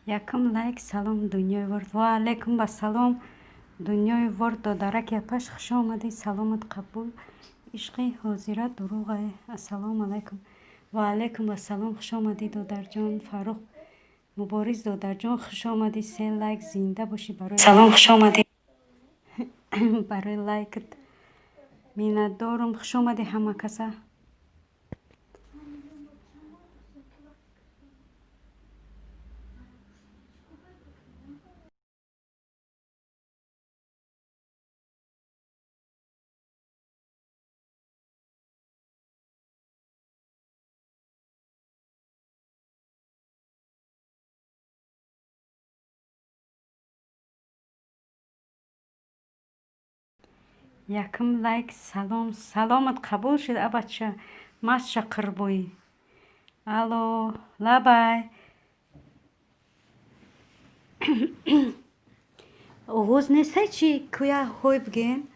Якум лайк. Салом, Дунёи Ворд. Ва алайкум ассалом, Дунёи Ворд. Додараки апаш, хуш омадӣ, саломат қабул. Ишқи ҳозира дурӯғае. Ассалому алайкум. Ва алайкум ассалом, хуш омадӣ, додарҷон. Фаррух Мубориз, додарҷон, хуш омадӣ. Се лайк, зинда бошӣ. Барои салом, хуш омадӣ, барои лайкат миннатдорум. Хуш омадӣ ҳама каса. Якум лайк. Салом, саломат қабул шуд, абача масша қирбоӣ. Алло, лабай, овоз нестай чи? Куя ҳой бигем.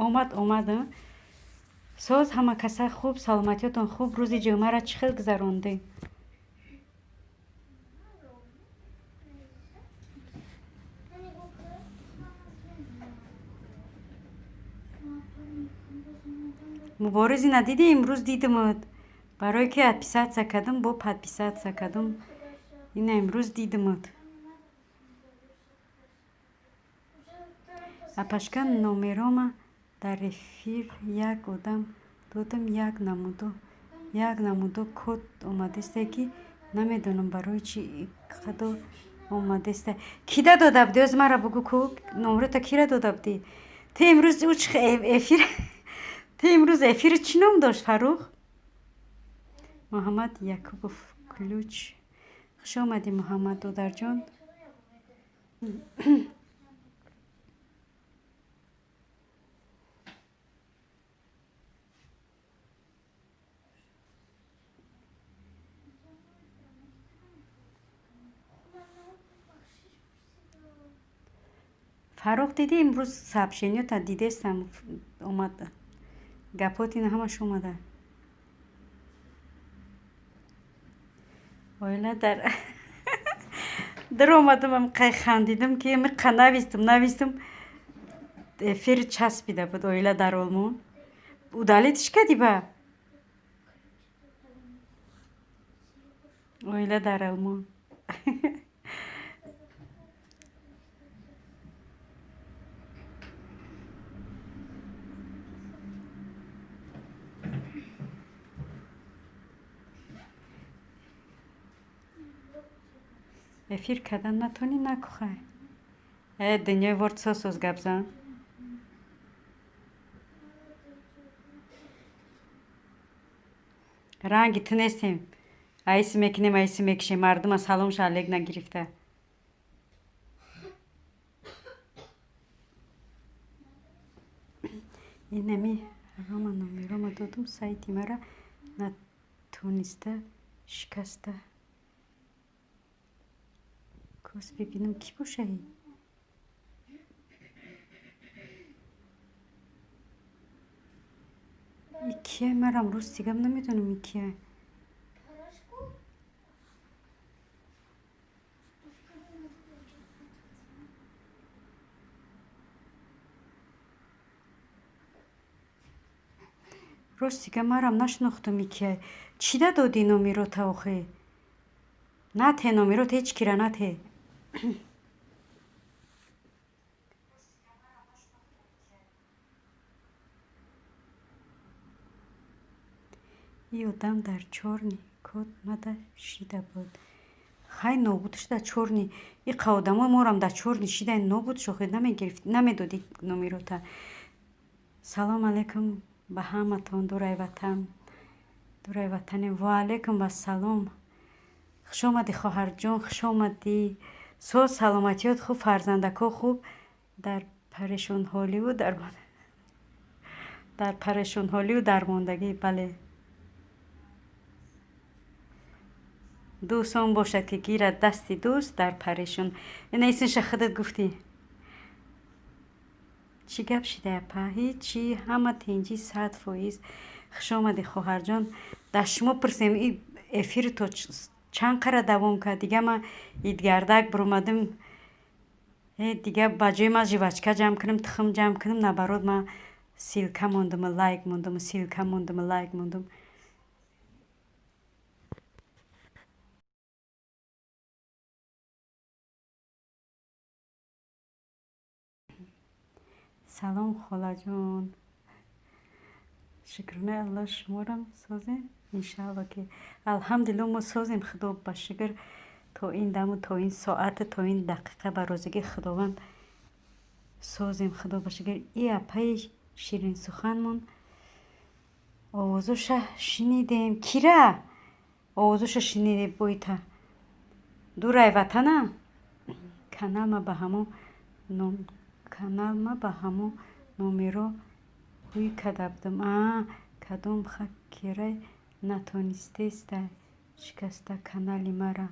Омад, омад. Соз ҳама каса, хуб, саломатиётон хуб? Рӯзи ҷумъаро чӣ хел гузарондем? Муборизи надидӣ? Имрӯз дидимуд, барое ки отписаться кардам, бо подписаться кардам. Ина имрӯз дидимуд. Апашка, номерома дар эфир як одам додам, як намудо код омадесте, ки намедонам барои чи қадо омадесте. Кида дода будӣ? Оз мара бугӯ ку, номерота кира дода будӣ ту имрӯз? Уч эфир, ту имрӯз эфири чӣ ном дошт? Фаррух Муҳаммад Якубов ключ. Хуш омадӣ, Муҳаммад додарҷон. Фаррух, дидӣ, имрӯз сообщениёта дидестам, омад, гапҳоти ина ҳамаш омада. Оила дар омадам, қай хандидам, ки миқа навистум, навистум, эфир часпида буд. Оила дар Олмон удалить ш кардӣ ба оила дар Олмон. Эфир кардан натонӣ, накухай. Э, Дунёи Ворд, сосоз гап зан. Ранги ту нестем, айси мекунем, айси мекушем. Мардума саломша алек нагирифта. Инами рома номерома додум, сайти мара натониста шикаста. Кос бибинам, кӣ бошаи? И кия? Марам рости гап намедонам, и кия. Рости гап, марам нашинохтам, и кия. Чида додӣ номерота охе? Нате номерот ҳеҷ кира, нате. И одам дар чёрный Код мада шида буд. Хай нобуд шуда чорни. Иқа одамои морам да чорни шидай нобуд шохи намегирифт, намедоди номерота. Салом алейкум ба ҳаматон, дурай ватан. Дурай ватанем. Ва алейкум ассалом. Хуш омадӣ, хоҳарҷон, хуш омадӣ. Соз, саломатиёт хуб, фарзандако хуб. Дар парешонҳоливу дар парешонҳоливу дармондагӣ, бале. Дӯст он бошад, ки гирад дасти дӯст дар парешон. Ина исмша худат гуфтӣ. Чӣ гап шида, апа? Ҳичи, ҳама тинҷӣ, 100%. Хуш омадӣ, хоҳарҷон. Дар шумо пурсем, и эфир то чанд қара давом кард? Дига ман идгардак биромадам. Дига ба ҷои ман жвачка ҷамъ кунам, тухм ҷамъ кунам, наоборот ман ссылка мондам, лайк мондам, ссылка мондам, лайк мондам. Салом, холаҷон. Шукронаи Аллоҳ, шуморам созем? Иншаалло, ки алҳамдулилло, мо созем, Худо ба шукр, то ин даму то ин соату то ин дақиқа ба розигии Худованд созем, Худо ба шукр. И апаи ширинсуханмон овозоша шунидем. Кира? Овозоша шунидем боита. Дурай ватана? Каналма ба ҳамон ном, каналма ба ҳамон номеро ҳуй карда будам. А, кадом хакерай натонистеста шикаста канали мара.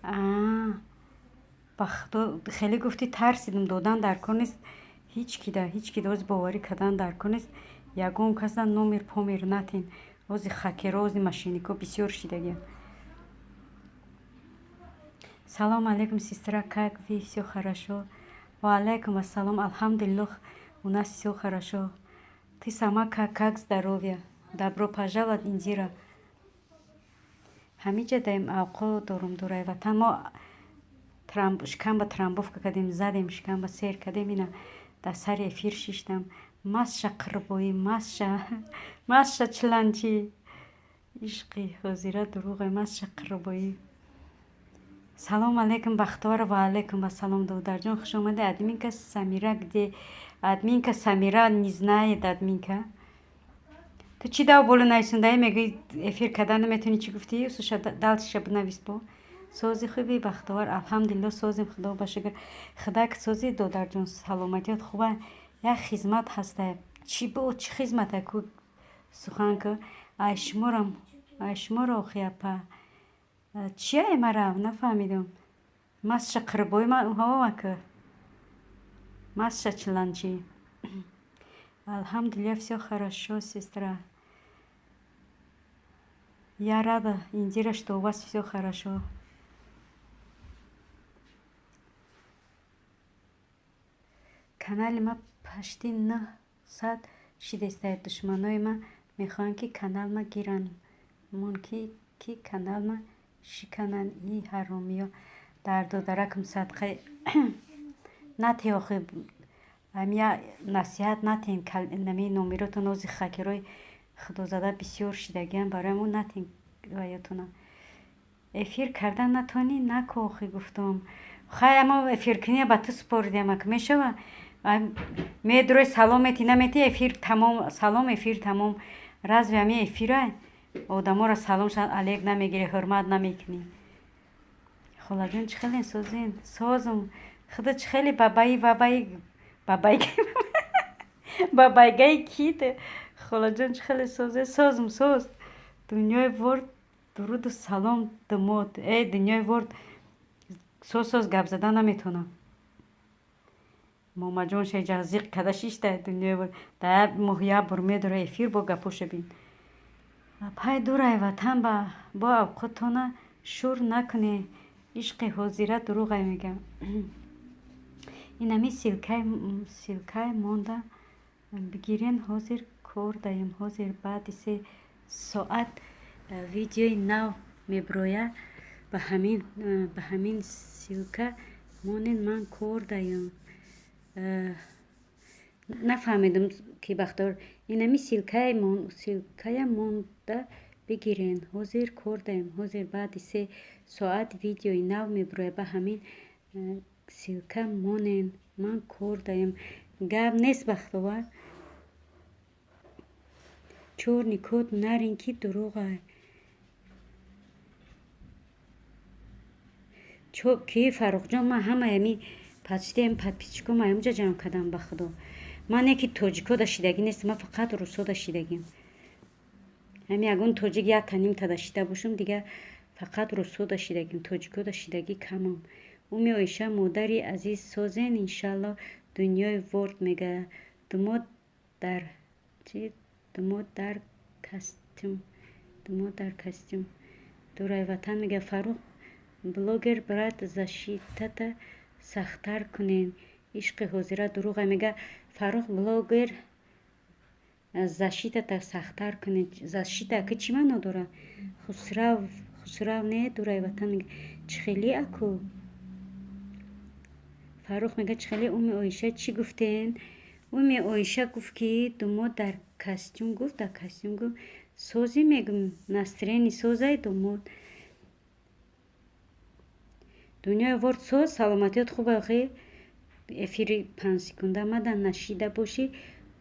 А, ба Худо, хеле гуфтӣ, тарсидам. Додан дар кор нест ҳеҷ кида, ҳеҷ кида ози боварӣ кардан дар кор нест. Ягон каса номер помер натен. Ози хакеро, ози мошеннико бисёр шидагианд. Салом алейкум, сестра, как вы, всё хорошо? Ва алейкум ассалом, алҳамдулиллоҳ, у нас всё хорошо. Ты сама как здоровье? Добро пожаловать, Индира. Ҳамиҷа даем авқо дорум, дурай ватан. Мо шикамба трамбовка кардем, задем, шикамба сер кардем, ина дар сари эфир шиштам. Масша қирбоӣ, масша, масша чиланчӣ. Ишқи ҳозира дурӯғе, масша қирбоӣ. Салом алейкум, Бахтовар. Ва алейкум ассалом, додарҷон, хуш омадӣ. Админка Самира где? Админка Самира не знает, админка. Ту чӣ дав боло нависондаӣ, мегӯӣ эфир кардан наметавонӣ, чӣ гуфтӣ? Суша дальше бинавис бо. Сози хуби, Бахтовар? Алҳамдулилло, созем, Худо ба шукр. Худак сози, додарҷон, саломатиёт хуба. Як хизмат ҳаста. Чӣ бо, чӣ хизмата ку, сухан ку. Ай шуморам, ай шуморо охи, апа. Чия мара нафаҳмидам. Масша қирбои ҳавома ку. Масша чиланчӣ. Алҳамдулилло, всё хорошо, сестра. Я рада, Индира, что у вас всё хорошо. Канали ма почти 900 шидестая. Душманои ма мехоҳанд, ки каналма гиранд, мумкин ки каналма шикананд, и ҳаромиё. Дар додаракам садқаи натӣ охи, амя насиҳат натен нами номеротон, ози хакерои худозада бисёр шидагианд, барои мо натен ваётона. Эфир кардан натонӣ, наку охи, гуфтам. Хай, ама эфиркиния ба ту супоридем, ак мешава? Медурой, салом метӣ, наметӣ, эфир тамом, салом, эфир тамом. Разве ами эфира одаморо салом алек намегирӣ, ҳурмат намекунӣ? Холаҷон, чӣ хеле созен? Созум. Худо, чӣ хеле бабаи бабаи бабаи бабайгаи кит. Холаҷон, чӣ хеле созе? Созум, соз. Дунёи ворд, дуруду салом, думод. Э, дунёи ворд, соз, соз, гап задан наметавонам. Момаҷон шеҷа зиқ када шишта. Дунёи ворд да моҳ як бор медора эфир, бо гапоша бин. Пай дурай ватан ба бо авқотона шур накунӣ. Ишқи ҳозира дурӯғай, мегам. Инами ссылкаи монда бигирен, ҳозир кор даем. Ҳозир баъди 3 соат видеои нав мебирояд, ба ҳамин ссылка монед, ман кор даем. Нафаҳмидам, ки Бахтор, инами ссылкая монда. Бигирен. Ҳозир кор даем. Ҳозир баъди 3 соат видеои нав мебурояд. Ба ҳамин ссылка монен. Ман кор даем. Гап нест, Бахтовар. Чёрный код нарин, ки дурӯға. Ки Фаррухҷон, ман ҳамаи ами почти ами подписчиком аёмҷа ҷамъ кардам, ба худо. Ман не ки тоҷикода шидагӣ нестам, ман фақат русода шидагим. Ҳами ягон тоҷик якта нимтада шида бошам, дигар фақат русода шидагим, тоҷикода шидагӣ камам. Уми Оиша, модари азиз, созен, иншалло. Дунёи ворд мега. Думо дар чи? Думо дар костюм. Думо дар костюм. Дурай ватан мега. Фаррух блогер, брат, защитата сахттар кунен. Ишқи ҳозира дурӯға мега. Фаррух блогер, защитата сахттар кунен. Защита ки чӣ маъно дорад? Хусрав, Хусрав не, Дурай ватан мега. Чӣ хеле аку? Фаррух мега, чӣ хеле. Уми Оиша, чӣ гуфтен? Уми Оиша гуфт, ки думо дар костюм гуфт, дар костюм гуфт. Созӣ мегум, настроение созай думод. Дунёи ворд соз, саломатиёт хуб охи. Эфири 5 секунда мада нашида бошӣ,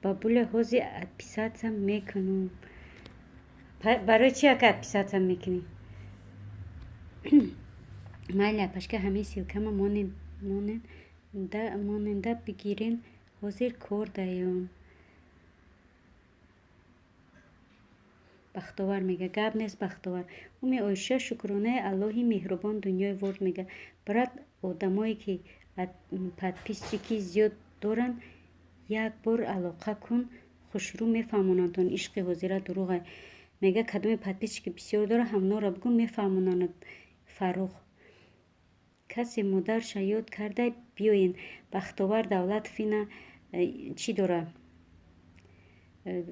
бабуля, ҳози отписаться мекунам. Барои чи ака отписаться мекунӣ? Майли, апашка, ҳамин ссылкама моненда бигирен. Ҳозир кор даём. Бахтовар мега. Гап нест, Бахтовар. Уми Оиша, шукронаи Аллоҳи меҳрубон. Дунёи ворд мега. Брат, одамое ки подписчики зиёд доранд, як бор алоқа кун, хушрӯ мефаҳмонандтон. Ишқи ҳозира дурӯға мега. Кадоме подписчики бисёр дора, ҳамнора бигӯ, мефаҳмонанд. Фаррух, касе модарша ёд карда, биёен. Бахтовар Давлатов ина чӣ дора,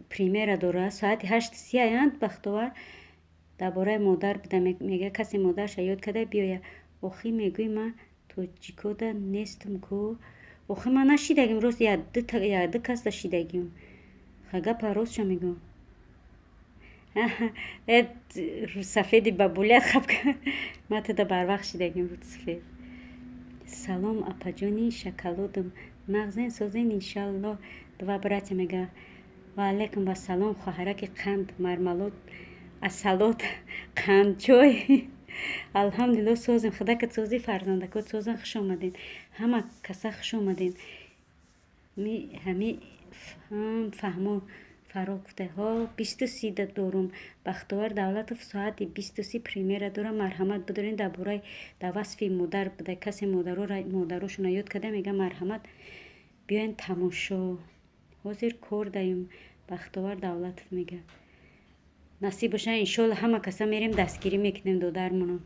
премьера дора соати 8:30 аянд. Бахтовар дар бораи модар буда мега. Касе модарша ёд карда, биёя. Охӣ, мегӯй, ман тоҷикода нестам ку. Охи, ман нашидагим, рост, якду кас шидагим. Гапа ростша мегӯм. Сафеди бабуля хаб, ман туда барвақт шидагим, сафед. Салом, апаҷони шоколадум, нағзен, созен, иншалло. Два братья мега. Ва алайкум вассалом, хоҳараки қанд, мармалод, асалот, қандчой. Алҳамдулилло, созем, худакат созӣ, фарзандакот созан. Хуш омадем, ҳама каса хуш омадем. Ҳами фаҳмо. Фаррух гуфта, ҳо, 20:30 дорум. Бахтовар Давлатов соати 20:30 премьера дорам, марҳамат бидорен. Дар бораи, дар васфи модар буда. Касе модарошона ёд карда, мега, марҳамат, биёен тамошо. Ҳозир кор даем. Бахтовар Давлатов мега, насиб боша, иншолла, ҳама каса мерем, дастгирӣ мекунем додармонро.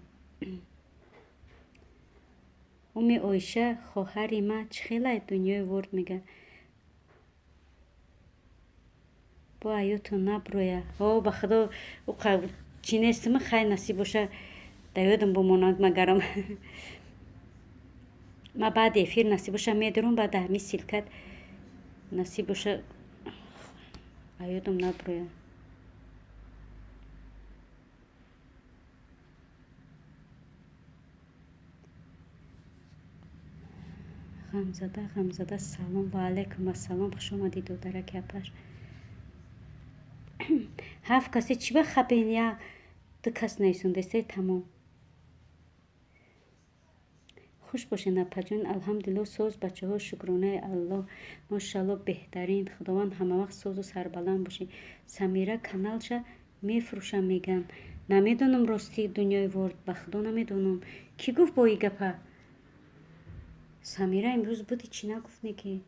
Уми Оиша, хоҳари ма, чӣ хелай? Дунёи ворд мега. Бо аётон наброя. О, ба худо, чӣ нестима. Хай, насиб боша, дар ёдам бимонад. Магарам ма баъди эфир, насиб боша, медорам, баъд ҳами ссылкат, насиб боша, аёдам наброя. Ғамзада, Ғамзада, салом. Ва алайкум ассалом, хуш омадӣ, додараки апаш. Ҳафт касе чӣ ба хабен, як ду кас нависондаистай, тамом. Хуш бошед, апаҷон. Алҳамдулилло, соз, бачаҳо, шукронаи Аллоҳ, мошалло, беҳтарин. Худованд ҳамавақт созу сарбаланд бошед. Самира каналша мефурӯшам мегӯянд. Намедонам, ростӣ, дунёи ворд, ба худо, намедонам. Кӣ гуфт бо и гапа? Самира имрӯз буди, чӣ нагуфт неки?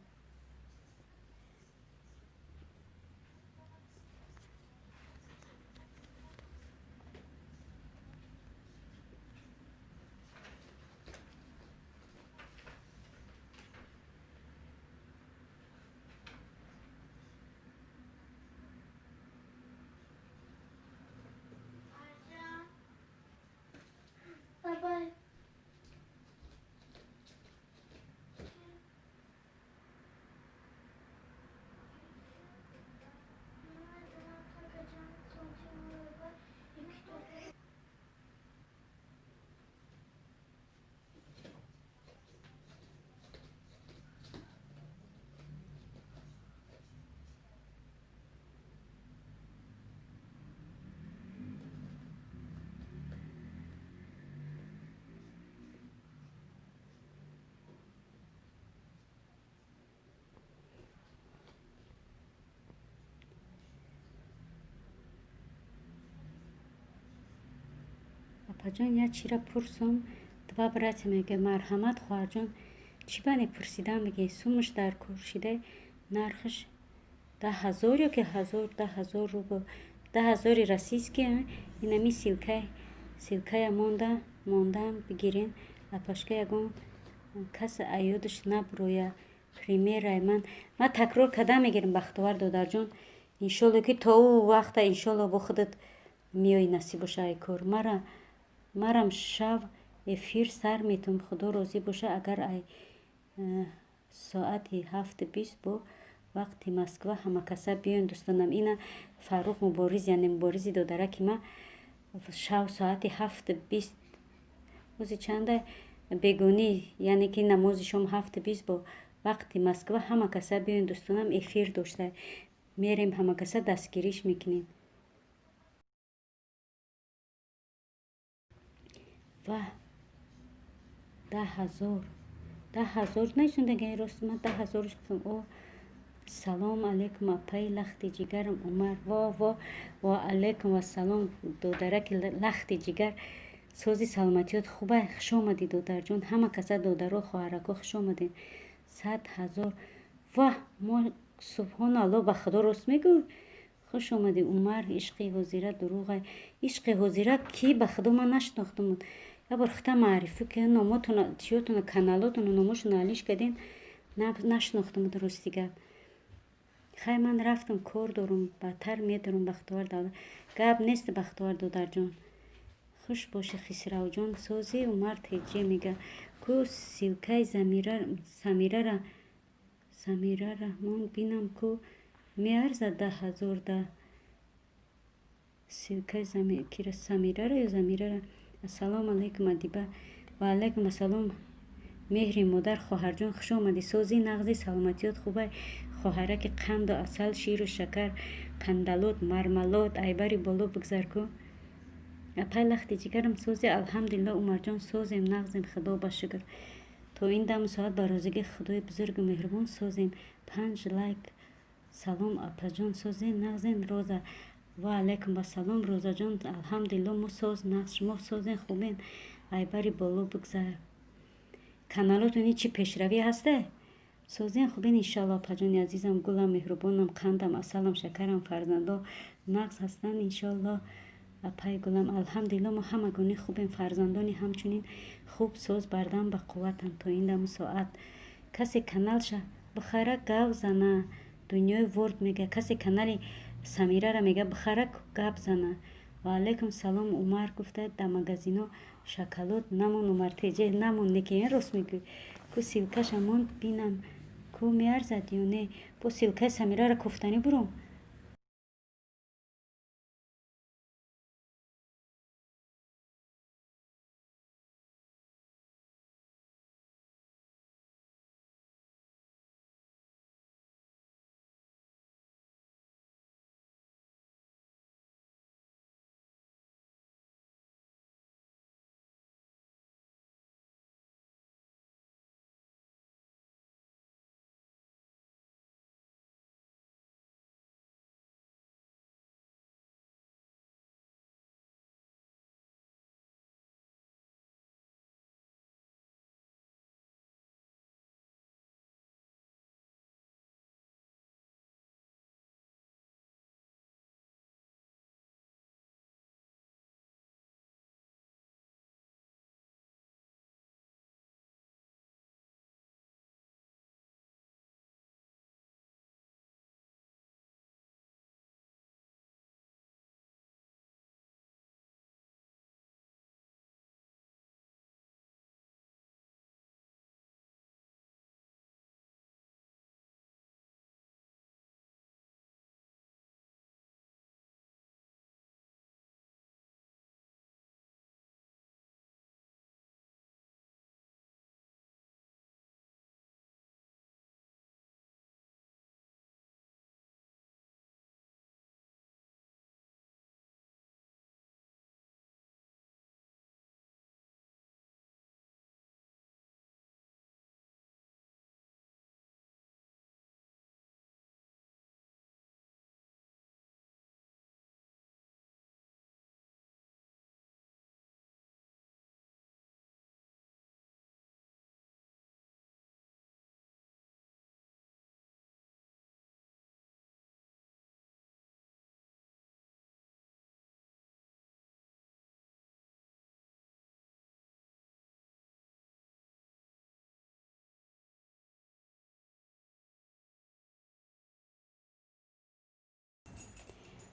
Bye. Апаҷон, як чира пурсум, два братья мега. Марҳамат, хоҳарҷон, чӣ ба непурсидан бигӣ? Сумаш дар кор шида, нархаш 10 000 ё ки ҳазор, 10 000 рубл, 10 000-и российский. Инами ссылкая монда мондаам, бигирен. Апашка, ягон кас аёдаш набуроя. Примерай ман такрор карда мегирам. Бахтовар додарҷон, иншолло, ки то ӯ вақта, иншолло, бо худат меои, насиб боша. Ай кор марам шав эфир сар метум, худо розӣ боша, агар ай соати 7:20 бо вақти Москва ҳамакаса биёен, дӯстонам. Ина Фаррух Мубориз, яъне Муборизи додараки ма, шав соати 7:20, рӯзи чанда, бегонӣ, яъне ки намози шом, 7:20 бо вақти Москва ҳама каса биёен, дӯстонам, эфир дошта мерем, ҳамакаса дастгириш мекунем. Ва 10 000, 10 000 нешундаги, рост, ман 10 000-ш гуфтам. О, салом алейкум, апаи лахти ҷигарам Умар. Во во, ва алейкум вассалом, додараки лахти ҷигар, сози, саломатиёт хуба? Хуш омадӣ, додарҷон. Ҳама каса, додаро, хоҳарако, хуш омадед. 100 000, ваҳ, мо, субҳоналло, ба худо, рост мегӯй? Хуш омадӣ, Умар. Ишқи ҳозира дурӯғай. Ишқи ҳозира кӣ? Ба худо, ман нашинохтам. Як бор хута маърифӣ ки номотона, чиётона, каналотона, номошона алиш кардем, нашинохтам, рости гап. Хай, ман рафтам, кор дорум, баъдтар медорум. Бахтовар давлат, гап нест, Бахтовар додарҷон, хуш бошӣ. Хисравҷон, созӣ? Умар теҷе мега: ку ссылкаи Самирара, Самира Раҳмон, бинам, ку меарзад 10 000 да ссылкаи Самирара ё Замирара. Ассалому алайкум, Адиба. Ва алайкум ассалом, меҳри модар, хоҳарҷон, хуш омадӣ. Созӣ, нағзи, саломатиёт хубай, хоҳараки қанду асал, ширу шакар, қандалот, мармалот, айбари боло бигзар ку. Апай лахти ҷигарам, сози? Алҳамдулилло, Умарҷон, созем, нағзем, худо ба шукр. То ин даму соат ба розигии худои бузургу меҳрубон созем. Панҷ лайк. Салом, апаҷон, созем, нағзем? Роза. Ва алайкум ассалом, Розаҷон, алҳамдулилло, мо соз, нағз, шумо созен, хубен? Айбари боло бигзар. Каналотон чӣ пешравӣ ҳаста? Созен, хубен, иншалло, апаҷони азизам, гулам, меҳрубонам, қандам, асалам, шакарам, фарзандо нағз ҳастанд, иншолло. Апай гулам, алҳамдулилло, мо ҳамагонӣ хубем, фарзандони ҳамчунин хуб, соз, бардам, ба қувватанд то ин даму соат. Касе каналша бихара, гав зана. Дунёи ворд мега: касе канали Самирара мега бихара, гап зана. Ва алайкум салом, Умар. Гуфта, да магазино шоколад намон, Умар теҷе, намон, неки рост мегӯй. Ку ссылкаша монд, бинам, ку меарзад ё не? Бо ссылкаи Самирара кофтанӣ буром.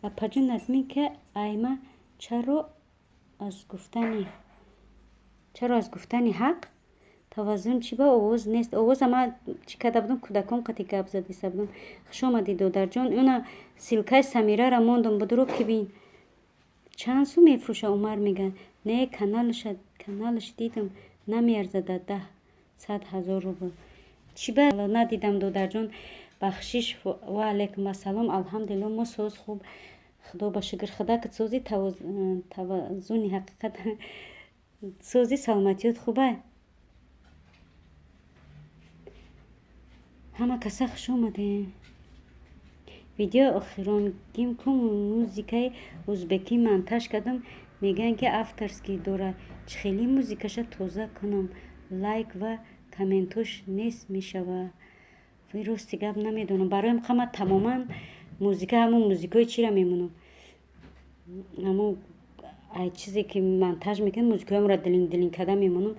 Апаҷон, админ ка айма чаро аз гуфтани ҳақ таваззун чӣ ба овоз нест? Овоза ма чӣ карда будам, кӯдакон қати гап задиста будам. Хуш омадӣ, додарҷон. Уна ссылка и Самирара мондум, будуро ки бин. Чанд сум мефурӯша, Умар мега. Не, каналаш дидам, намеарзада 10 ҳазор рубл. Чӣ ба надидам, додарҷон, бахшиш. Ва алайкум ассалом. Алҳамдулилло, мо соз, хуб, худо ба шукр. Худакат сози, таваззуни ҳақиқат сози, саломатиёт хубай. Ҳама каса хуш омадем. Видеои охиронгим ку музикаи узбекӣ монтаж кардам, мегӯянд ки авторский дорад. Чӣ хеле музикаша тоза кунам, лайк ва комментош нест мешавад. Рости гап намедонам. Бароям қама тамоман музика, ҳамун музикаи чира мемонам. Ҳамун ай чизе ки монтаж мекунам, музикаҳоямро дилинг дилинг карда мемонам.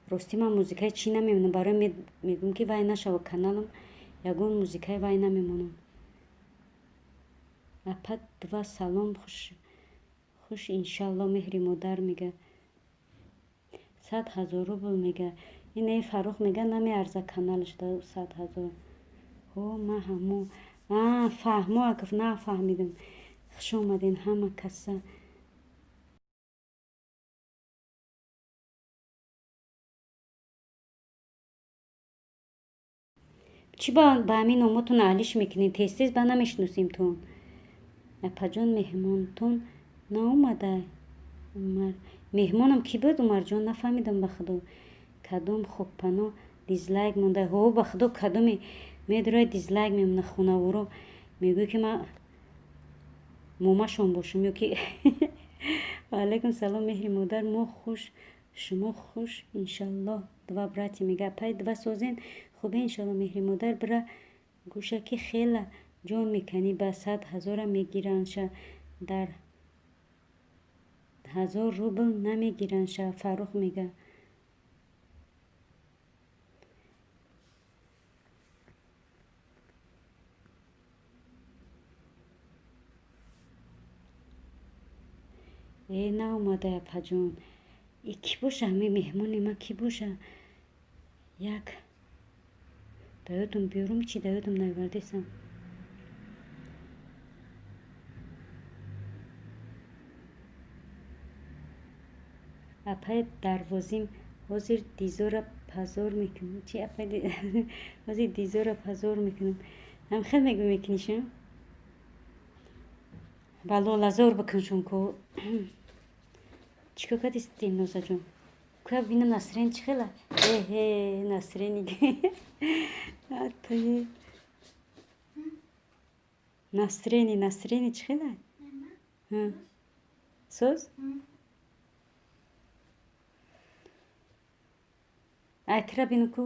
Рости ман музикаи чӣ намемонам. Бароям мегӯям ки вай нашава каналам, ягон музикаи вай намемонам. Апа два салом, хуш иншалло, меҳри модар мега. 100 ҳазор рубл мега. Ине Фаррух мега, намеарза каналаш 100 ҳазор. Ҳо, ма ҳамо. Фаҳмо, акаф нафаҳмидам. Хуш омаден ҳама каса. Чӣ ба ҳамин номотон алиш мекунед? Тез тез ба намешиносимтон. Апаҷон, меҳмонтон наомада? Умар. Меҳмонам кӣ буд, Умарҷон? Нафаҳмидам, ба худо. Кадом хокпано дизлайк монда? Ҳо, ба худо, кадоме медурад дизлайк мемона хонаворо. Мегӯяд ки ман момашон бошам ё ки. Ва алайкум салом, меҳри модар, мо хуш, шумо хуш иншаллоҳ. Два брати мега. Апай два созен, хубе иншалло, меҳри модар. Бира гӯша ки хела ҷон меканӣ, ба 100 ҳазора мегирандша, дар 1000 рубл намегирандша, Фаррух мега. Э, наомада, апаҷон. И кӣ боша ҳамин меҳмони ман, кӣ боша? Як даёдум биёрум, чӣ даёдум наовардесам. Апай дарвозим, ҳозир дизора пазор мекунам. Чи апай ҳозир дизора пазор мекунам. Ҳам хел мегӯ мекунишам? Ба лолазор бикуншон ку. Чӣ кор кардӣ, Дилнозаҷон? Куя бинам Насрин чӣ хела? Эҳе, Насрини. Атае. Насрини, Насрини чӣ хела? Соз? Ай тира бинам ку.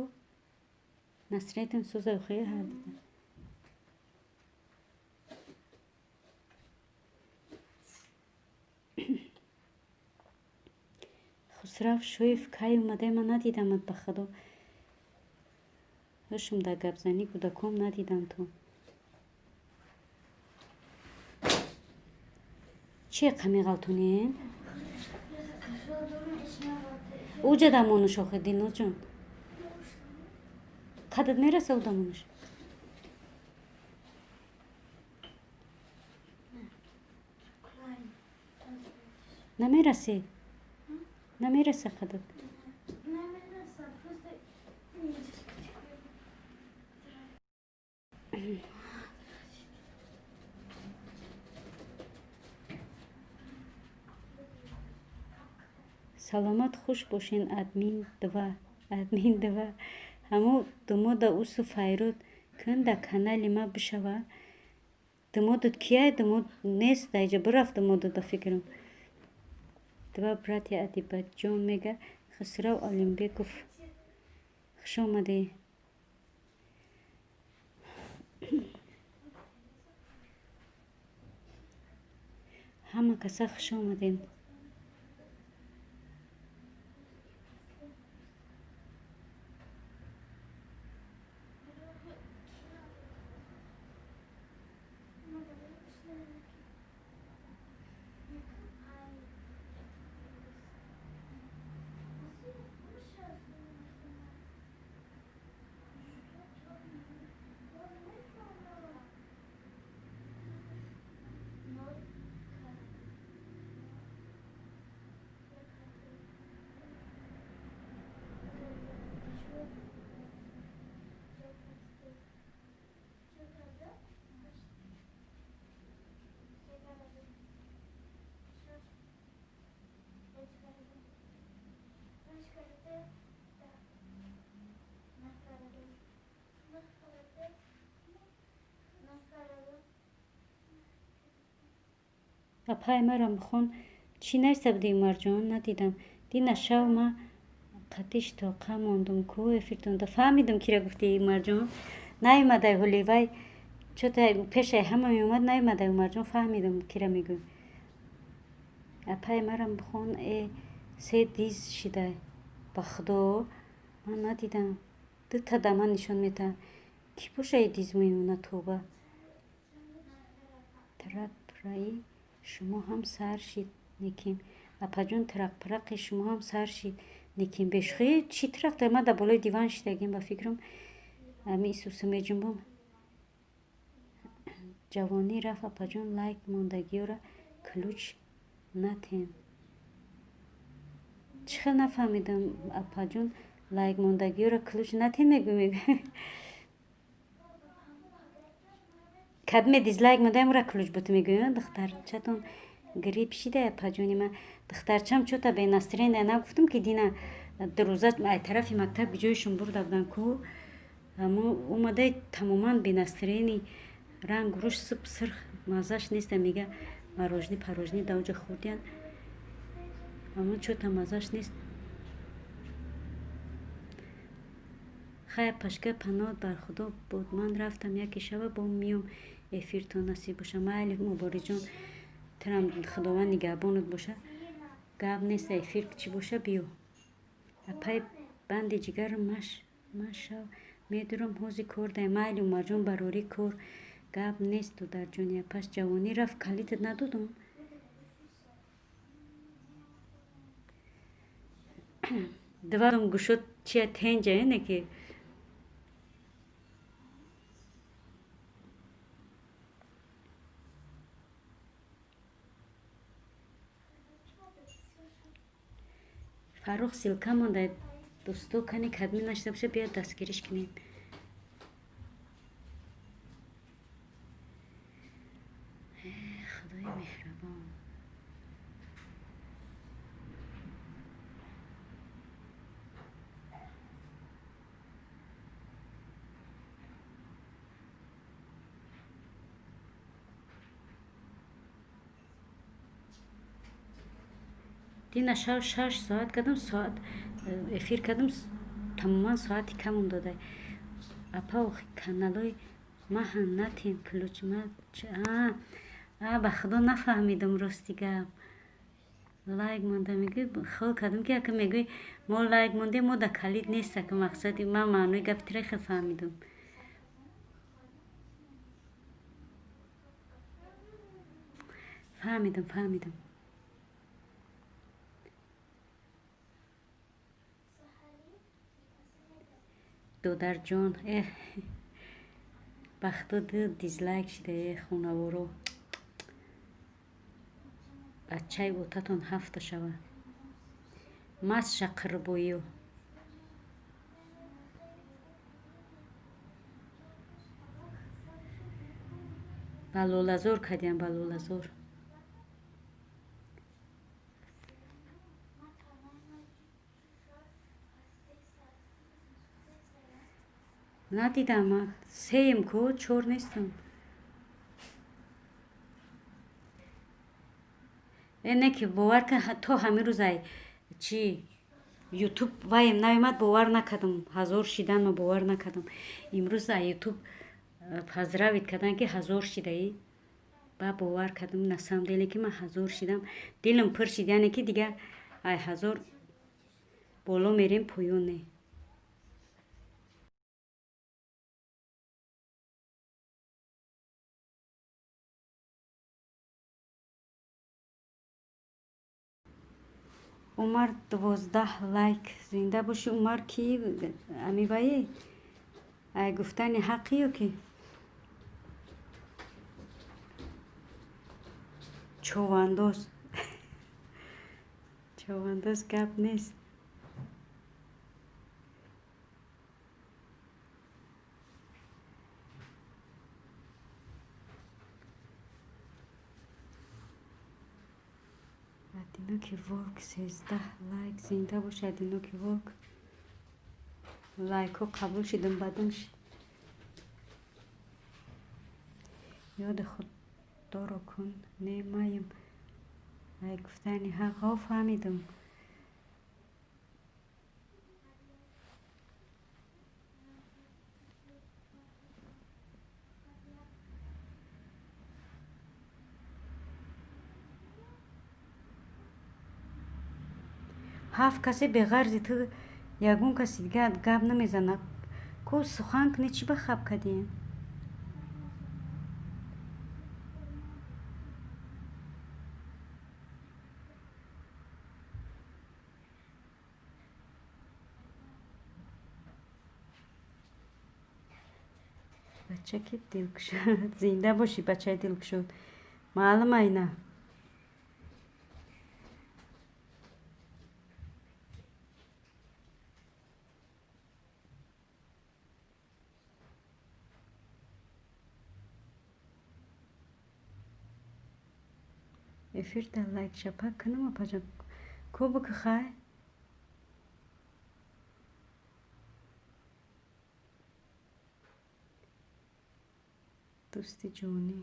Насринтон соза охир ҳар. Хусрав Шоев кай омадай, ман надидамат, ба худо. Ҳушм дар гапзанӣ кӯдаком надидам то. Чие қамиғалтунем? Уҷа дамонуш охир, Дилнозҷон. Қадат мераса ӯ дамонуш? Намерасӣ? Намераса қадат? Саломат хуш бошен, админ два. Админ два. Ҳамо думода усу файрод кун да канали ма бишава. Думодут кияй? Думод нест даиҷа, бирафт думодут ба фикрам. Два брати Адибаҷон мега. Хусрав Олимбеков, хуш омадӣ. Ҳама каса хуш омадем. Апай марам бихон. Чӣ нависта буди, Умарҷон? Надидам. Дина шав ма қатиш тоқа мондум ку эфиртонда. Фаҳмидум, кира гуфти, Умарҷон. Наёмадай ҳоли вай, чота пешай ҳама меомад, наёмадай Умарҷон. Фаҳмидум, кира мегӯй. Апай марам бихон, э се диз шидай. Ба худо, ман надидам. Дута да ман нишон медиҳад. Кӣ боша и диз мемона, тоба. Трапраи шумо ҳам сар шид, неким. Апаҷон, трақпрақи шумо ҳам сар шид, неким. Бешухӣ, чӣ трақ? Ман дар болои диван шидагим, ба фикрам ами исуса меҷунбам. Ҷавонӣ рафт, апаҷон, лайк мондагиёра ключ натен. Чӣ хел нафаҳмидам, апаҷон, лайк мондагиёра ключ натен мегӯй. Кадме дизлайк мондаем, ра ключ бут мегӯй. Духтарчатон грипп шида, апаҷони ман? Духтарчам чота без настроения. Нагуфтам, ки дина дурӯза ай тарафи мактаб ҷойшон бурда будам ку, омадай тамоман без настроения, рангу рӯш суб сирх, маззаш неста. Мега, мороженое парожни даоҷа хӯрдиян, аммо чота маззаш нест. Хай, пашка, паноҳ бар худо буд. Ман рафтам, яке шава бо миём, эфиртон насиб боша. Майли, Мубориҷон, тирам худованд нигаҳбонат боша. Гап нест, эфир чӣ боша, биё. Апай, банди ҷигарам, машав медурам, ҳози кор дай. Майли, Умарҷон, барорӣ кор. Гап нест, додарҷони. Апаш, ҷавонӣ рафт, калитат надодум. Двадум гӯшод чия тенҷа эне ки. Фаррух, ссылка монда, дӯсто, кани кадми нашида боша, биёд дастгириш кунем. Худои меҳрабон. Дина шав 6 соат кардам, соат эфир кардам, тамоман соати камон дода. Апа, охи каналои маҳан натен ключ. Ма ба худо нафаҳмидам, рости гап. Лайк монда мегӯй, хол кардам, ки ака мегӯй, мо лайк мондем, мо да калид нест, ака. Мақсади ман маънои гапи тира хел фаҳмидам. Фаҳмидам, фаҳмидам. Додарҷон, эҳ, ба худо, ду дизлайк шида. Э, хонаворо, бачаи отатон ҳафта шава, мастша қирбоё. Ба лолазор кардиям, ба лолазор. Надидам, сеем ку, чор нестам. Э, не ки, бовар кун, то ҳамин рӯзай чи ютуб ваем наомад, бовар накардам. 1000 шиданма бовар накардам. Имрӯз ай ютуб поздравить кардан, ки 1000 шидаӣ, ба бовар кардам. На самом деле ки ман 1000 шидам, дилам пур шид, яъне ки дига ай 1000 боло мерем, поён не. Умар, 12 лайк. Зинда бошӣ, Умар. Ки амивае ай гуфтани ҳаққи ё ки човандоз? Човандоз, гап нест. Одиноки волк, 13 лайк. Зинда боши, Одиноки волк. Лайкҳо қабул шидам, бадам шид. Ёди худоро кун, не маем. Ай гуфтани ҳақ фаҳмидум. Ҳафт касе беғарзи ту ягон каси дигар гап намезанад. Ку сухан кунӣ, чӣ ба хаб кардием? Бача ки дилкушод. Зинда бошӣ, бачаи дилкушод. Маълум айна. Эфирда лайк шапак кунам, апаҷон. Ку бикӣ хай? Дӯсти ҷонӣ.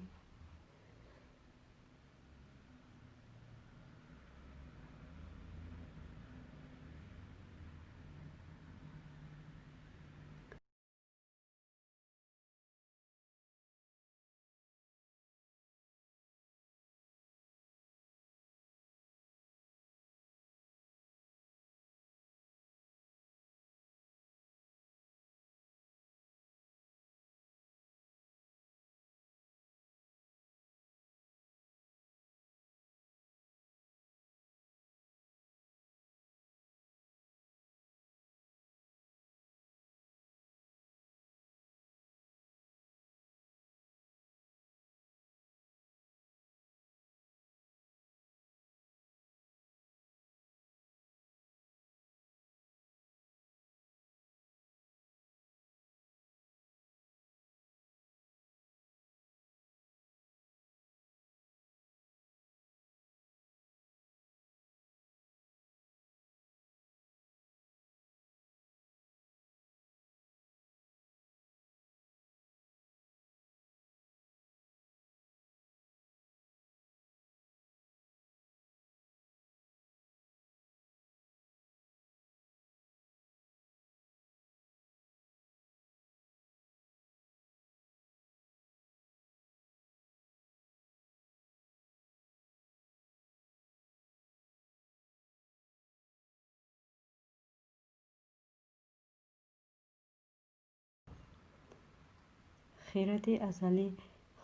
Хиради азалӣ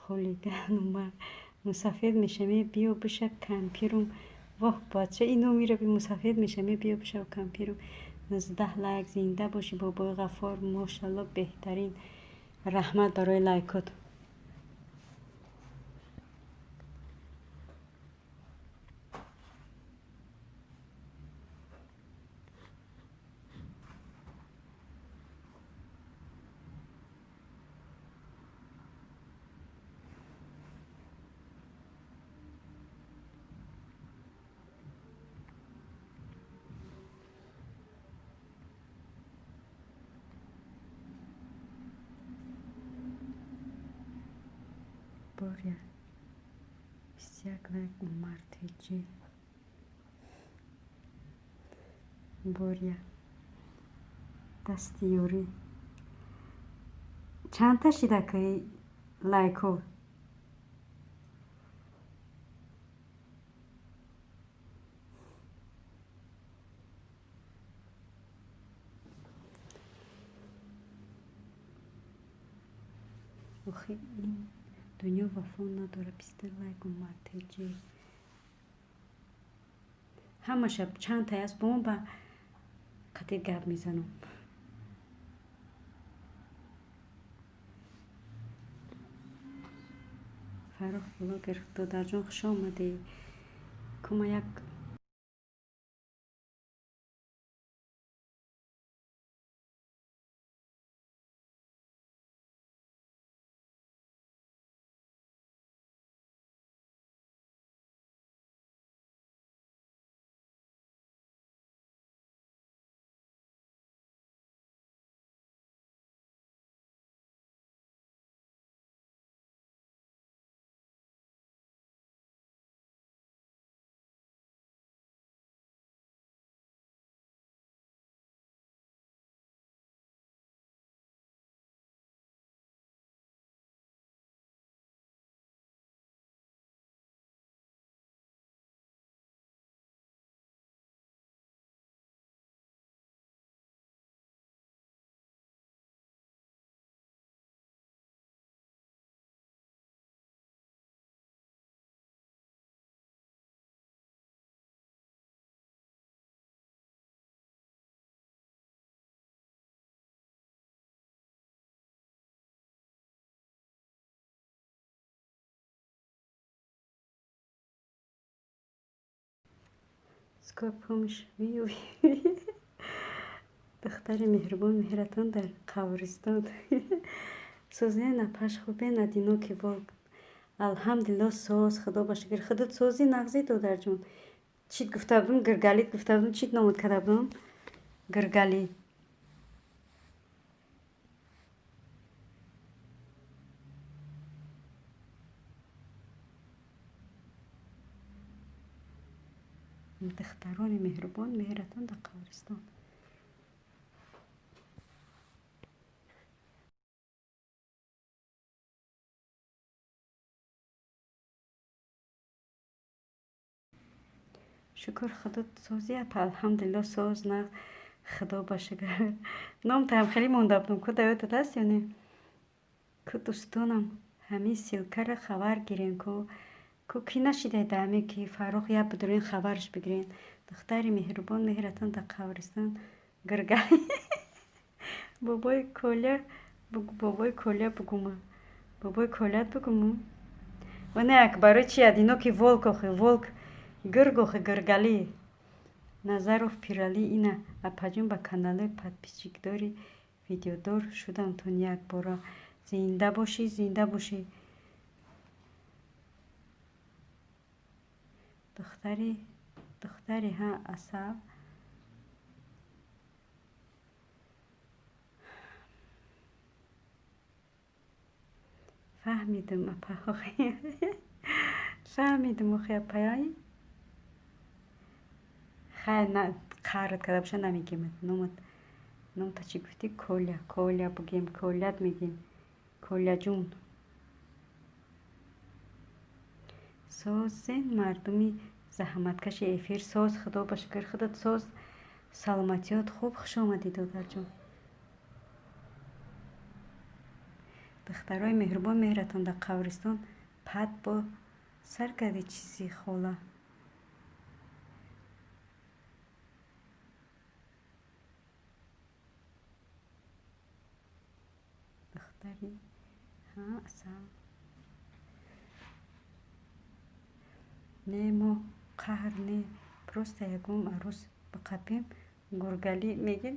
хулиган умар. Мусафед мешавӣ, биё биша кампирум. Воҳ, бача ино мираби мусафед мешавӣ, биё биша кампирум. 19 лайк. Зинда бошӣ, бобои Ғаффор, мошалло, беҳтарин. Раҳмат барои лайкот. Боря, 21 лайк, Умар Теҷи. Боря, дасти ёрӣ. Чандта шида ки лайкҳо? Охи ин дунё вафо надорад. 20 лайк, Умар Теҷи. Ҳамаша чандтае аст, бо ба қатъи гап мезанам. Фаррух блогер, додарҷон, хуш омадӣ. Кума як Скорая помощь. Духтари меҳрубон меҳратон дар қабристон. Созен апаш хубен одинокий волк. Алҳамдулилло соз, худо ба шукр. Худот сози нағзи додарҷон. Чит гуфта будум, гиргалит гуфта будум, чит номуд карда будум? Гиргалӣ. Духтарони меҳрубон меҳратон дар қабристон. Шукр худо сози апа, алҳамдулилло соз нағз, худо ба шукр. Номтаам хеле монда будум, ку да ёдат аст ё не? Ку дӯстонам ҳамин ссылкаро хабар гирен ку. Ку кӣ нашидаед ҳамин ки Фаррух як бидурен хабарш бигирен. Духтари меҳрубон меҳратон дар қабристон гиргалӣ. Бобои Коля, бобои Коля бугума. Бобои Колят бугуму? Ва не як барои чи одинокий волк охи, волк гирг охи гиргалӣ. Назаров Пиралӣ ина апаҷон ба каналҳои подписчикдори видеодор шудамтон якбора. Зинда бошӣ, зинда бошӣ. Духтари, духтари ҳа асал. Фаҳмидум апа охи. Фаҳмидум охи апаёй. Хай на қаҳрат карда боша намегемат. Номат номта чӣ гуфтӣ? Коля, Коля бугем, Колят мегем. Коляҷун. Созен мардуми заҳматкаши эфир соз, худо ба шукр худат соз, саломатиёт хуб, хуш омадӣ додарҷон. Духтарои меҳрубон меҳратон дар қабристон пад бо сар карди чизи хола. Духтари ҳа асал. Не мо қаҳр не, просто ягон арӯс биқапем гургалӣ мегем.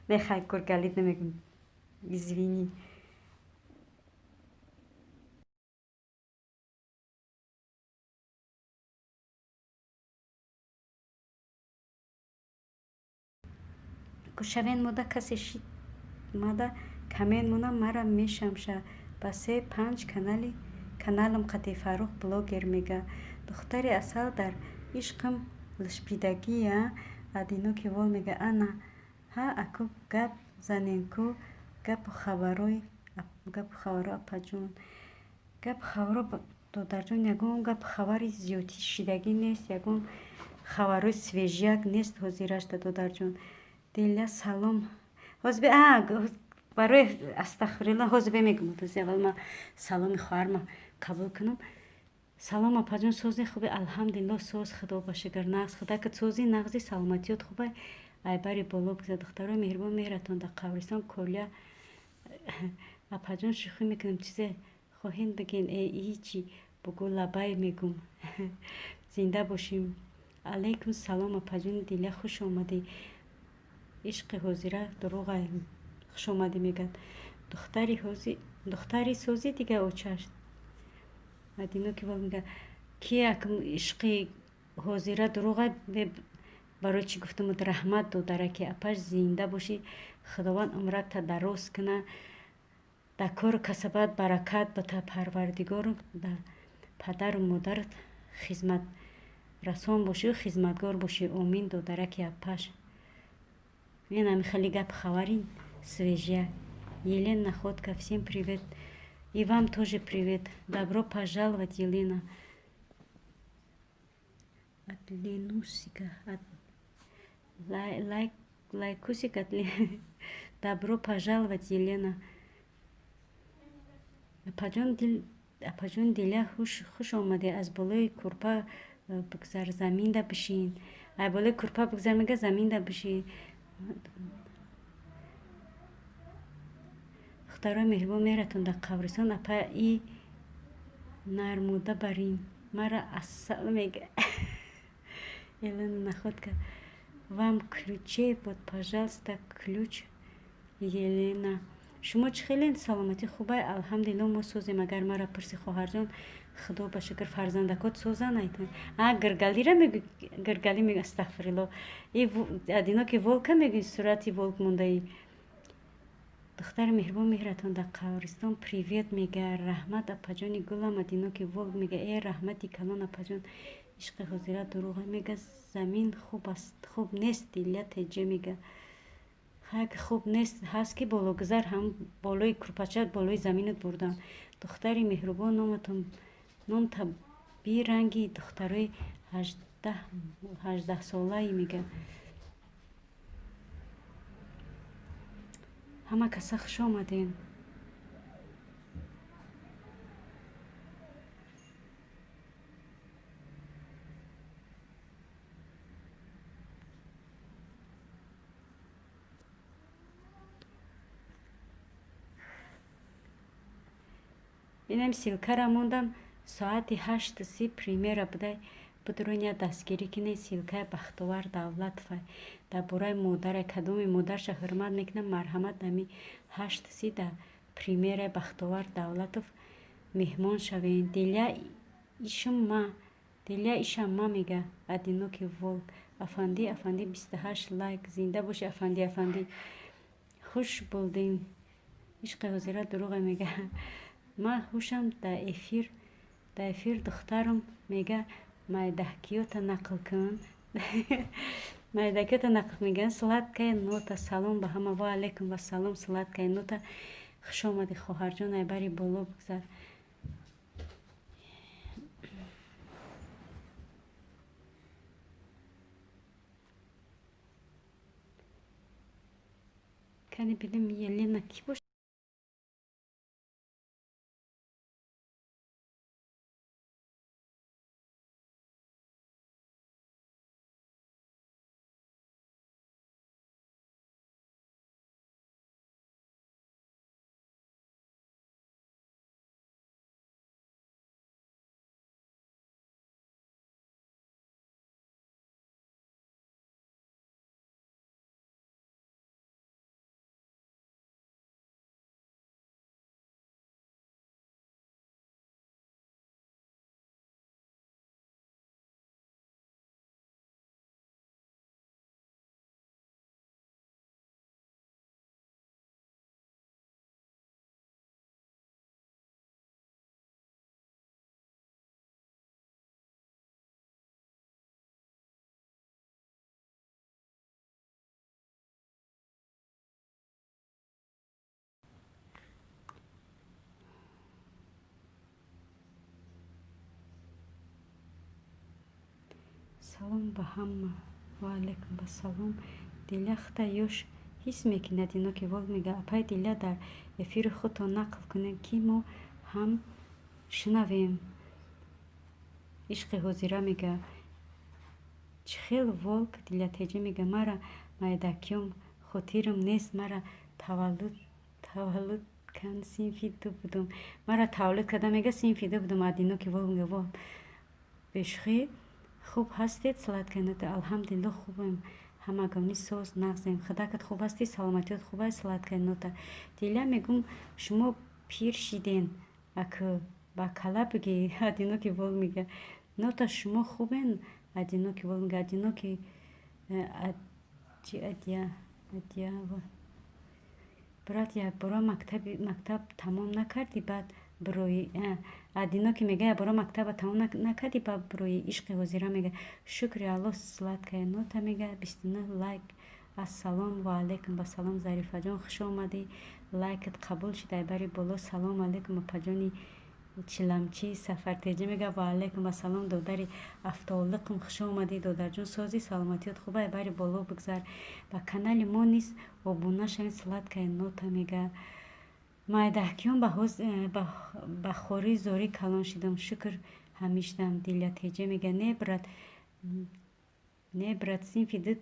Не хай гургалӣ намегем. Извини. Кушавен мода касе шид мада камен мона мара мешамша ба се панҷ канали каналам қати Фаррух блогер мега. Духтари асал дар ишқам лишпидагия одинокий волк мега. Ана ҳа аку гап занем ку гапу хабарои гапу хабаро апаҷон. Гапу хабаро додарҷон ягон гапу хабари зиёдӣ шидагӣ нест, ягон хабарои свежияк нест ҳозирашда додарҷон. Диля салом. Ҳозир барои астағфируллоҳ ҳозир мегӯм. Ҳозир аввал ман саломи хоҳарма қабул кунам. Салом апаҷон, сози хуби алҳамдулилло соз, худо ба шукр нағз. Худакат сози нағзи саломатиёт хубай. Айбари боло бигзар духтарои меҳрубон меҳратон дар қабристон Коля. Апаҷон шӯхӣ мекунам, чизе хоҳем бигин? Э ҳичи бугӯ лабай мегӯм. Зинда бошем. Алайкум салом апаҷон Диля, хуш омадӣ. Ишқи ҳозира дурӯғай хуш омадӣ мегӯяд. Духтари ҳози духтари сози дига очаш. Одинокий волк мегӯяд ки акм ишқи ҳозира дурӯғай барои чӣ гуфтамуд раҳмат додараки апаш зинда бошӣ, худованд умрата дароз куна, дар кору касабат баракат бата парвардигору да падару модарат хизмат расон бошию хизматгор бошӣ. Омин додараки апаш. Ин хеле гап хабари свежая. Елена Находка, всем привет. И вам тоже привет. Добро пожаловать, Елена. От Ленусика. От лайк, лайкусик от Добро пожаловать, Елена. Апаҷон Диля, хуш омадӣ. Аз болои курпа бигзар, заминда бишин. Ай болои курпа бигзар, мега заминда бишин. Духтарои меҳрубон меҳратон дар қабристон апа и нармуда барин. Мара асал мега. Елена Находка. Вам ключей, вот, пожалуйста, ключ, Елена. Шумо чӣ хелен, саломатӣ хубай? Алҳамдулилло, мо созем. Агар мара пурси, хоҳарҷон, худо ба шукр, фарзандакот созан. Айтан а гиргалира мегӯ, гиргали мегӯ, астағфирулло, и одинокий волка мегӯи, сурати волк мондаи. Духтари меҳрибон, меҳратон дар қабристон привет мега. Раҳмат, апаҷони гулам. Одинокий волк мега: э, раҳмати калон, апаҷон. Ишқи ҳозира дурӯға мега. Замин хуб аст, хуб нест. Дилия теҷе мега: хай, хуб нест, ҳаст ки бологузар ҳам болои курпача болои заминат бурдам. Духтари меҳрубон, номатон, ном табиранги духтарои 18-солаи мега. Ҳама каса хуш омадем. Инам ссылкара мондам, соати 8:30 премьера будай, будроня дастгирӣ кине. Ссылкаи Бахтовар Давлатова дар бораи модаре, кадоми модарша ҳурмат мекунам, марҳамат, ами 8:30 дар премьераи Бахтовар Давлатов меҳмон шавем. Диля ишм ма, Диля ишам ма мега. Одинокий волк, афанди, афанди, 28 лайк, зинда боши, афанди, афанди, хуш булдем. Ишқи ҳозира дурӯға мега. Ма ҳушам дар эфир, дар эфир духтарам мега: майдаҳкиёта нақл кун, майдакиёта нақл меган. Сладкая нота, салом ба ҳама. Ва алайкум вассалом, сладкая нота, хуш омадӣ, хоҳарҷон, айбари боло бигзар. Кани бинем, Елена кӣ бош. Салом ба ҳама. Ва алайкум вассалом. Диля хта ёш ҳис мекунад. Одинокий волк мега: апай Диля, дар эфири худтон нақл кунед, ки мо ҳам шунавем. Ишқи ҳозира мега: чӣ хел волк? Диля теҷа мега: мара майдакём хотирам нест, мара таваллуд кан, синфи ду будум. Мара таваллуд карда, мега, синфи ду будум. Одинокий волк мега: во, бешухӣ. Хуб ҳастед? Сладкая нота, алҳамдулилло, хубем, ҳамагонӣ соз нағзем. Худакат хуб ҳастӣ, саломатиёт хуб аст? Сладкая нота. Диля мегум, шумо пир шиден, аку ба кала бигӣ. Одинокий волк мега: нота, шумо хубен? Одинокий волк мега: одинокий чи адия адиява, брат, якбора мактаб тамом накардӣ, баъд бирои. Одинокий мега: якбора мактаба тамом накардӣ, баъд бирои. Ишқи ҳозира мега: шукри Аллоҳ. Сладкая нота мега: 29 лайк, ассалом. Ва алайкум вассалом, Зарифаҷон, хуш омадӣ, лайкат қабул шуд, айбари боло. Салом алайкум, апаҷони чиламчӣ. Сафартеҷа мега: ва алайкум вассалом, додари афтолиқм, хуш омадӣ, додарҷон, созӣ, саломатиёт хуб, айбари боло бигзар. Ба канали мо низ обуна шавед. Сладкая нота мега: майдаҳкиён ба хорӣ зорӣ калон шудам, шукр, ҳамишдам. Дилятеҷа мега: не, брат, не, брат, синфи ду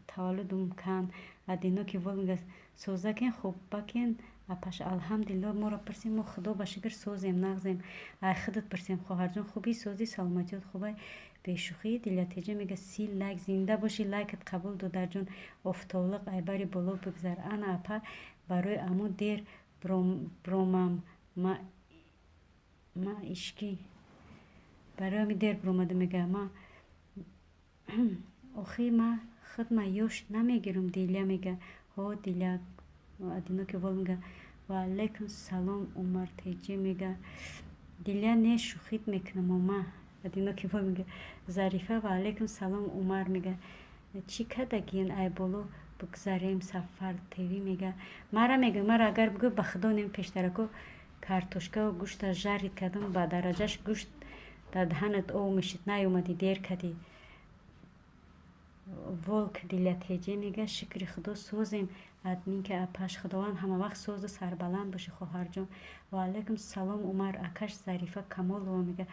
таваллудум кан. Одинокий волк мега: созакен, хуббакен, Апаш, алҳамдулилло, моро пурсем, мо худо ба шукр созем, нағзем. Ай худат пурсем, хоҳарҷон, хубӣ, созӣ, саломатиёт хубай? Бешӯхӣ Дилятеҷа мега, 30 лайк, зинда бошӣ, лайкат қабул, додарҷон. Офтоблиқ, айбари боло бигзар. Ана апа, барои аму дер бромам, ма ишкӣ барои ами дер бромада мега. Ма охи ма худма ёш намегирам. Диля мега, ҳо Диля. Одинокий волк мега, ва алайкум салом. Умар Теҷи мега, Диля, не, шӯхит мекунам ма. Одинокий волк мега, Зарифа, ва алайкум салом. Умар мега, чӣ кардагиен, ай боло бигзарем. Сафар ТВ мега, мара мега, мара агар бигӯ, ба худо нем, пештарако картошкаву гӯшта жарить кардам, ба дараҷаш гӯшт дар даҳанат ов мешид, наёмадӣ, дер кардӣ. Волк Дилятеҷе мега, шукри худо, созем. Админка апаш, худованд ҳамавақт созу сарбаланд бошӣ, хоҳарҷон. Ва алайкум салом, Умар акаш. Зарифа Камолова мега,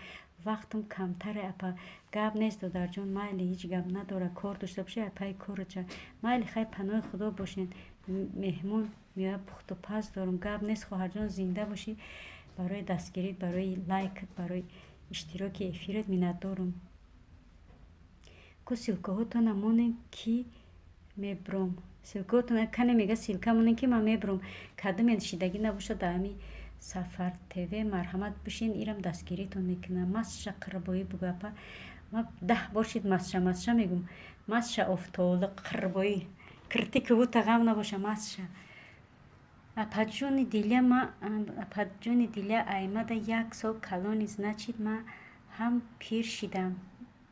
вақтам камтаре, апа. Гап нест, додарҷон, майли, ҳеҷ гап надора, кор дошта бошӣ, апаи корача. Майли, хай, паноҳи худо бошед, меҳмон меояд, пухту паз дорам. Гап нест, хоҳарҷон, зинда бошӣ. Барои дастгирит, барои лайкат, барои иштироки эфират миннатдорам. Ку ссылкаҳотона монем, ки мебром. Ссылкаҳотона кане мега, ссылка монем, ки ман мебром. Кадоме шидагӣ набошад дар ҳами Сафар ТВ, марҳамат, бишин, ирам дастгиритон мекунам. Масша қирбоӣ бугӯ, апа. Ма 10 бор шид масша, масша мегӯм. Масша офтоблиқ қирбоӣ кирти кувута ғам набоша, масша. Апаҷони Диля, ма апаҷони Диля аймада як сол калони, значит, ма ҳам пир шидам.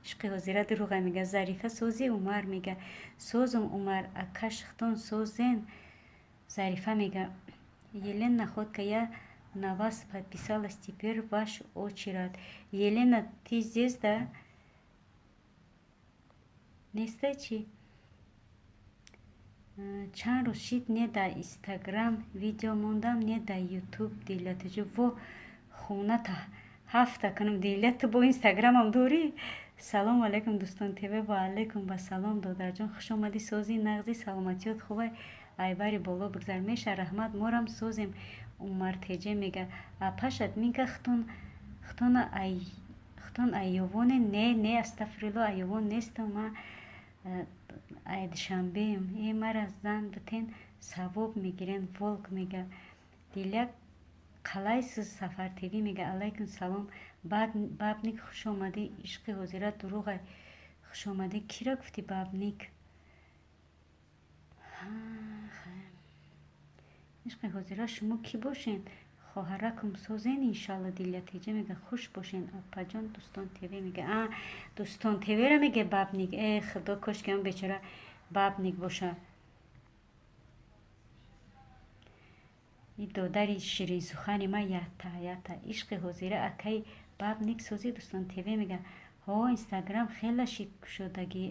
Ишқи ҳозира дурӯға мега. Зарифа, сози? Умар мега, созум. Умар акаш, хитон созен? Зарифа мега, Елена Находка, я на вас подписалась, теперь ваш очередь. Елена, ты здесь, да? Нестай чӣ? Чанд рӯз шид, не дар Инстаграм видео мондам, не дар Ютуб. Дилятаҷо, во, хоната ҳафта кунам. Диля, ту бо Инстаграмам дорӣ? Салому алайкум, Дӯстон ТВ. Ва алайкум ба салом, додарҷон, хуш омадӣ, сози, нағзи, саломатиёт хубай? Айбари боло бигзар. Меша, раҳмат, морам созем. Умар Теҷе мега, апаш админка, хитон айёвоне? Не, не, астафирулло, айёвон нестам, ма ай Душанбеем. Э, мара зан битен, савоб мегирен. Волк мега, Диля, қалайсиз? Сафар ТВ мега, алайкум салом. Бабник, хуш омадӣ. Ишқи ҳозира дурӯғай. Хуш омадӣ. Кира гуфтӣ бабник? Ишқи ҳозира, шумо кӣ бошен? Хоҳаракум, созен, иншалло. Диля Теҷа мега, хуш бошен, апаҷон. Дӯстон ТВ мега, а, Дӯстон ТВра мега бабник. Э, худо, кошки он бечора бабник боша. И додари ширинсухани ма ята ята. Ишқи ҳозира, акаи бабник, сози? Дӯстон ТВ мега, ҳо, Инстаграм хела шид кушодагӣ,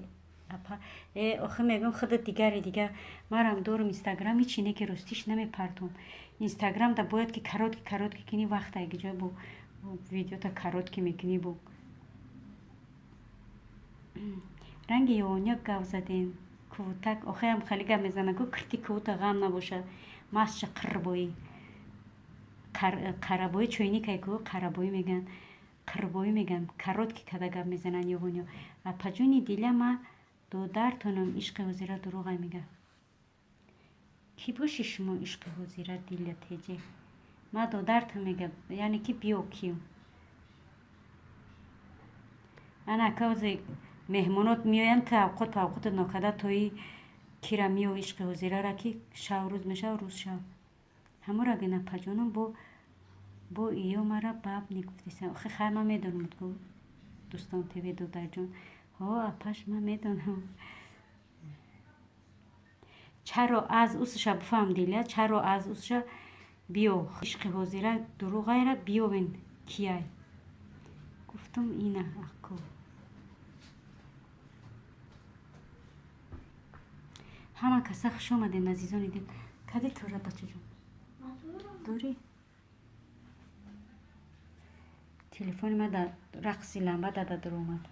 апа. Э, охи мегӯм, худат дигаре дигар. Марам дорум Инстаграм, ҳичи не, ки ростиш намепартом. Инстаграмда бояд ки короткий короткий кунӣ, вақта ҷой бо видеота короткий мекунӣ. Бо ранги ёвониё гап задем, кувутак охиам хеле гап мезанад ку, кирти кувута ғам набошад, масча қирбоӣ, қарабоӣ, чойникай ку, қарабоӣ мегӯянд, қирбоӣ мегӯянд, короткий када гап мезананд ёвониё. Апаҷони Диля, ма додартонам. Ишқи ҳозира дурӯғай мега. Кӣ бошӣ шумо, ишқи ҳозира? Диля Теҷе, ма додартон мега, яъне ки биё, кию. Ана ака, меҳмонот меоянд, ту авқот павқотат нокарда тои кира миё, ишқи ҳозирара, ки шав рӯз мешав, рӯз шав. Ҳамора гин, апаҷонам, бо иё мара баб мегуфтесам. Охи хай, ман медонам ку, Дӯстон ТВ, додарҷон. Ҳо, апаш, ман медонам. Чаро аз усша бифаҳм, Диля, чаро аз усша биё. Ишқи ҳозира дурӯғайра биёвен, кияй гуфтум, ина акко. Ҳама каса хуш омадем, азизони дил. Кади тора, бачаҷон, дорӣ? Телефони ма дар рақси ламба дада дуромад.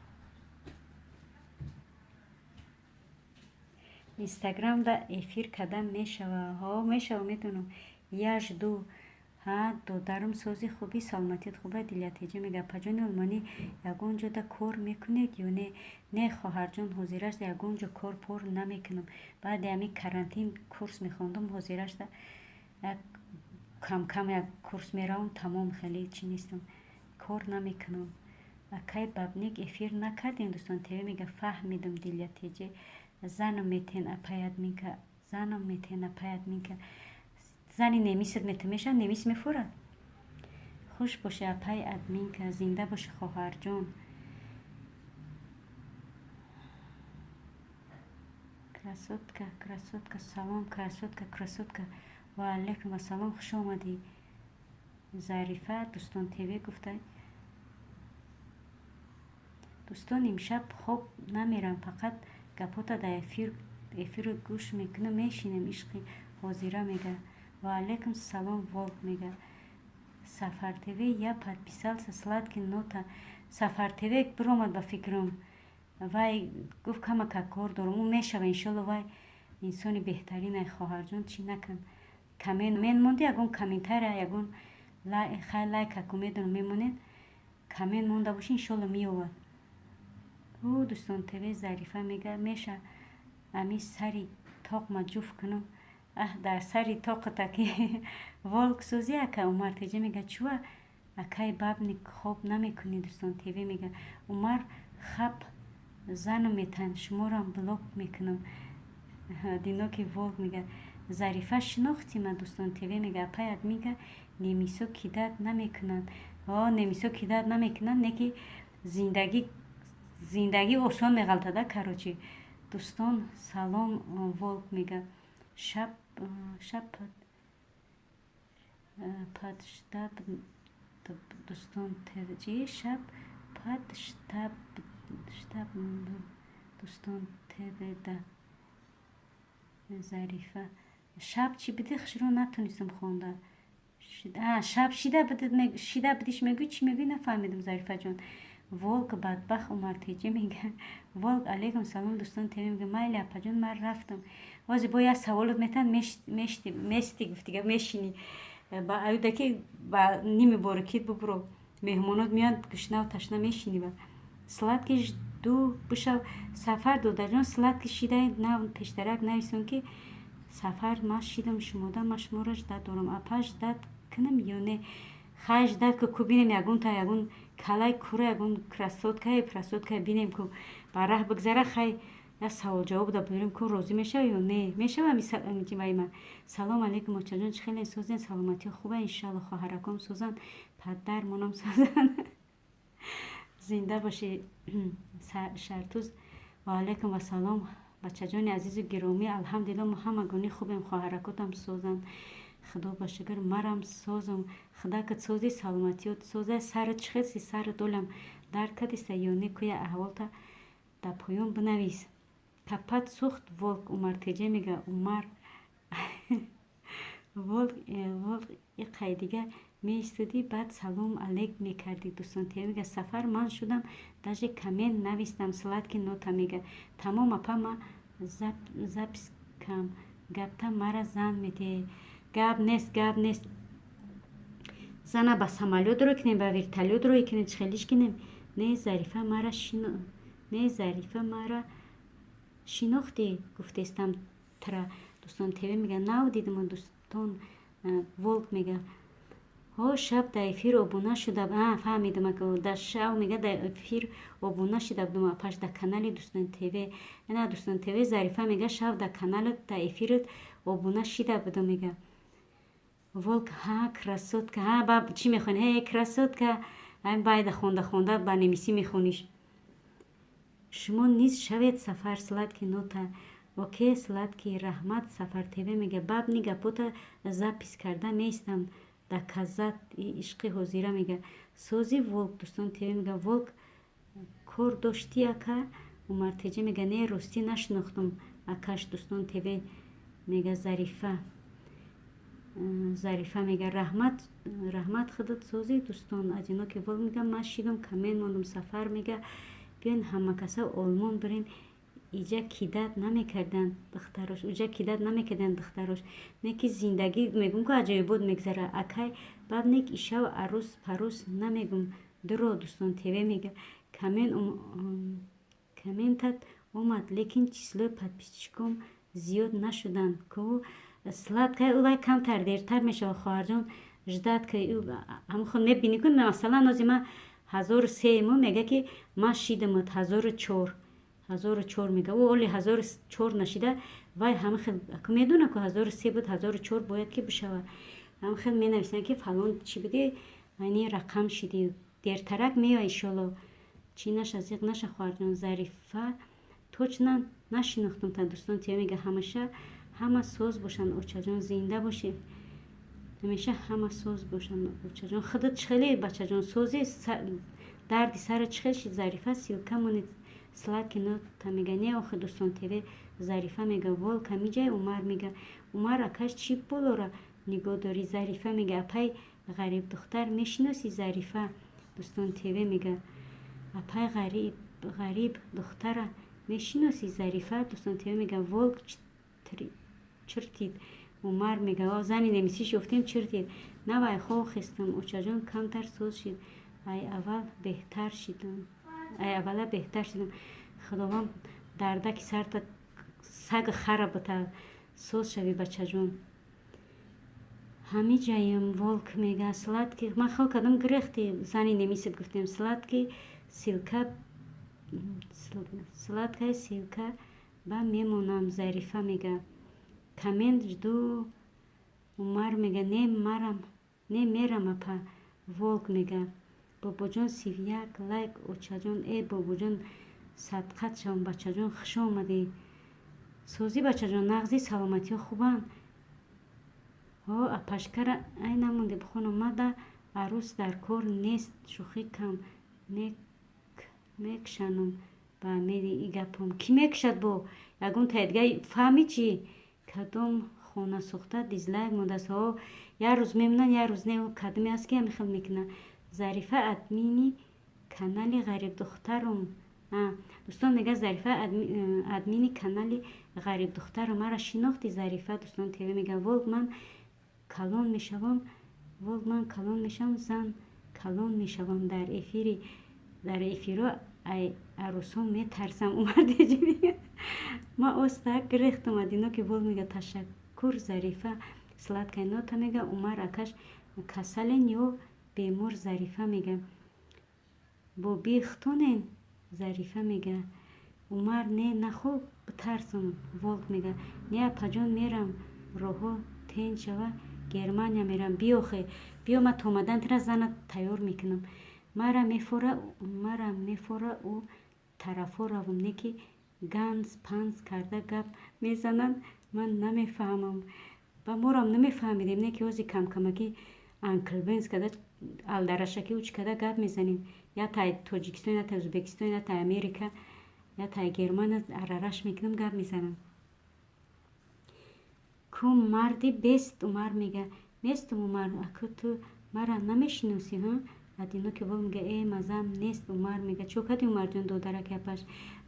Инстаграмда эфир кардан мешава? Ҳо, мешава, медонам. Я жду. Ҳа, додарам, сози, хубӣ, саломатият хуба. Дилятеҷа мега: «Апаҷони олмонӣ, ягон ҷода кор мекунед ё не?» Не, хоҳарҷон, ҳозирашда ягон ҷо кор пор намекунам. Баъди ҳамин карантин курс мехондум, ҳозирашда як камкам як курс меравам, тамом, хеле чӣ нестам, кор намекунам. Акай Бабник, эфир накардем? Дӯстон ТВ мега: «Фаҳмидам, Дилятеҷе, занам метен, апай админка, занам метен, апай админка». Зани немисат мета, мешавад, немис мефурад. Хуш бошӣ, апай админка, зинда бошӣ, хоҳарҷон. Красотка, красотка, салом, красотка, красотка, ва алайкум ассалом, хуш омадӣ, Зарифа. Дӯстон ТВ гуфта: «Дӯстон, имшаб хоб намерам, фақат гапота дар эфиру гӯш мекунам, мешинем». Ишқи ҳозира мега: «Ва алайкум салом». Волк мега: «Сафар ТВ, я подписался, сладкий нота». Сафар ТВ биромад, ба фикрам, вай гуфт, камака кор дорам, ӯ мешава, иншолло. Вай инсони беҳтарин. Ай, хоҳарҷон, чӣ накун, коммент монди, ягон комментария, ягон хай, лайкаку медонам, мемонед, коммент монда бошӣ, иншолло меёвад ӯ. Дӯстон ТВ, Зарифа мега: «Меша ами сари тоқма ҷуфт кунам?» Аҳ, дар сари тоқата ки. Волк сӯзи, ака. Умар Теҷа мега: «Чуа, акай Бабник, хоб намекунӣ?» Дӯстон ТВ мега: «Умар, хаб занам метан, шуморам блок мекунам». Диноки Волк мега: «Зарифа, шинохтима?» Дӯстон ТВ мега: «Апай админка, немисо кидать намекунанд». О, немисо кидать намекунанд, не ки зиндагӣ осон меғалтада, короче. Дӯстон, салом. Волк мега: «Шаб подштаб». Дӯстон, чи шаб подштаб штаб? Дӯстон ТВ да Зарифа, шаб чӣ биди? Хушро натонистам хонда. Шаб шида бидиш мегӯй, чӣ мегӯй, нафаҳмидам, Зарифаҷон. Волк бадбахт. Умар Теҷӣ мега: «Волк, алейкум салом». Дӯстон ТВ мега: «Майли, апаҷон, ман рафтам». Ози бо як саволот метан, мести, гуфтига мешинӣ ба аюда ки ба ними борикит бубуро, меҳмонот меянд, гушнаву ташна мешинӣ. Ба сладкий жду бишав. Сафар додарҷон, сладкий шидай, нав пештарак нависон ки сафар ман шидам шумода, ман шуморо ждать дорам. Апа, ждать кунам ё не? Хай, ждать ку, бинем, ягонта ягон калай кура, ягон красоткае, красоткае бинем ку, ба раҳ бигзара. Хай, як савол ҷавоб да бурем ку, розӣ мешава ё не мешава. Ман салом алейкум, очаҷон, чӣ хеле созен, саломатӣ хуба, иншалло. Хоҳараком созанд, падармонам созанд, зинда бошӣ. Шартуз, ва алайкум вассалом, бачаҷони азизу гиромӣ. Алҳамдулилло, мо ҳамагонӣ хубем, хоҳаракотам созанд, худо ба шукр, марам созам. Худакат сози, саломатиёт соза. Сарат чӣ хелси? Сарат олам дард кардиста ё не? Куя аҳволта дар поён бинавис. Капат сӯхт, Волк. Умар Теҷа мега: «Умар Волк, Волк, иқай дига меистодӣ, баъд салом алейк мекардӣ». Дӯстон ТВ мега: «Сафар, ман шудам, даже коммент навистам». Сладкий нота мега: «Тамом, апа, ма запись кам гапта, мара зан медиҳе». Гап нест, гап нест, зана ба самолёт рой кунем, ба вертолёт рой кунем, чӣ хелиш кунем? Не, Зарифа, мара не, Зарифа, мара шинохтӣ, гуфтестам тра. Дӯстон ТВ мега: «Нав дидам». Дӯстон, Волк мега: «Ҳо, шаб дар эфир обуна шуда». Фаҳмидам, дар шаб мега дар эфир обуна шуда будам, апаш, дар канали Дӯстон ТВ. На, Дӯстон ТВ, Зарифа мега, шаб дар каналат, дар эфират обуна шида будам, мега. Волк, ҳа, красотка, ҳа, ба чӣ мехонӣ? Ҳе, красотка, ҳамин байда хонда хонда ба немисӣ мехониш. Шумо низ шавед, Сафар. Сладкий нота, окей, сладкий, раҳмат. Сафар ТВ мега: «Бабни, гапота запись карда меистам, доказать». Ишқи ҳозира мега: «Сози, Волк». Дӯстон ТВ мега: «Волк, кор доштӣ, ака?» Умар Теҷа мега: «Не, ростӣ нашинохтам акаш». Дӯстон ТВ мега: «Зарифа, Зарифа мега: «Раҳмат, раҳмат, худат созӣ». Дӯстон, Одинокий Волк мега: «Ман шидам, коммент мондам». Сафар мега: «Биён, ҳамакаса Олмон бирем». Иҷа кидать намекарданд духтарош, уҷа кидать намекарданд духтарош. Не ки зиндагӣ, мегум, ку аҷоибот мегзара. Акай Бабник, ишав арӯс парӯс намегум, дуро. Дӯстон ТВ мега: «Комментат омад, лекин числои подписчиком зиёд нашуданд ку». Сладкая, вай камтар дертар мешавад, хоҳарҷон, ждать ка. Ҳамхо мебинӣ ку, масалан, ози ман 1003-му, мега ки ман шидамад 1004, 1004 мега. Ӯ оли 1004 нашида. Вай ҳама хел медона ку, 1003 буд, 1004 бояд ки бишавад. Ҳама хел менависанд, ки фалон чӣ будӣ, айни рақам шидӣ. Дертарак меоя, иншолло. Чӣ наша, зиқ наша, хоҳарҷон. Зарифа, точно нашинохтам та. Дӯстон тия мега: «Ҳамеша ҳама соз бошанд, очаҷон, зинда бошед». Ҳамеша ҳама соз бошанд, очаҷон. Худат чӣ хеле, бачаҷон, сози? Дарди сара чӣ хел шид? Зарифа, ссылка монед. Сладкий нота мега: «Не, охи». Дӯстон ТВ, Зарифа мега: «Волк ҳамиҷай». Умар мега: «Умар акаш, чӣ болора нигоҳ дорӣ?» Зарифа мега: «Апай Ғарибдухтар мешиносӣ, Зарифа?» Дӯстон ТВ мега: «Апай Ғариб духтара мешиносӣ, Зарифа?» Дӯстон ТВ мега: «Волк чиртид». Умар мега: «Зани немисиш ёфтем, чиртид». Навай хов хестам, очаҷон, камтар соз шид, ай аввал беҳтар шидам, ай аввала беҳтар шидам. Худованд дардаки сарта саг хара бута, соз шавӣ, бачаҷон. Ҳамиҷаем. Волк мега: «Сладкий». Ман хел кардам, гирехти зани немисит гуфтем. Сладкий ссылка, сладкая ссылка ба мемонам. Зарифа мега: «Коммент жду». Умар мега: «Не марам, не мерам, апа». Волк мега: «Бобоҷон, 31 лайк, очаҷон». Э, бобоҷон, садқат шавам, бачаҷон, хуш омадӣ. Созӣ, бачаҷон, нағзи, саломатиҳо хубанд? Ҳо, апашкара ай намонде бихонам. Мада арӯс дар кор нест, шӯхӣ кам мекшанам ба мери и гапам. Кӣ мекушад? Бо ягон таи дига фаҳмӣ чӣ? Кадом хонасӯхта дизлайк мондааст? Ҳо, як рӯз мемонанд, як рӯз не. Кадоме аст, ки ҳамин хел мекунад? Зарифа, админи канали Ғарибдухтарум. Дӯстон мега: «Зарифа, админи канали Ғарибдухтарум, маро шинохтӣ, Зарифа?» Дӯстон ТВ мега: «Волк, ман калон мешавам, волк, ман калон мешавам, зан калон мешавам, дар эфири, дар эфиро ай арӯсон метарсам». Умар деҷи мега: «Ма остак гирехтам». Адино ки волк мега: «Ташаккур, Зарифа». Сладкая нота мега: «Умар акаш, касален ё бемор?» Зарифа мега: «Бобихтонен?» Зарифа мега: «Умар, не, нахоб битарсам». Волк мега: «Не, апаҷон, мерам, роҳҳо тен шава, Германия мерам». Биёхе, биё, ма то омадан тира зана тайёр мекунам. Мара мефора, ӯ тарафҳо равам, не ки ганз панз карда гап мезананд, ман намефаҳмам. Ба морам намефаҳмидем, не ки ҳози камкамакӣ анклбенз карда, алдарашакӣ уч карда гап мезанем. Я тай Тоҷикистон, я тай Ӯзбекистон, я тай Америка, я тай Германия арараш мекунам, гап мезанам ку. Марди бест. Умар мега: «Нестум». Умар аку, ту мара намешиносӣ, ҳа? Адино ки вол мега: «Э, мазам нест». Умар мега: «Чо кардӣ, Умарҷон, додараки апаш?»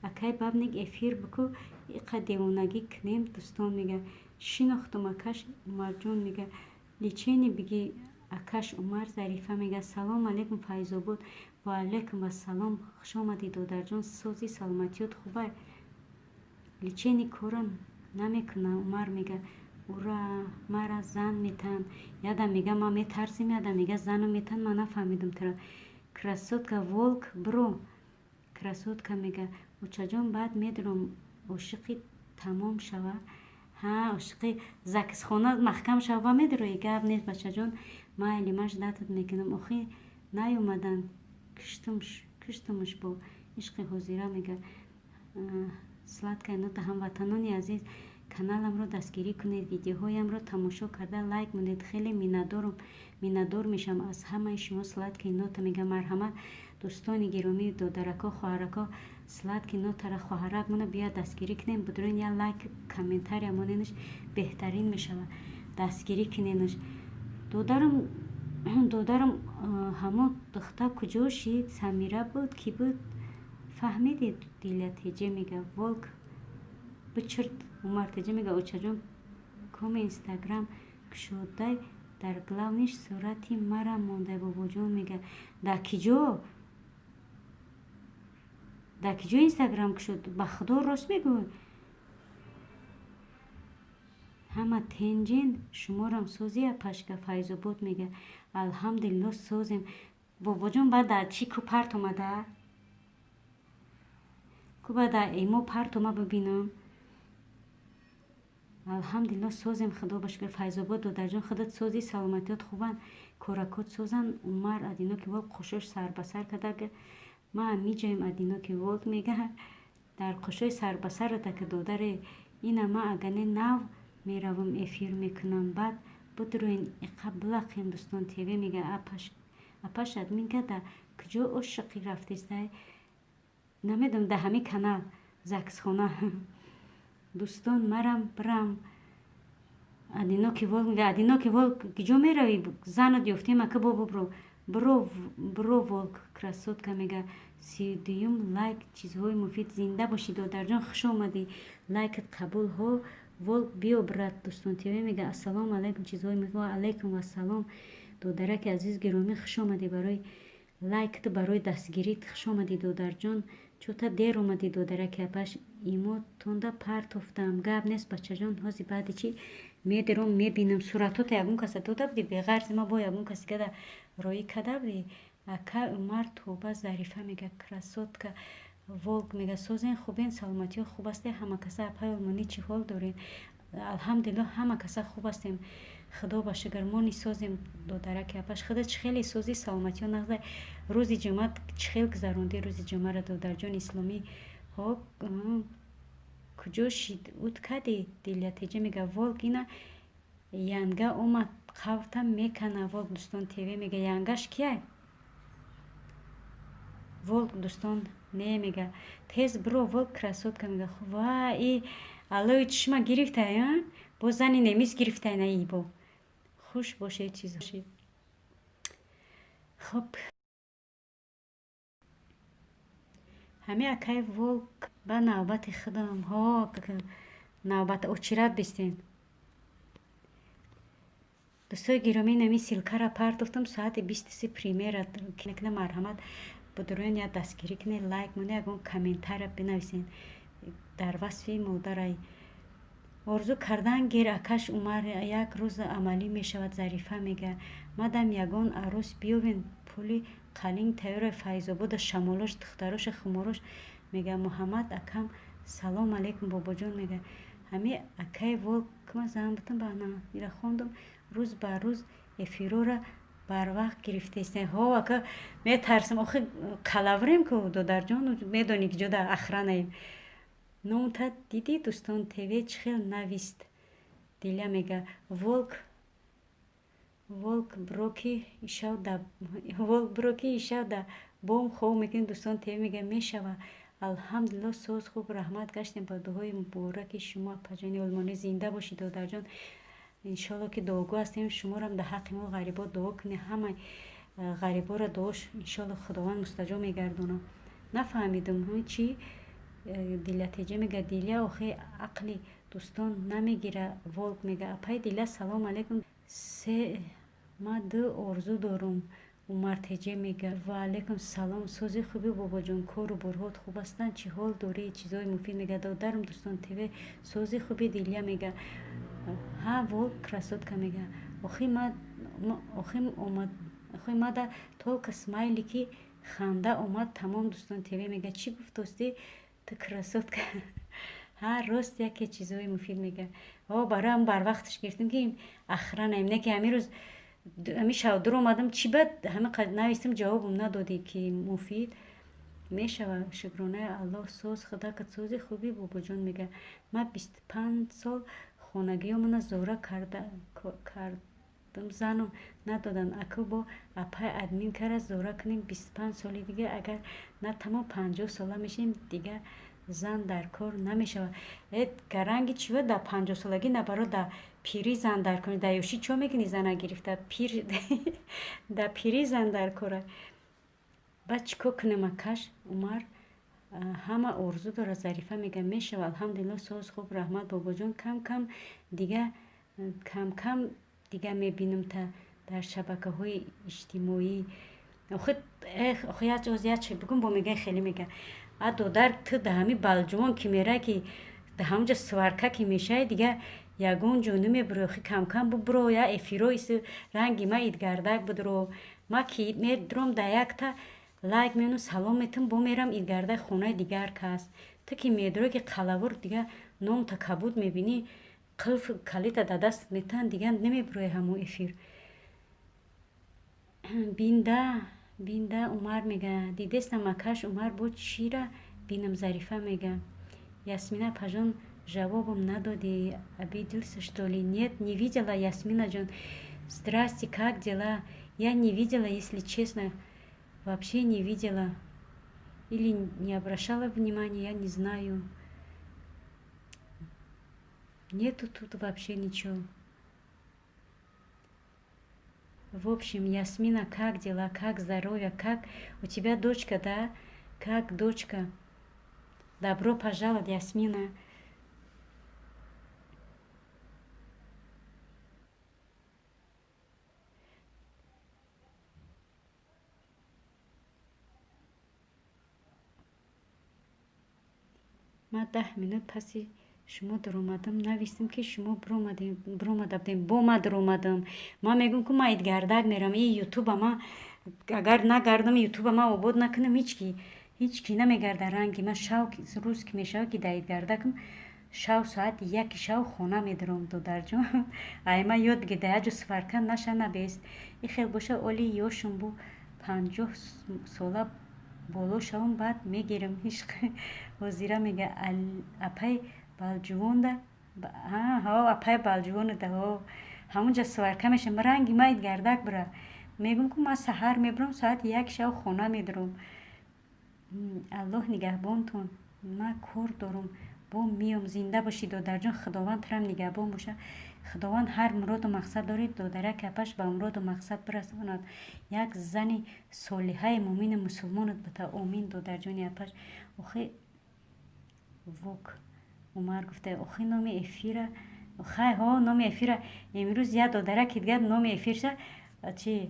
Акай Бабник, эфир бику, иқа девонагӣ кунем. Дӯстон мега: «Шинохтум, акаш Умарҷон». Мега: «Лечение биги, акаш Умар». Зарифа мега: «Салом алейкум, Файзобод». Ва алейкум ассалом, хуш омадӣ, додарҷон, сози, саломатиёт хубай? Лечение кора намекуна. Умар мега: «Ура, мара зан метаҳанд». Ядам мега: «Ман метарсим», ядам мега: «Зану метаҳанд». Ман нафаҳмидам тура. Красотка, волк бро. Красотка мега: «Очаҷон, баъд медурам, ошиқи тамом шава». Ҳа, ошиқи закисхона маҳкам шава, медурои, гап нест, бачаҷон, майли, ман ждать мекунам. Охи наёмаданд, киштумш бо ишқи ҳозира. Мега сладкая нота: «Ҳамватанони азиз, каналамро дастгирӣ кунед, видеоҳоямро тамошо карда, лайк монед, хеле миннатдорам, миннатдор мешавам аз ҳамаи шумо». Сладкий нота мега: «Марҳамат, дӯстони гиромӣ, додарако, хоҳарако, Сладкий нотара, хоҳарак мона биёяд, дастгирӣ кунем. Будурен, як лайк, комментария моненаш, беҳтарин мешавад, дастгирӣ куненаш». Додарам, додарам, ҳамон духтар куҷо шид? Самира буд, кӣ буд, фаҳмидед? Дилятеҷе мега: «Волк». Бичирд Умар теҷа мега, очаҷон, коми Инстаграм кушодай, дар главный ш сурати мара мондай. Бобоҷон мега, дар киҷо, дар киҷо Инстаграм кушод? Ба Худо, рост мегӯй? Ҳама тенҷен, шуморам сози, апашка? Файзобод мега, алҳамдулилло, созем, бобоҷон. Баъд дар чӣ ку парт омада ку? Баъд дар эмо парт ома, бибинам. Алҳамдулилло, созем, Худо ба шукр. Файзобод додарҷон, худат сози, саломатиёт хубанд, коракот созанд? Умар Одинокий волк қушош сарбасар када, ма миҷаем. Одинокий волк мега, дар қушои сарбасарата ки, додаре, ина ма агане нав меравам, эфир мекунам, баъд бидроен, иқа билақем. Дӯстон ТВ мега, апаш админка да куҷо ошиқӣ рафтестай? Намедонам, да ҳамин канал загсхона. Дӯстон, марам бирам. Одинокий волк мега, Одинокий волк, куҷо меравӣ? Занат ёфтем, ака, бо бибро, бро, бро. Волк красотка мега, 32-юм лайк, чизҳои муфид. Зинда бошӣ, додарҷон, хуш омадӣ, лайкат қабул. Ҳо, волк, биё, брат. Дӯстон ТВ мега, ассалому алайкум, чизҳои муфид. Ва алайкум ассалом, додараки азиз, гиромӣ, хуш омадӣ. Барои лайкату барои дастгирит хуш омадӣ, додарҷон. Чӯта дер омадӣ, додараки апаш, имо тонда партофтам. Гап нест, бачаҷон, ҳози баъди чӣ медиром, мебинам. Суратҳота ягон каса дода будӣ беғарзи ма? Бо ягон каси гада роӣ карда будӣ, ака Умар? Тоба. Зарифа мега, красотка. Волк мега, созен, хубен, саломатиҳо хуб асте ҳама каса? Апай Олмонӣ, чӣ ҳол доред? Алҳамдулилло, ҳама каса хуб ҳастем, Худо ба шукр, мо ни созем, додараки апаш. Худат чӣ хеле созӣ, саломатиҳо нағза? Рӯзи ҷумъа чӣ хел гузарондӣ, рӯзи ҷумъаро, додарҷони исломӣ? Ҳо, куҷо шид, ут кадӣ? Дилятеҷа мега, волк, ина янга омад, қаврта мекана. Волк дӯстон ТВ мега, янгаш кияй? Волк дӯстон не мега, тез бро. Волк красотка мега, ва и аллои чишма гирифтай, бо зани немис гирифтай на ибо. Хуш бошед, чиз. Хоб, ҳами акай волк, ба навбати худам. Ҳо, навбат очират бистен. Дӯстои гиромӣ, нами ссылка ра партофтам, соати 23 примера кина. Марҳамат, будуроен, я дастгирӣ кунед, лайк монед, ягон комментария бинависед дар васфи модарай. Орзу кардан гир, акаш Умар, як рӯз амалӣ мешавад. Зарифа мега, мадам ягон арӯс биёвен, пули қалинг тайёра. Файзобода шамолош, духтароша хуморош мега. Муҳаммад акам, салом алейкум, бобоҷон мега. Ҳами акаи волк ма зан бутам, бана ира хондум. Рӯз ба рӯз эфирора барвақт гирифтаистем. Ҳо, ака, метарсам охи, қалаврем ку, додарҷон, медонӣ ки ҷода охранаем. Номта дидӣ, дӯстон ТВ чӣ хел навист? Диля мега, волк, волк броки ишав да, волк броки ишав да бом хоб мекунем. Дӯстон ТВ мега, мешава. Алҳамдулилло, соз, хуб, раҳмат гаштем ба дуои мубораки шумо, апаҷони Олмонӣ. Зинда бошӣ, додарҷон, иншоалло ки дуогӯ ҳастем. Шуморам дар ҳаққи мо ғарибо дуо кунед. Ҳамаи ғариборо дуош иншоалло Худованд мустаҷоб мегардонад. Нафаҳмидум чӣ? Дилятеҷа мега, Диля, охи ақли дӯстон намегира. Волк мега, апаи Диля, салом алейкум. Се ма ду орзу дорум. Умартеҷа мега, ва алейкум салом, сози, хуби, бобоҷон, кору борҳот хуб ҳастанд, чӣ ҳол дорӣ? Чизҳои муфид мега, додарам. Дӯстон ТВ, сози, хуби? Дилия мега, ҳа. Волк красотка мега, охи мада только смайлики ханда омад, тамом. Дӯстон ТВ мега, чӣ гуфтостӣ ту, красотка? Ҳа, рост, яке чизҳои муфид мега. О, бароям барвақташ гирифтем, ки охранаем, не ки ҳамин рӯз, ҳамин шав дур омадам. Чӣ бад ҳамин қадр навистам, ҷавобам надодӣ, ки муфид мешава. Шукронаи Аллоҳ, соз, худакат сози, хуби, бобоҷон мега. Ман 25 сол хонагиёмона зора кардам, занам надоданд. Аку бо апай админкара зора кунем, 25 соли дига агар на тамом 50 сола мешавем, дигар зан дар кор намешавад. Э, гаранги чива дар 50-солагӣ, наоборот, дар пирӣ зан дар кор. Дар ёшӣ чо мекунӣ зана гирифта? Пир, дар пирӣ зан дар кора. Баъд чӣ кор кунем, акаш Умар? Ҳама орзу дорад. Зарифа мега, мешава, алҳамдулилло, соз хуб, раҳмат бобоҷон. Кам-кам дига, кам-кам дига мебинам та дар шабакаҳои иҷтимоӣ. Охи охи як чи бигум, бо мега, хеле мега. А додар, ту да ҳами Балҷувон ки мерай, ки да ҳамонҷа сварка ки мешавӣ, дига ягон ҷо намебурӣ. Охи кам-кам бубуро, я эфиро иси ранги ма идгардак будро. Ма ки медуром, да якта лайк меону салом метам, бо мерам идгардаи хонаи дигар кас. Ту ки медурӣ, ки қалавур, дига номта кабуд мебинӣ, қилф калита да дастат метаҳанд, дига намебурои ҳамон эфир. Бинда, бинда, Умар мега, дидестам акаш Умар, бо чира бинам? Зарифа мега, Ясмина апаҷон, жавобам надодӣ, обиделся, что ли? Нет, не видела, Ясминаҷон. Здрасте, как дела? Я не видела, если честно, вообще не видела или не обращала внимания, я не знаю. Нету тут вообще ничего. В общем, Ясмина, как дела, как здоровье, как у тебя дочка, да? Как дочка? Добро пожаловать, Ясмина. Ман 10 минут паси шумо дуромадам, навистам, ки шумо биромада будем, бо ма дуромадам. Ман мегӯям, ку ман идгардак мерам, и ютуба ма агар нагардам, ютуба ма обод накунам, ҳички ҳички намегарда ранги ман. Шав рӯз ки мешавад, ки дар идгардакам, шав соати 1 шав хона медурам. Додарҷон, ай ма ёд бигир, дар як ҷо сварка наша, набест. И хел боша, оли ёшум бу 50 сола боло шавам, баъд мегирам. Ҳозира мега, апай Балҷувонда, апай Балҷувонда, ҳамонҷа сварка мешавам. Ранги ма идгардак бура. Мегӯям, ку ман саҳар мебурам, соати 1 шав хона медурам. Аллоҳ нигаҳбонтон, ман кор дорам, бо миём. Зинда бошӣ, додарҷон, Худованд турам нигаҳбон боша. Худованд ҳар муроду мақсад доред, додарак апаш, ба муроду мақсад бирасонад, як зани солиҳаи муъмини мусулмонат бита. Омин, додарҷони апаш. Охи вок Умар гуфта, охи номи эфира хай, ҳо, номи эфира имрӯз як додараки дигар номи эфирша чи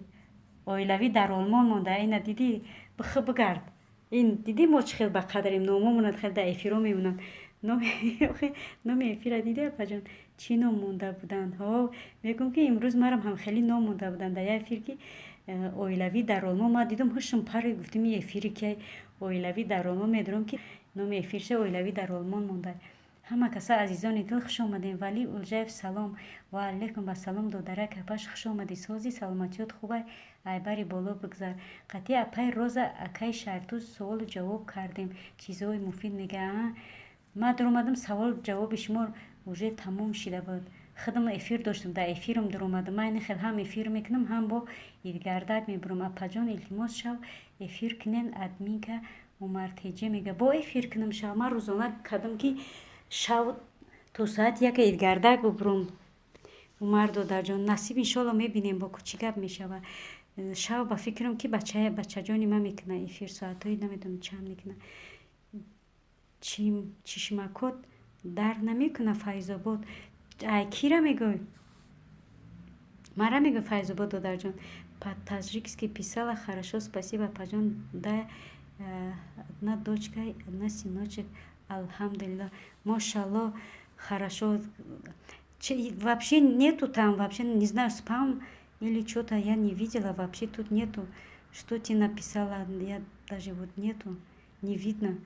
оилавӣ дар Олмон монда. Ина дидӣ, бихы бигард, ин дидӣ, мо чӣ хел ба қадрем, номомонад хел дар эфиро мемонанд. Номи эфира дидӣ, апаҷон, чӣ ном монда буданд? Ҳо, мегӯм, ки имрӯз марам ҳам хеле ном монда буданд дар як эфир, ки оилавӣ дар Олмон. Ма дидум, ҳушм пари, гуфтим, ин эфири ки оилавӣ дар Олмон, медурам, ки номи эфирша оилавӣ дар Олмон монда. Ҳама каса, азизони дил, хуш омадем. Валӣ Улҷаев, салом. Ва алайкум ассалом, додарак апаш, хуш омадӣ. Сози, саломатиёт хубай? Айбари боло бигзар. Қатъи апай Роза, акай Шартуз суолу ҷавоб кардем, чизҳои муфид мега. Ман дуромадам, савол ҷавоби шумо уже тамом шида буд. Худам эфир доштам, дар эфирам дуромадам. Ман ин хел ҳам эфир мекунам, ҳам бо идгардак мебурам. Апаҷон, илтимос, шав эфир кунен, админка Умартеҷа мега. Бо эфир кунам шав. Ман рӯзона кардам, ки шав то соати 1 идгардак бубурам. Умар додарҷон, насиб, иншолло, мебинем, бо чӣ гап мешава. Шав ба фикрам, ки бачаҷони ман мекунад эфир, соатҳои намедонам чанд мекунад. Чишмакот дард намекунад, Файзобод? Ай кира мегӯй? Мара мегӯй, Файзобод додарҷон? По-таджикски писала, хорошо, спасибо, апаҷон. Да, одна дочка, одна сыночек, алҳамдулилло, мошалло, хорошо. Вообще нету там, вообще не знаю, спам или что-то, я не видела, вообще тут нету. Что ты написала, я даже вот нету, не видно.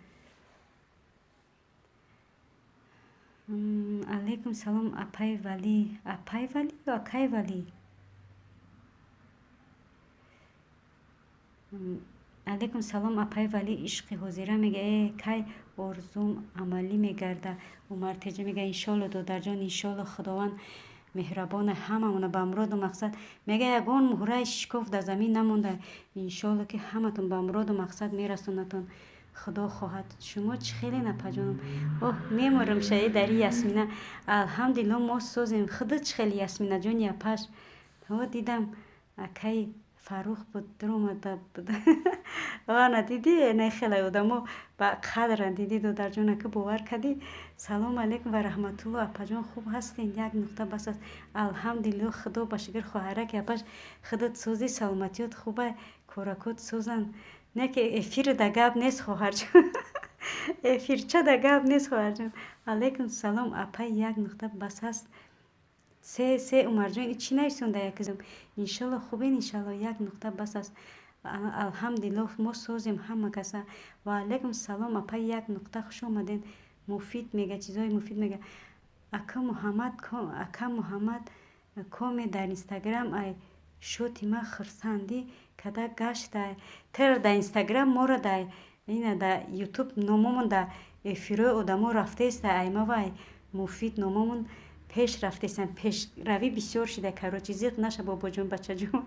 Алайкум салом, апай Валӣ. Апай Валӣ ё акай Валӣ? Алайкум салом, апай Валӣ. Ишқи ҳозира мега, э кай орзум амалӣ мегарда? Умартеҷа мега, иншолло, додарҷон, иншолло, Худованд меҳрабона, ҳамамона ба муроду мақсад мега. Ягон муҳраи шикоф дар замин намонда. Иншолло, ки ҳаматон ба муроду мақсад мерасонатон, Худо хоҳад. Шумо чӣ хелен, апаҷонам? Оҳ, меморам шаи дари Ясмина. Алҳамдулилло, мо созем. Худо чӣ хели, Ясминаҷони апаш? Ҳо, дидам, акаи. Фаррух буд, дуромада буд. Ана дидӣ, не, хеле одамо ба қадранд. Дидӣ, додарҷон, ака, бовар кардӣ? Салому алайкум ва раҳматулло, апаҷон, хуб ҳастен? Як нуқта бас аст. Алҳамдулилло, худо ба шукр, хоҳараки апаш, худат созӣ, саломатиёт хубай, коракот созанд. Не ки эфири да гап нест, хоҳарҷон, эфирча да гап нест, хоҳарҷон. Алайкум салом, апай, як нуқта бас аст. Се се, Умарҷон, чӣ нависонда якизм? Иншолло, хубен, иншалло. Як нуқта бас аст. Алҳамдулилло, мо созем ҳама каса. Ва алайкум салом, апай, як нуқта, хуш омаден. Муфид мега, чизҳои муфид мега. Ака Муҳаммад, ака Муҳаммад коме дар Инстаграм ай шоти ма хурсандӣ када гашта. Тера дар Инстаграм, моро дар ина дар Ютуб номомон дар эфирҳои одамо рафтеста. Аймава ай Муфид номомон пеш рафтестан, пешравӣ бисёр шида. Короче, зиқ наша, бобоҷон, бачаҷон.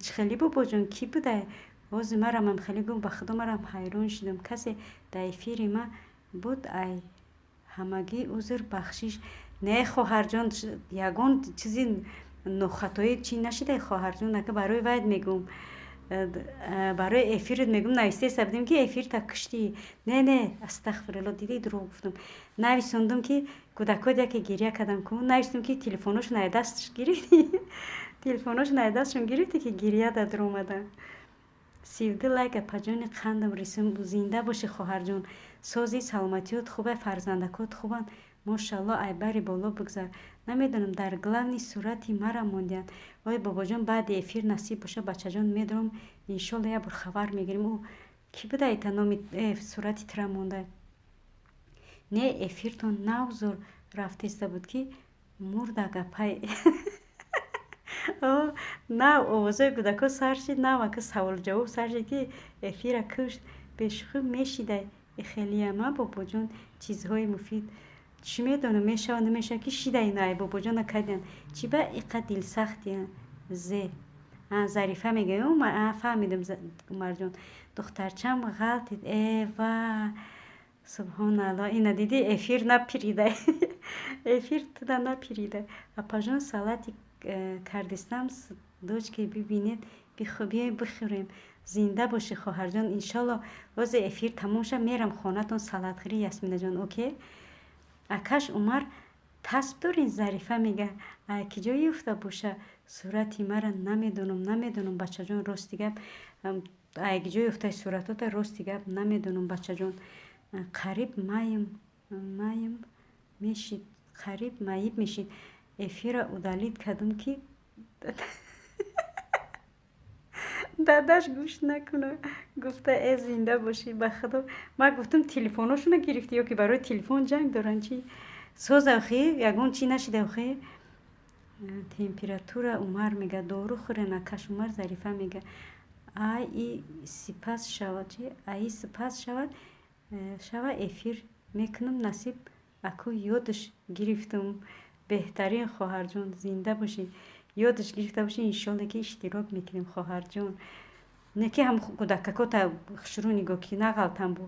Чӣ хеле, бобоҷон, кӣ буда? Ҳозир марамам хеле гум, ба худо, марам ҳайрон шудам. Касе дар эфири ма буд, ай ҳамагӣ узр, бахшиш. Не, хоҳарҷон, ягон чизи нохатоӣ чӣ нашида, хоҳарҷон, ака. Барои вайд мегӯм, барои эфират мегӯм. Навистеста будем, ки эфирта куштӣ. Не, не, астағфирулло, дидӣ, дурӯғ гуфтам. Нависондум, ки кӯдакот яке гиря кардам ку, навистум, ки телефоношон ай дастш гирифтӣ, телефоношон ай дастшон гирифтӣ, ки гиря да дуромада. 32 лайк, апаҷони қандам рисум. Зинда бошӣ, хоҳарҷон, сози, саломатиёт хубе, фарзандакот хубанд, мошалло, ай бари боло бигзар. Намедонам, дар главный сурати мара мондиянд. Ой, бобоҷон, баъди эфир насиб боша, бачаҷон, медорам, иншолло, як бор хабар мегирем. Ӯ кӣ буда, ита номи сурати тира монда? Не, эфиртон нав зур рафтеста буд, ки мурда гапай. Нав овозои кӯдако сар шид, нав ака саволҷавоб сар шид, ки эфира кушт. Бешӯхӣ мешидай хелияма, бобоҷон, чизҳои муфид. Чӣ медонам, мешавад, намешавад, ки шида ина. Ай бобоҷона кардиян, чӣ ба иқа дилсахтиян? Зе Зарифа мега, фаҳмидам, Умарҷон, духтарчам ғалтид. Э ва субҳоналло, ина дидӣ, эфир напирида, эфир туда напирида. Апаҷон, салати кардистам, дочки, бибинед, бихӯрем. Зинда бошӣ, хоҳарҷон, иншолло, бозе эфир тамом ша, мерам хонатон салатхӯрӣ. Ясминаҷон, окей. Акаш Умар, тасб дорин? Зарифа мега, ки ҷо ёфта боша сурати мара? Намедонам, намедонам, бачаҷон, рости гап, ай ҷо ёфтаи суратота, рости гап, намедонам, бачаҷон. Қариб маем маем мешид, қариб маиб мешид. Эфира удалить кардам, ки дадаш гӯш накуна гуфта. Э, зинда бошӣ, ба худо, ман гуфтам, телефоношона гирифтӣ ё ки барои телефон ҷанг доранд? Чӣ соз, охи, ягон чӣ нашида, охи? Температура, Умар мега, дору хӯрен, акаш Умар. Зарифа мега, ай и сипас шавад, чи аи сипас шавад, шава эфир мекунам, насиб. Аку ёдаш гирифтум. Беҳтарин, хоҳарҷон, зинда бошӣ. Ёдаш гирифта бошӣ, иншолло, ки иштирок мекунем, хоҳарҷон. Не ки ҳам кӯдакакота хушрӯ нигоҳ, ки нағалтам бу.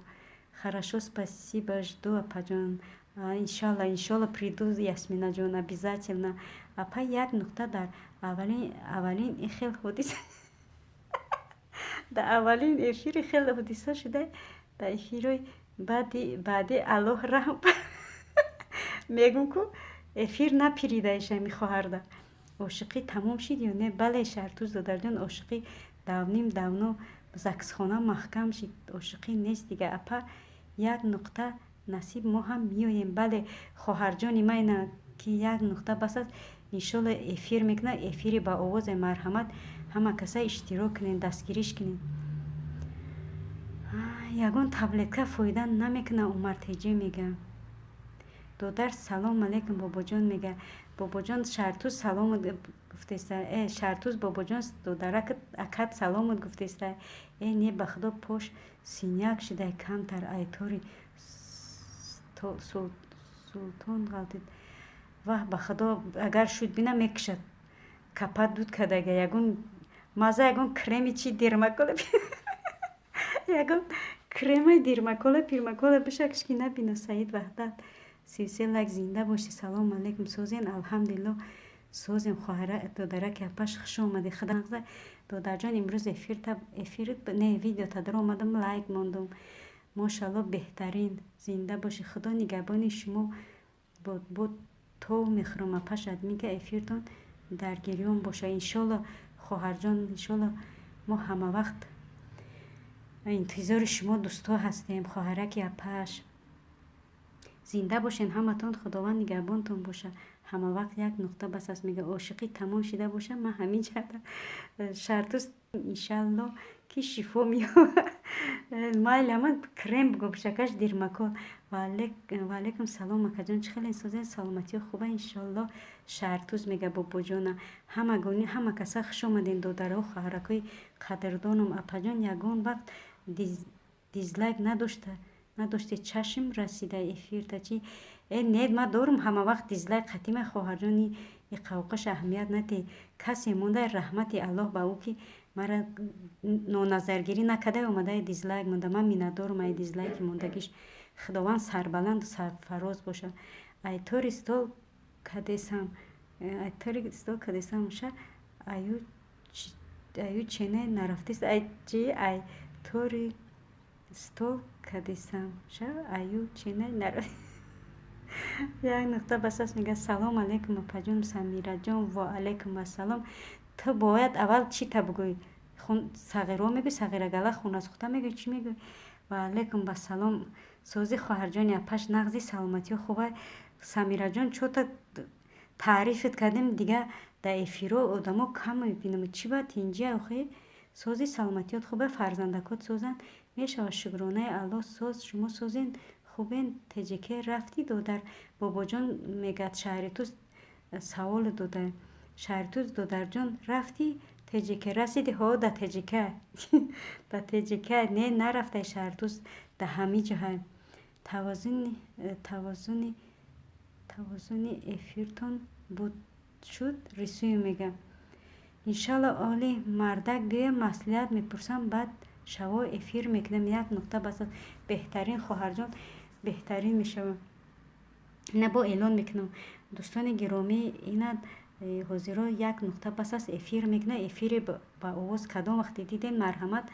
Хорошо, спасибо, жду, апаҷон. Иншалла, иншолла, приду, Ясминаҷон, обязательно. Апа, як нуқта, дар аввалин хел ҳодиса, дар аввалин эфири хел ҳодиса шуда, дар эфирҳои баъди Аллоҳ раҳм мегӯм ку, эфир напиридаиша мехоҳарда. Ошиқӣ тамом шид ё не? Бале, Шартуз додарҷон, ошиқӣ давним давно заксхона маҳкам шид, ошиқӣ нест дига. Апа, як нуқта, насиб, мо ҳам меоем. Бале, хоҳарҷони ман, ина ки як нуқта бас аст, иншолло, эфир мекунад, эфири ба овозе. Марҳамат, ҳама каса иштирок кунед, дастгириш кунед. Ягон таблетка фоида намекунад, Умар Теҷӣ мега. Додар, салом алейкум, бобоҷон мега. Бобоҷон Шартуз саломат гуфтеста. Э, Шартуз бобоҷон, додарак, акат саломат гуфтеста. Э, не, ба худо, пош синяк шидай камтар, айтори султон ғалтид. Ваҳ, ба худо, агар шуд бина, мекушад. Капа дуд кардага, ягон маза, ягон креми чи, дермакола, ягон кремаи дермакола пирмакола бишакш, ки набина. Саид Ваҳдат, 33 лайк. Зинда бошӣ. Салому алейкум, созен, алҳамдулилло. Созем, хоҳара, додараки апаш, хуш омадӣ. Худо, додарҷон, имрӯз эфир не, видеота даромадам, лайк мондум. Мошалло, беҳтарин, зинда бошӣ, Худо нигаҳбони шумо бод. Бо тов мехӯрам, апаш, админка, эфиртон дар гирён боша. Иншолло, хоҳарҷон, иншолло, мо ҳамавақт интизори шумо дӯстҳо ҳастем. Хоҳараки апаш, зинда бошен ҳаматон, Худованд нигаҳбонтон боша ҳамавақт. Як нуқта бас аст, мега, ошиқӣ тамом шида боша, ман ҳамин ҷата шартуст, иншалло, ки шифо меёбад. Майли, ман крем бугум, шакаш дирмакол. Ваалайкум салом, акаҷон, чӣ хеле созед? Саломатиё хуба, иншолло. Шаҳртуз мега, бобоҷона, ҳамагони, ҳама каса хуш омадем, додаро, хоҳаракои қадрдонам. Апаҷон, ягон вақт дизлайк надоште, чашм расида эфирта чи? Э, не, ман дорум ҳама вақт дизлайк қатима, хоҳарҷони, иқавқаш аҳамият надиҳ. Касе монда, раҳмати Аллоҳ ба ӯ, ки мара ноназаргирӣ накарда, омада дизлайк монда. Ман миннатдорум ай дизлайки мондагиш. Худованд сарбаланду сарфароз бошад. Ай тори стол кадесам, ай тори стол кадесам, ша аю чене нарафтист, ай чи, ай тори стол кадесам, ша аю чене нарафт. Як нуқта бас аст, мега. Салом алейкум, апаҷон Самираҷон. Ва алейкум ассалом. Ту бояд аввал чита бугӯй? Сағиро мегӯй, сағирагала, хонасӯхта мегӯй, чӣ мегӯй? Ва алейкум басалом. Сози, хоҳарҷони апаш, нағзи, саломатиё хуба? Самираҷон, чота таърифат кардем, дига дар эфиро одамо кам мебинам. Чӣ ба тинҷия охи? Сози, саломатиёт хуба, фарзандакот созанд мешавад, шукронаи Аллоҳ. Соз, шумо созен, хубен? Теҷеке рафтӣ, додар? Бобоҷон мегӯяд, Шаҳритуз саволе дода. Шаҳритуз, додарҷон, рафтӣ Теҷеке, расиди? Ҳо, да Теҷека, да Теҷека. Не, нарафтай, Шаҳритуз, да ҳами ҷоҳай. Тавозуни эфиртон буд шуд, рисую, мега. Иншалло, оли мардак биёя, маслиҳат мепурсам, баъд шаво эфир мекунем. Як нуқта бас аст. Беҳтарин, хоҳарҷон, беҳтарин мешавам. Ина бо эълон мекунам, дӯстони гиромӣ, ина ҳозиро як нуқта бас аст эфир мекунад. Эфири ба овоз кадом вақте дидем, марҳамат,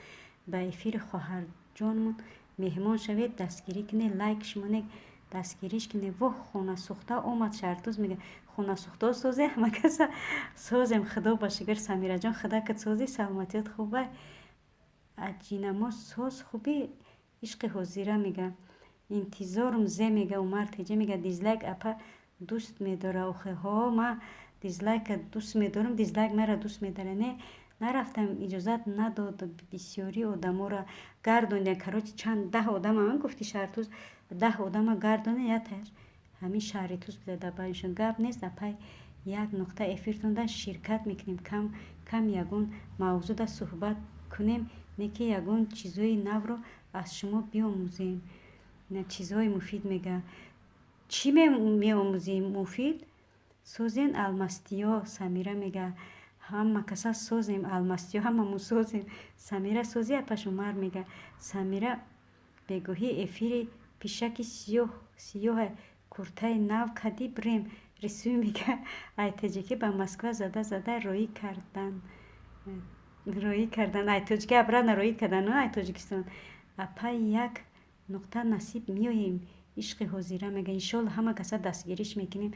ба эфири хоҳарҷонмон меҳмон шавед, дастгирӣ кунед, лайк шумонед, дастгириш кунед. Воҳ, хонасӯхта омад, Шаҳртуз мега. Хонасӯхтао созе, ҳама каса созем, Худо ба шукр. Самираҷон, худакат созӣ, саломатиёт хуба? Аҷинамо соз, хубӣ? Ишқи ҳозира мега, интизорум зе, мега. Умар Теҷа мега, дизлайк апа дӯст медора охе. Ҳо, ма дизлайка дӯст медорам, дизлайк мара дӯст медора. Не, нарафтам, иҷозат надод, бисёри одаморо гардондем. Короче, чанд даҳ одама гуфти, Шаҳртуз, 10 одама гардонем, якташ ҳамин Шаҳритуз буда дар байнашон. Гап нест, апай як нуқта, эфиртонда ширкат мекунем, кам кам ягон мавзӯъда суҳбат кунем, не ки ягон чизҳои навро аз шумо биомӯзем, чизҳои муфид, мега. Чӣ меомӯзем муфид? Созен, алмастиё, Самира мега. Ҳама каса созем, алмастиё, ҳамамон созем. Самира, созӣ, апаш? Умар мега. Самира, бегоҳӣ эфири пишаки сиёҳ сиёҳа куртаи нав кадӣ, брем рисуй, мега. Ай Теҷикӣ ба Москва зада зада роӣ кардан, роӣ кардан, ай Тоҷики обратно роӣ кардан, ай Тоҷикистон. Апай як нуқта, насиб меоем. Ишқи ҳозира мега, иншолло, ҳама каса дастгириш мекунем,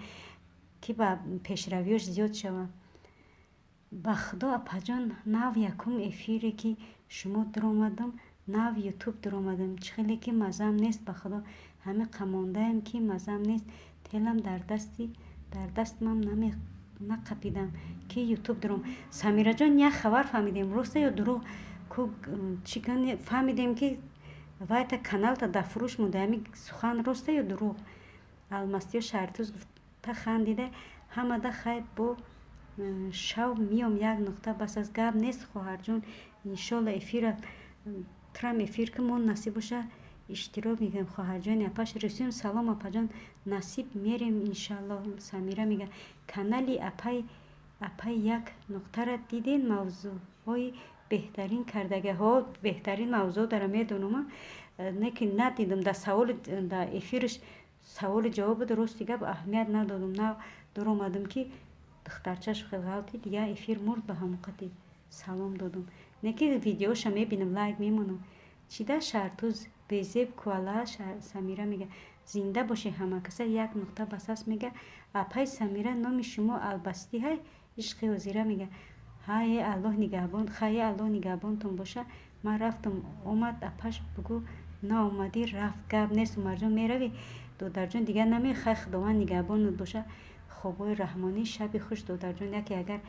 ки ба пешравиёш зиёд шавад. Ба Худо, апаҷон, нав якум эфире ки шумо дуромадам, нав Ютуб дуромадам, чӣ хеле ки маззам нест, ба Худо, ҳами қамондаем ки маззам нест, телам дар дасти дар дастмам нақапидам ки Ютуб дуром. Самираҷон, як хабар фаҳмидем, роста ё дурӯғ ку, чӣ фаҳмидем, ки вайта каналта дар фурӯш монда, ҳами сухан роста ё дурӯғ? Алмастиё, Шаҳритуз гуфта хандида, ҳамада хайр, бо шав миём. Як нуқта бас аст. Гап нест, хоҳарҷон, иншолло, эфира трам эфир ки мо насиб боша, иштирок мекунем. Хоҳарҷони апаш рисуем. Салом, апаҷон, насиб мерем, иншалло. Самира мега, канали апай як нуқтара диден, мавзӯъҳои беҳтарин кардагаҳо, беҳтарин мавзӯъ дара, медонам, не ки надидам. Дар саволи дар эфираш саволи ҷавоб буд, рости гап, аҳамият надодам, нав дуромадам ки. Духтарчаш хел ғалтид, я эфир мурд, ба ҳамон қати салом додум. Не ки видеоша мебинам, лайк мемонам. Чида шартуз безеб куала Самира мега. Зинда бошед ҳама каса, як нуқта бас аст мега. Апай Самира, номи шумо Албастӣ ҳай? Ишқи ҳозира мега. Ҳае, Аллоҳ нигаҳбон, хае, Аллоҳ нигаҳбонтон боша. Ман рафтам, омад апаш, бугӯ наомадӣ, рафт. Гап нест, Умарҷон, меравӣ, додарҷон, дигар намеои. Хай, Худованд нигаҳбонат боша. Хобҳои раҳмонӣ, шаби хуш, додарҷон. Яке агар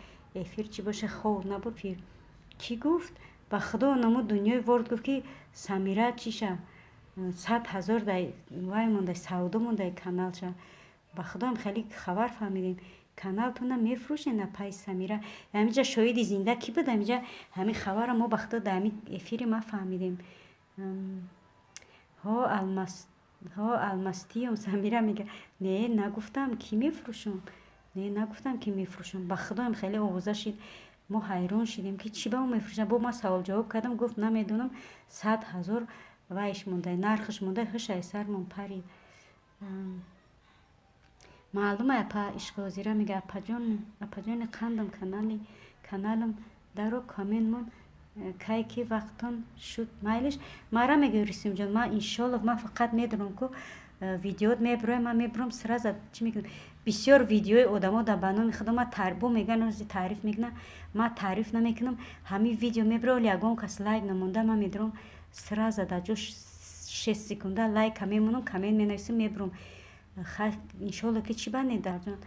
эфир чӣ боша, хоб набуд. Кӣ гуфт? Ба Худо, намуд дунёи ворд гуфт, ки Самира чиша 100 000 дай вай мондай, савдо мондай каналша. Ба Худоам хеле хабар фаҳмидем. Каналтона мефурӯшен, апай Самира. Ҳамиҷа шоҳиди зинда кӣ буд? Ҳамиҷа ҳамин хабарро мо ба Худо дар ҳамин эфири ма фаҳмидем. Ҳо, алмастиём, Самира мега. Не, нагуфтам, ки мефурӯшам. Не, нагуфтам, ки мефурӯшам. Ба Худоам хеле овоза шид, мо ҳайрон шидем, ки чӣ ба мо мефурӯшам. Бо ман саволҷавоб кардам, гуфт, намедонам, 100 000 вайш мондай, нархаш мондай. Ҳушай сармон парид. Маълума, апа Ишқҳозира мега. Апаҷони қандам, канали каналам даро коммент мон, кай ки вақтон шуд, майлиш мара мега. Рустимҷон, ман иншоллоҳ, ман фақат медонам, ку видеот мебироям, ман мебиром, сразу чӣ мекунам. Бисёр видеои одамо дар ба номи худо ма бо меган, таъриф мекунам, ман таъриф намекунам. Ҳамин видео мебиро, оли ягон кас лайк намонда, ман медурам, сразу дар ҷо 6 секунда лайка мемонам, коммент менависам, мебиром. Хай, иншолло, ки чӣ бане, дарҷон,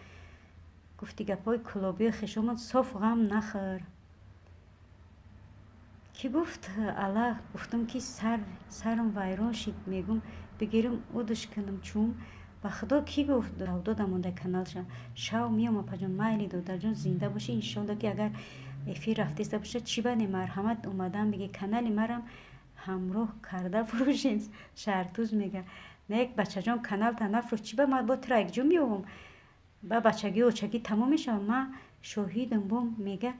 гуфти гапҳои кулобию хешомон соф ғам нахӯр. Кӣ гуфт? Алла, гуфтам, ки сарам вайрон шид, мегум, бигирам, удуш кунам чум. Ба Худо, кӣ гуфт савдо дамонда каналша? Шав меом, апаҷон, майли, додарҷон, зинда бошӣ. Иншолло, ки агар эфир рафтеста бошад, чӣ бане, марҳамат, омадан биги. Канали марам ҳамроҳ карда фурӯшем, Шаҳртуз мега. Не, бачаҷон, каналта нафурӯш. Чӣ ба ман бо тура якҷо меёвам, ба бачагӣ очагӣ тамом мешавам. Ман шоҳидам, бо мега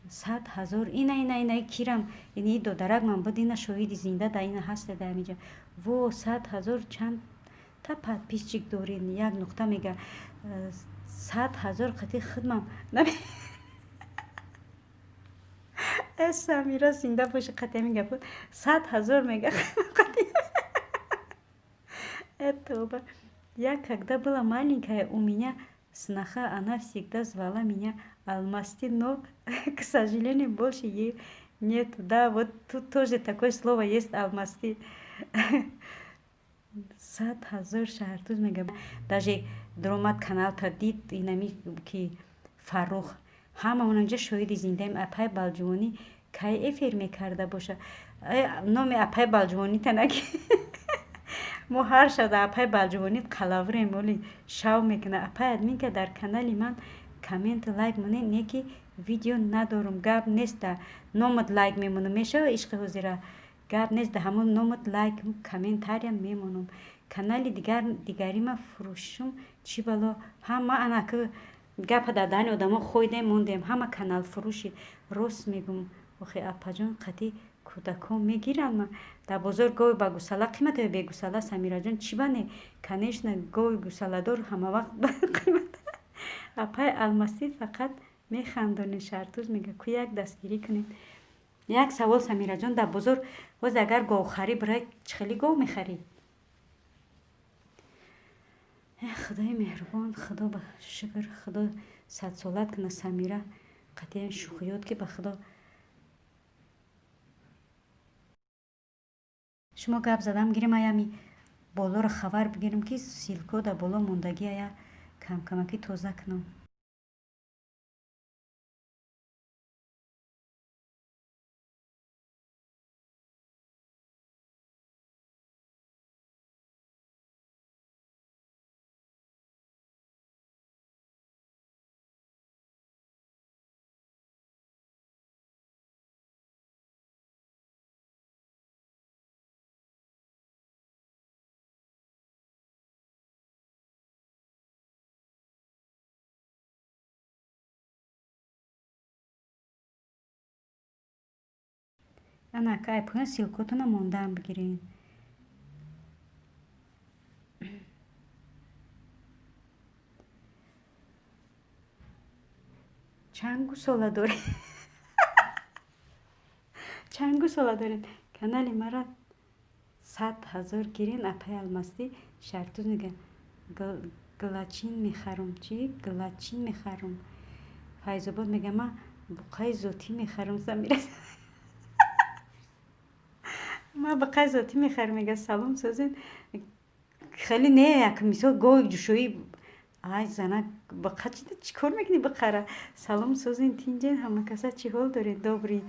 100 000. Ина, ина, ина, кирам, ини додарак ман буд, ина шоҳиди зинда да ина ҳаста да ҳамиҷа. Во, 100 000, чанд та подписчик дорӣ? Як нуқта мега. 100 000 қати худмам. Э, Самира, зинда боши, қати ҳамин гапо 100 000 мега. Э, тоба. Я когда была маленькая, у меня сноха, она всегда звала меня Алмасти, но, к сожалению, больше ей нет. Да, вот тут тоже такое слово есть, Алмасти. 100 000, Шаҳртуз мега. Даже дромад каналта дид, инами ки Фаррух, ҳамаон инҷа шоҳиди зиндаем. Апай Балҷувонӣ кай эфир мекарда боша? Номи апай Балҷувонита наги, мо ҳар шаб дар апай Балҷувонит қалаврем, оли шав мекуна. Апай админка, дар канали ман комменту лайк монед, не ки видео надорум. Гап нест, да номат лайк мемонам, мешава, ишқи ҳозира? Гап нест, да ҳамон номат лайк, комментария мемонам. Канали дигар дигарима фурӯшум, чӣ бало? Ҳама анаки гапа дар даҳани одамо хойдем, мондем. Ҳама канал фурӯшид, рост мегум. Охи, апаҷон, қати кӯдакон мегиранд дар бозор гови ба гусала қимат ё бегусала, Самираҷон? Чӣ бане, конечно, гови гусаладор ҳамавақт қимат. Апай Алмасӣ, фақат механдонед, Шаҳртуз мега. Ку як дастгирӣ кунед. Як савол, Самираҷон: дар бозор ҳозир агар говхарӣ бирай, чӣ хели гов мехарӣ? Худои меҳрубон, Худо ба шукр, Худо садсолат куна, Самира. Қатъиян шӯхиёт, ки ба Худо шумо гап задам гирем, аями болоро хабар бигирем, ки ссылка дар боло мондагӣ, ая камкамакӣ тоза кунам. Ана кай пӯян, ссылка отона мондаам, бигирен. Чанд гусола доред? Чанд гусола доред? Канали мара 100 000 гирен, апай Алмастӣ. Шартуз мега: глачин мехарам. Чӣ глачин мехарам? Файзобод мега: ман буқаи зотӣ мехарам. Самира, ман буқаи зотӣ мехарам, мега. Салом, созен? Хеле не, як мисол, гови ҷӯшоӣ. Ай, зана, буқа чӣ кор мекунӣ буқара? Салом, созен, тинҷен, ҳама каса чӣ ҳол доред? Добрый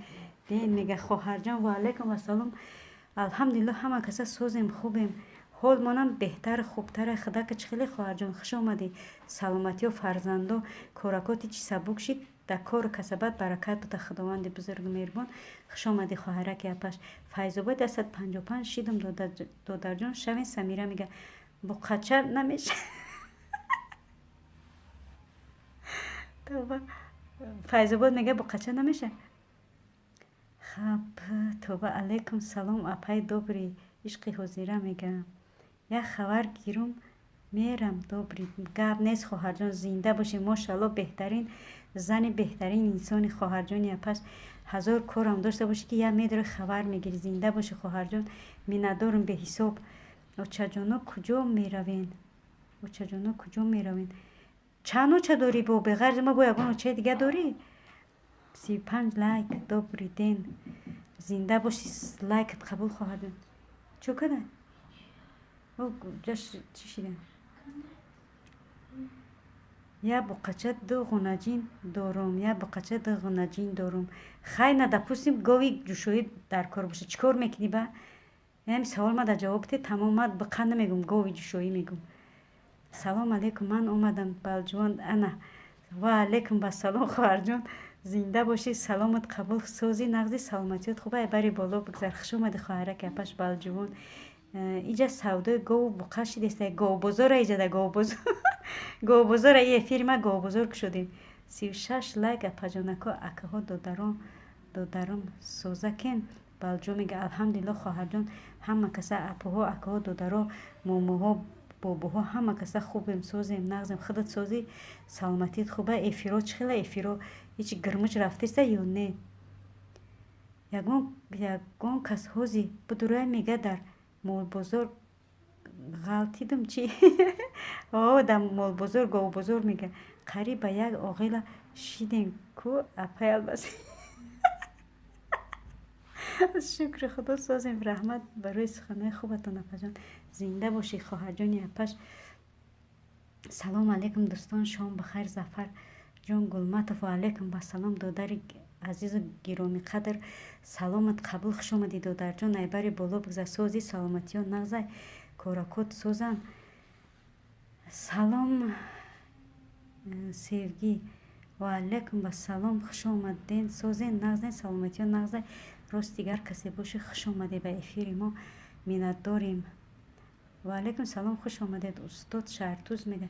день, мега хоҳарҷон. Ваалайкум ассалом. Алҳамдулилло, ҳама каса созем, хубем, ҳолмонам беҳтар, хубтара. Худака чӣ хеле, хоҳарҷон? Хуш омадӣ. Саломатиё, фарзандо, коракоти чӣ сабук шид? Дар кору касабат баракат буда, Худованди бузургу меҳрубон. Хуш омадӣ, хоҳараки апаш. Файзобод, 155 шидум, додарҷон, шавен. Самира мега: буқача намеша. Файзобод мега: буқача намеша. Хаб, тоба. Алайкум салом, апай добрый. Ишқи ҳозира мега: як хабар гирум, мерам. Добрый, гап нест, хоҳарҷон, зинда бошӣ. Мошалло, беҳтарин зани, беҳтарин инсони, хоҳарҷони апаш. Ҳазор корам дошта бошӣ, ки як медори хабар мегирӣ. Зинда бошӣ, хоҳарҷон, миннатдорум беҳисоб. Очаҷоно, куҷо меравен? Очаҷоно, куҷо меравен? Чанд оча дорӣ? Бо беғарзи ма бо ягон очаи дига дорӣ? 35 лайк. Добрый день, зинда бошӣ, лайкат қабул, хоҳарҷон. Чо када? Чӣ шида? Я буқача ду ғунаҷин дорум, я буқача ду ғунаҷин дорум. Хай, на, допустим, гови ҷӯшоӣ дар кор боша, чӣ кор мекунӣ? Ба ҳамин савол ма дар ҷавоб бидед, тамом. Ма буқа намегум, гови ҷӯшоӣ мегум. Салом алейкум, ман омадам, балҷувон. Ана, ва алейкум басалом, хоҳарҷон, зинда бошӣ, саломат қабул, созӣ, нағзи, саломатиёт хуба? Бари боло бигзар. Хуш омадӣ, хоҳараки апаш балҷувон. Иҷа савдои гову буқа шидеста, говбозора иҷада, говбозор, говбозора. И эфири ма говбозор кушодем. 36 лайк. Апаҷонако, акаҳо, додарон, додарум, созакен? Балҷо мега: алҳамдулилло, хоҳарҷон, ҳама каса, апоҳо, акаҳо, додаро, момоҳо, бобоҳо, ҳама каса хубем, созем, нағзем. Худат созӣ, саломатият хуба? Эфиро чӣ хела? Эфиро ҳеҷ гирмуч рафтеста ё не? Ягон кас ҳози будурай, мега: дар молбозор ғалтидум чӣ? О, дар молбозор, говбозор, мега. Қариб ба як оғила шидем ку, апай Албас. Шукри Худо, созем. Раҳмат барои суханҳои хубатон, апаҷон, зинда бошӣ, хоҳарҷони апаш. Салому алейкум, дӯстон, шом бахайр. Зафар ҷон Гулматов, ва алейкум басалом, додари азизу гиромиқадр, саломат қабул. Хуш омадӣ, додарҷон, айбари боло бигзар. Сози, саломатиё нағзай, коракот созанд? Салом, Севгӣ, ва алейкум басалом, хуш омаден. Созен, нағзен, саломатиё нағзай? Рост, дигар касе бошӣ. Хуш омадед ба эфири мо, миннатдорем. Ва алейкум салом, хуш омадед, устод Шаҳртуз. Мега: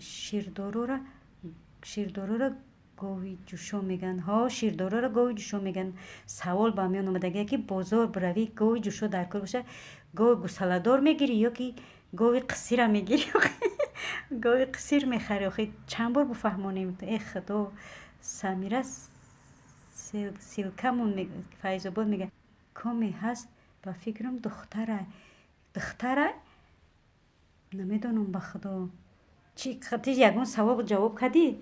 ширдороро гови ҷӯшо мегӯянд. Ҳо, ширдороро гови ҷӯшо мегӯянд. Савол ба миён омадагия, ки бозор биравӣ, гови ҷӯшо дар кор боша, гови гусаладор мегирӣ ё ки гови қисира мегирӣ? Гови қисир мехарӣ. Охи, чанд бор буфаҳмонем, э Худо? Самира, ссылка мон. Файзобод мега: коме ҳаст, ба фикрам, духтара. Духтара, намедонам, ба Худо. Чи ти ягон савол ҷавоб кардӣ?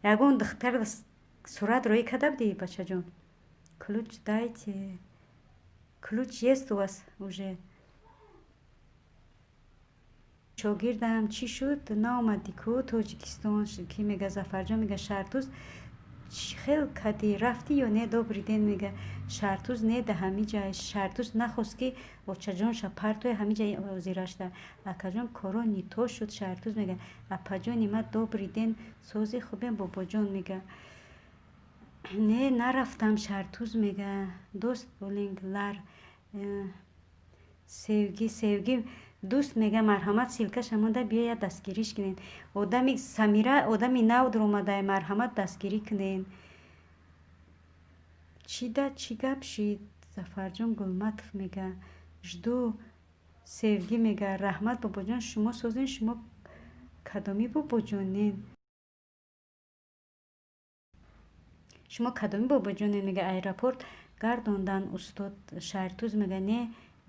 Ягон духтар сурат роӣ карда будӣ, бачаҷон? Ключ дайте. Ключ есть у вас уже. Шогирдам чӣ шуд, наомадӣ ку Тоҷикистон? Ки мега? Зафарҷон мега: Шаҳртуз, чӣ хел кардӣ, рафтӣ ё не? Добрый день, мега Шаҳртуз. Не, да ҳамиҷа. Шаҳртуз нахост, ки очаҷонша партоя, ҳамиҷа ҳозирашда. Акаҷон, коро не то шуд. Шаҳртуз мега: апаҷони ма, добрый день, сози, хубем, бобоҷон, мега. Не, нарафтам. Шаҳртуз мега: дӯст болинг лар. Севгӣ, Севгӣ дӯст мега: марҳамат, ссылка ша монда, биёяд, дастгириш кунед. Одами Самира, одами нав дуромадай, марҳамат, дастгирӣ кунед. Чида, чӣ гап шид? Зафарҷон Гулматов мега: жду. Севгӣ мега: раҳмат, бобоҷон, шумо созен? Шумо кадомӣ бобоҷонен? Шумо кадоми бобоҷоне, мега, аэропорт гардондан устод Шаҳртуз мега, не,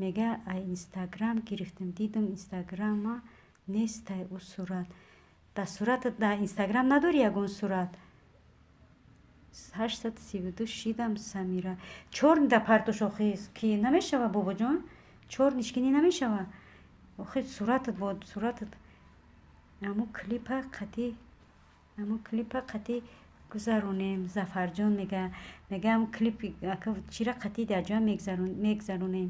мега, ай Инстаграм гирифтем, дидам, Инстаграма нестай ӯ сурат. Дар сурат, дар Инстаграм надори ягон сурат? 832 шидам, Самира. Чёрный да партош, охи, ки намешава, бобоҷон? Чёрный шкини намешава? Охи, суратат бо суратат. Аму клипа қатӣ гузаронем, Зафарҷон мега. Мега, аму клип чира қатӣ дар ҷоя мегзаронем.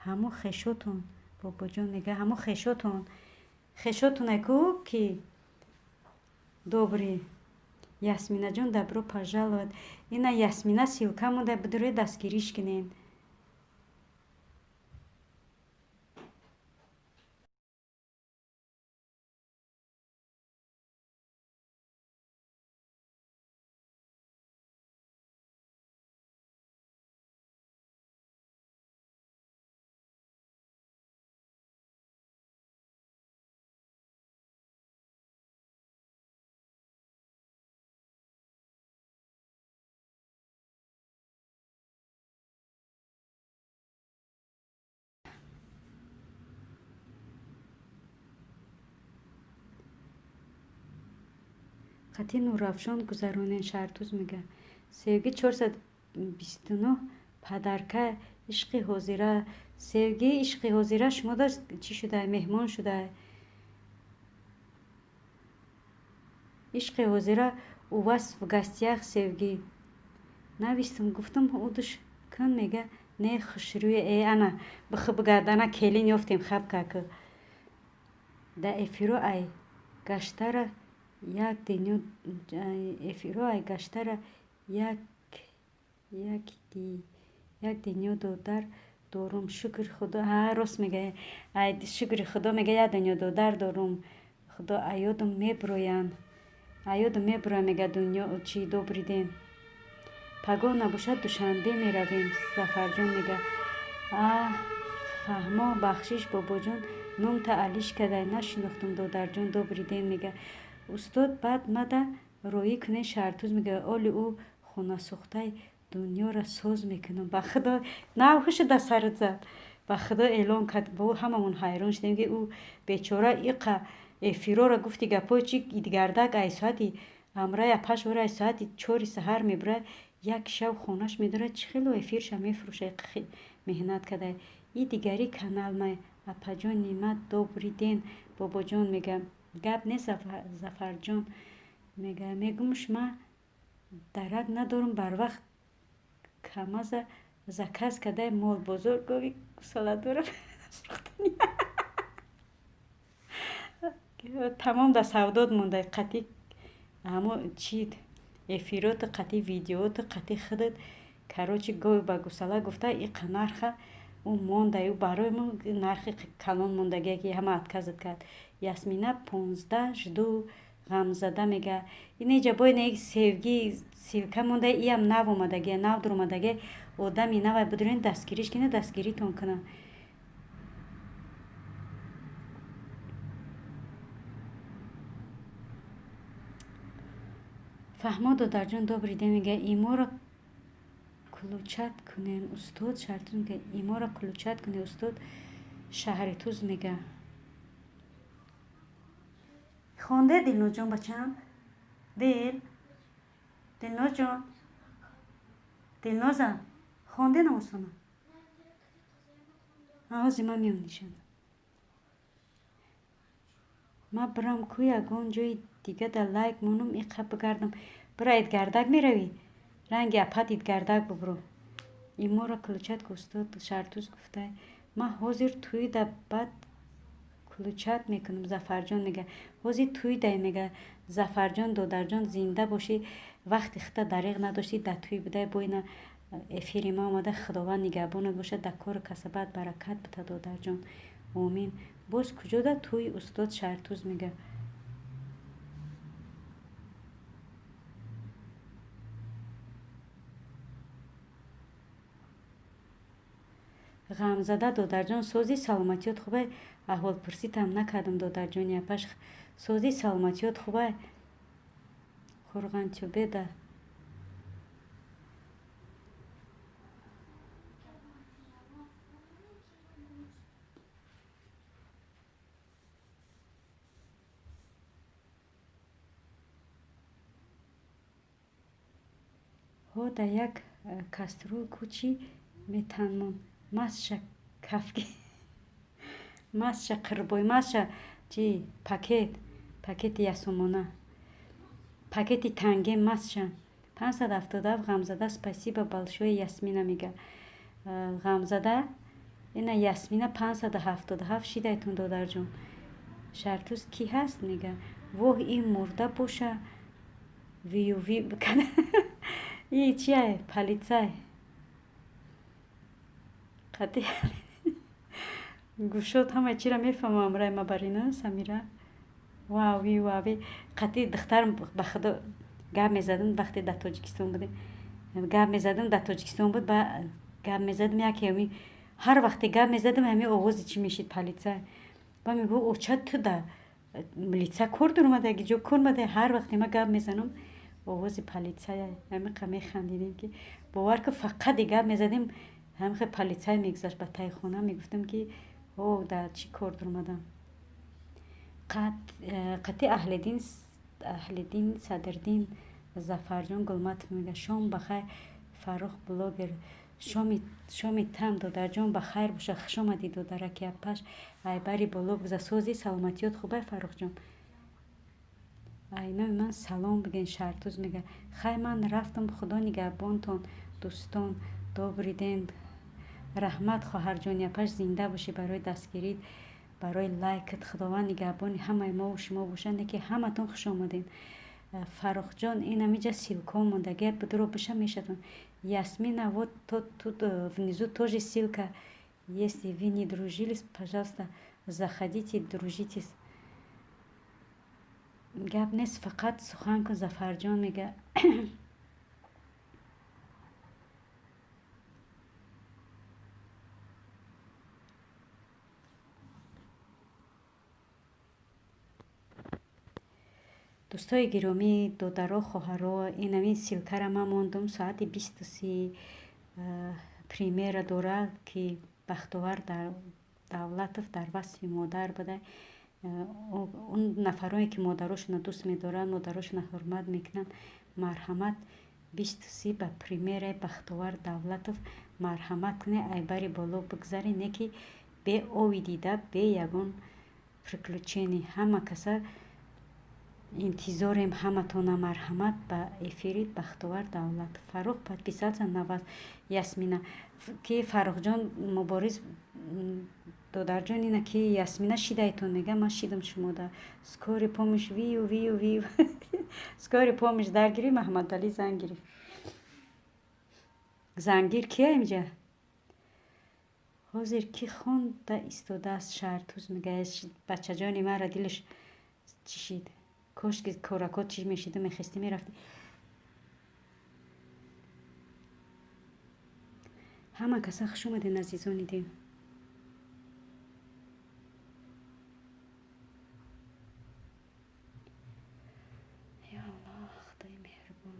Ҳаму хешотон, бобоҷон мега, ҳаму хешотон ку ки добрый. Ясминаҷон, добро пожаловать. Ина Ясмина ссылка монда, бидуре дастгириш кунед. Қатъи Нурафшон гузаронен, Шаҳртуз мега. Севги 429 подарка ишқи ҳозира. Севги, ишқи ҳозира, шумо да чӣ шуда, меҳмон шуда? Ишқи ҳозира у вас в гостях. Севги навистам, гуфтам, удуш кун, мега, не, хушрӯя. Э, ана бихы бигард, ана келин ёфтем, хаб какы да эфиро ай гаштара як дунё, эфиро ай гаштара як дунё додар дорум, шукри худо. Ҳа, рост мега, ай шукри худо, мега, як дунё додар дорум, худо аёдам меброянд, аёдам меброянд, мега, дунё чи. Добрый день. Пагоҳ набошад, Душанбе меравем, Зафарҷон мега. А, фаҳмо, бахшиш, бобоҷон, номта алиш кадай, нашинохтум, додарҷон, добрый день, мега. Устод, баъд мада роӣ кунед, Шаҳртуз мега. Оли ӯ хонасӯхтаи дунёра соз мекунам, ба худо, нав ҳушу да сарат зад, ба худо, эълон кард, бо ҳамамон ҳайрон шудем, ки ӯ бечора иқа эфирора гуфти гапҳои чи идгардак, ай соати амрай апаш вора, ай соати 4-и саҳар мебурад, як шав хонаш медорад, чӣ хело эфирша мефурӯша, меҳнат карда. И дигари каналмай, апаҷон Нимат. Добрый день, бобоҷон, мега. Гап нест, Зафарҷон, мега. Мегумш, ма дарак надорам, барвақт камаза заказ кардаи, молбозор гови гусоладорам, тамом да савдот монда, қатъи ҳамо чи эфироту, қатъи видеоту, қатъи худат, короче, гови ба гусала гуфта, иқа нарха ӯ монда, ӯ барои мо нархи калон мондагия, ки ҳама отказать кард. Ясмина 15 жду, ғамзада, мега. Инеҷа бо ине Севги ссылка монда, иам нав омадагия, нав дуромадагия, одами навай, бидурен дастгириш кина, дастгиритон кунад. Фаҳмо, додарҷон, добрый день, мега. Иморо включать кунен, устод Шаҳритуз, мега. Иморо включать кунен, устод Шаҳритуз, мега. Хонде, Дилнозҷон, бачам, дил, Дилнозҷон, Дилноза, хонде намозтона? Ҳозир ман меом, нишон. Ма бирам ку ягон ҷои дига да лайк монум, иқа бигардам. Бира, идгардак меравӣ, ранги апат идгардак бубуро. Иморо включать ку, устод Шаҳритуз, гуфтай. Ман ҳозир тӯй да, баъд включать мекунам, Зафарҷон, мега. Ҳозир тӯй дай, мега, Зафарҷон. Додарҷон, зинда бошӣ, вақти хита дариғ надоштӣ, дар тӯй будай, бо ина эфири ма омада. Худованд нигаҳбонат бошад, дар кору касабат баракат бита, додарҷон, омин. Боз куҷо да тӯи устод Шаҳритуз, мега. Ғамзада, додарҷон, сози, саломатиёт хубай? Аҳволпурситам накардам, додарҷони апаш, сози, саломатиёт хубай? Қурғантюбеда. Ҳо да як каструл кучи метанмон. Масша кафки. Масша қирбой, масша чи пакет, пакети ясомона. Пакети танге масша. 577 ғамзада, спасибо большое, Ясмина мега. Ғамзада, ина Ясмина 577 шидайтон, додарҷон. Шартуз кӣ ҳаст мега. Воҳ, ин мурда боша, вию ви бикана. И чия, полицай. Қати гӯшод ҳамаи чиро мефаҳмам, рай ма барина Самира. Вави вави қати духтарам ба худо гап мезадам, вақте дар Тоҷикистон будем. Гап мезадам, дар Тоҷикистон буд, ба гап мезадам, яке ҳами ҳар вақте гап мезадам, ҳами овози чӣ мешид, полицай. Ба мегӯ, оча, ту да милиса кор дуромадаги, ҷо кор омада, ҳар вақте ма гап мезанам, овози полицай. Ҳамиқа механдидем, ки бовар ки фақат гап мезадем, ҳамихе полицай мегузашт ба таи хона, мегуфтам, ки о, да чӣ кор дуромадам. Қати Аҳлиддин Садриддин Зафарҷон Гулматов мега, шом бахайр, Фаррух блогер. Шоми там, додарҷон, ба хайр боша. Хуш омадӣ, додараки апаш, айбари боло бигза, сози саломатиёт хубай, Фаррухҷон. Айнои ман салом биген, Шартуз мега. Хай, ман рафтам, худо нигаҳбонтон, дӯстон, добрый день. Раҳмат, хоҳарҷони апаш, зинда бошӣ, барои дастгирит, барои лайкат. Худованд нигаҳбони ҳамаи мову шумо бошад, не ки ҳаматон хуш омадед. Фаррухҷон, ин ҳамиҷа ссылка мондагия, бидуро биша мешавад. Ясмина, вот тут внизу тоже ссылка. Если вы не дружились, пожалуйста, заходите, дружитесь. Гап нест, фақат сухан кун, Зафарҷон мега. Дӯстои гиромӣ, додаро, хоҳаро, инамин ссылка ра ман мондум, соати 20:30 премьера дорад, ки Бахтовар Давлатов дар васфи модар буда. Он нафарое ки модарошонро дӯст медоранд, модарошонро ҳурмат мекунанд, марҳамат, 20:30 ба премьераи Бахтовар Давлатов марҳамат кунед, айбари боло бигзаред, не ки бе ови дида, бе ягон приключение. Ҳама каса интизорем, ҳаматона марҳамат ба эфири Бахтовар Давлатов. Фаррух, подписаться на вас, Ясмина. Ки Фаррухҷон Мубориз, додарҷон, ина ки Ясмина шидайтон мега, ман шидам шумода. Скорый помощь, вию вию вию. Скорый помощь даргири, Маҳаммадалӣ занг гирифт. Зангир кия инҷа? Ҳозир кӣ хонда истодааст, Шаҳртуз мега. Бачаҷони маро дилаш чишид. Кошки коракот чӣ мешиду мехестӣ, мерафтӣ. Ҳама каса хуш омадед, азизони дил. Ё Аллоҳ, Худои меҳрубон.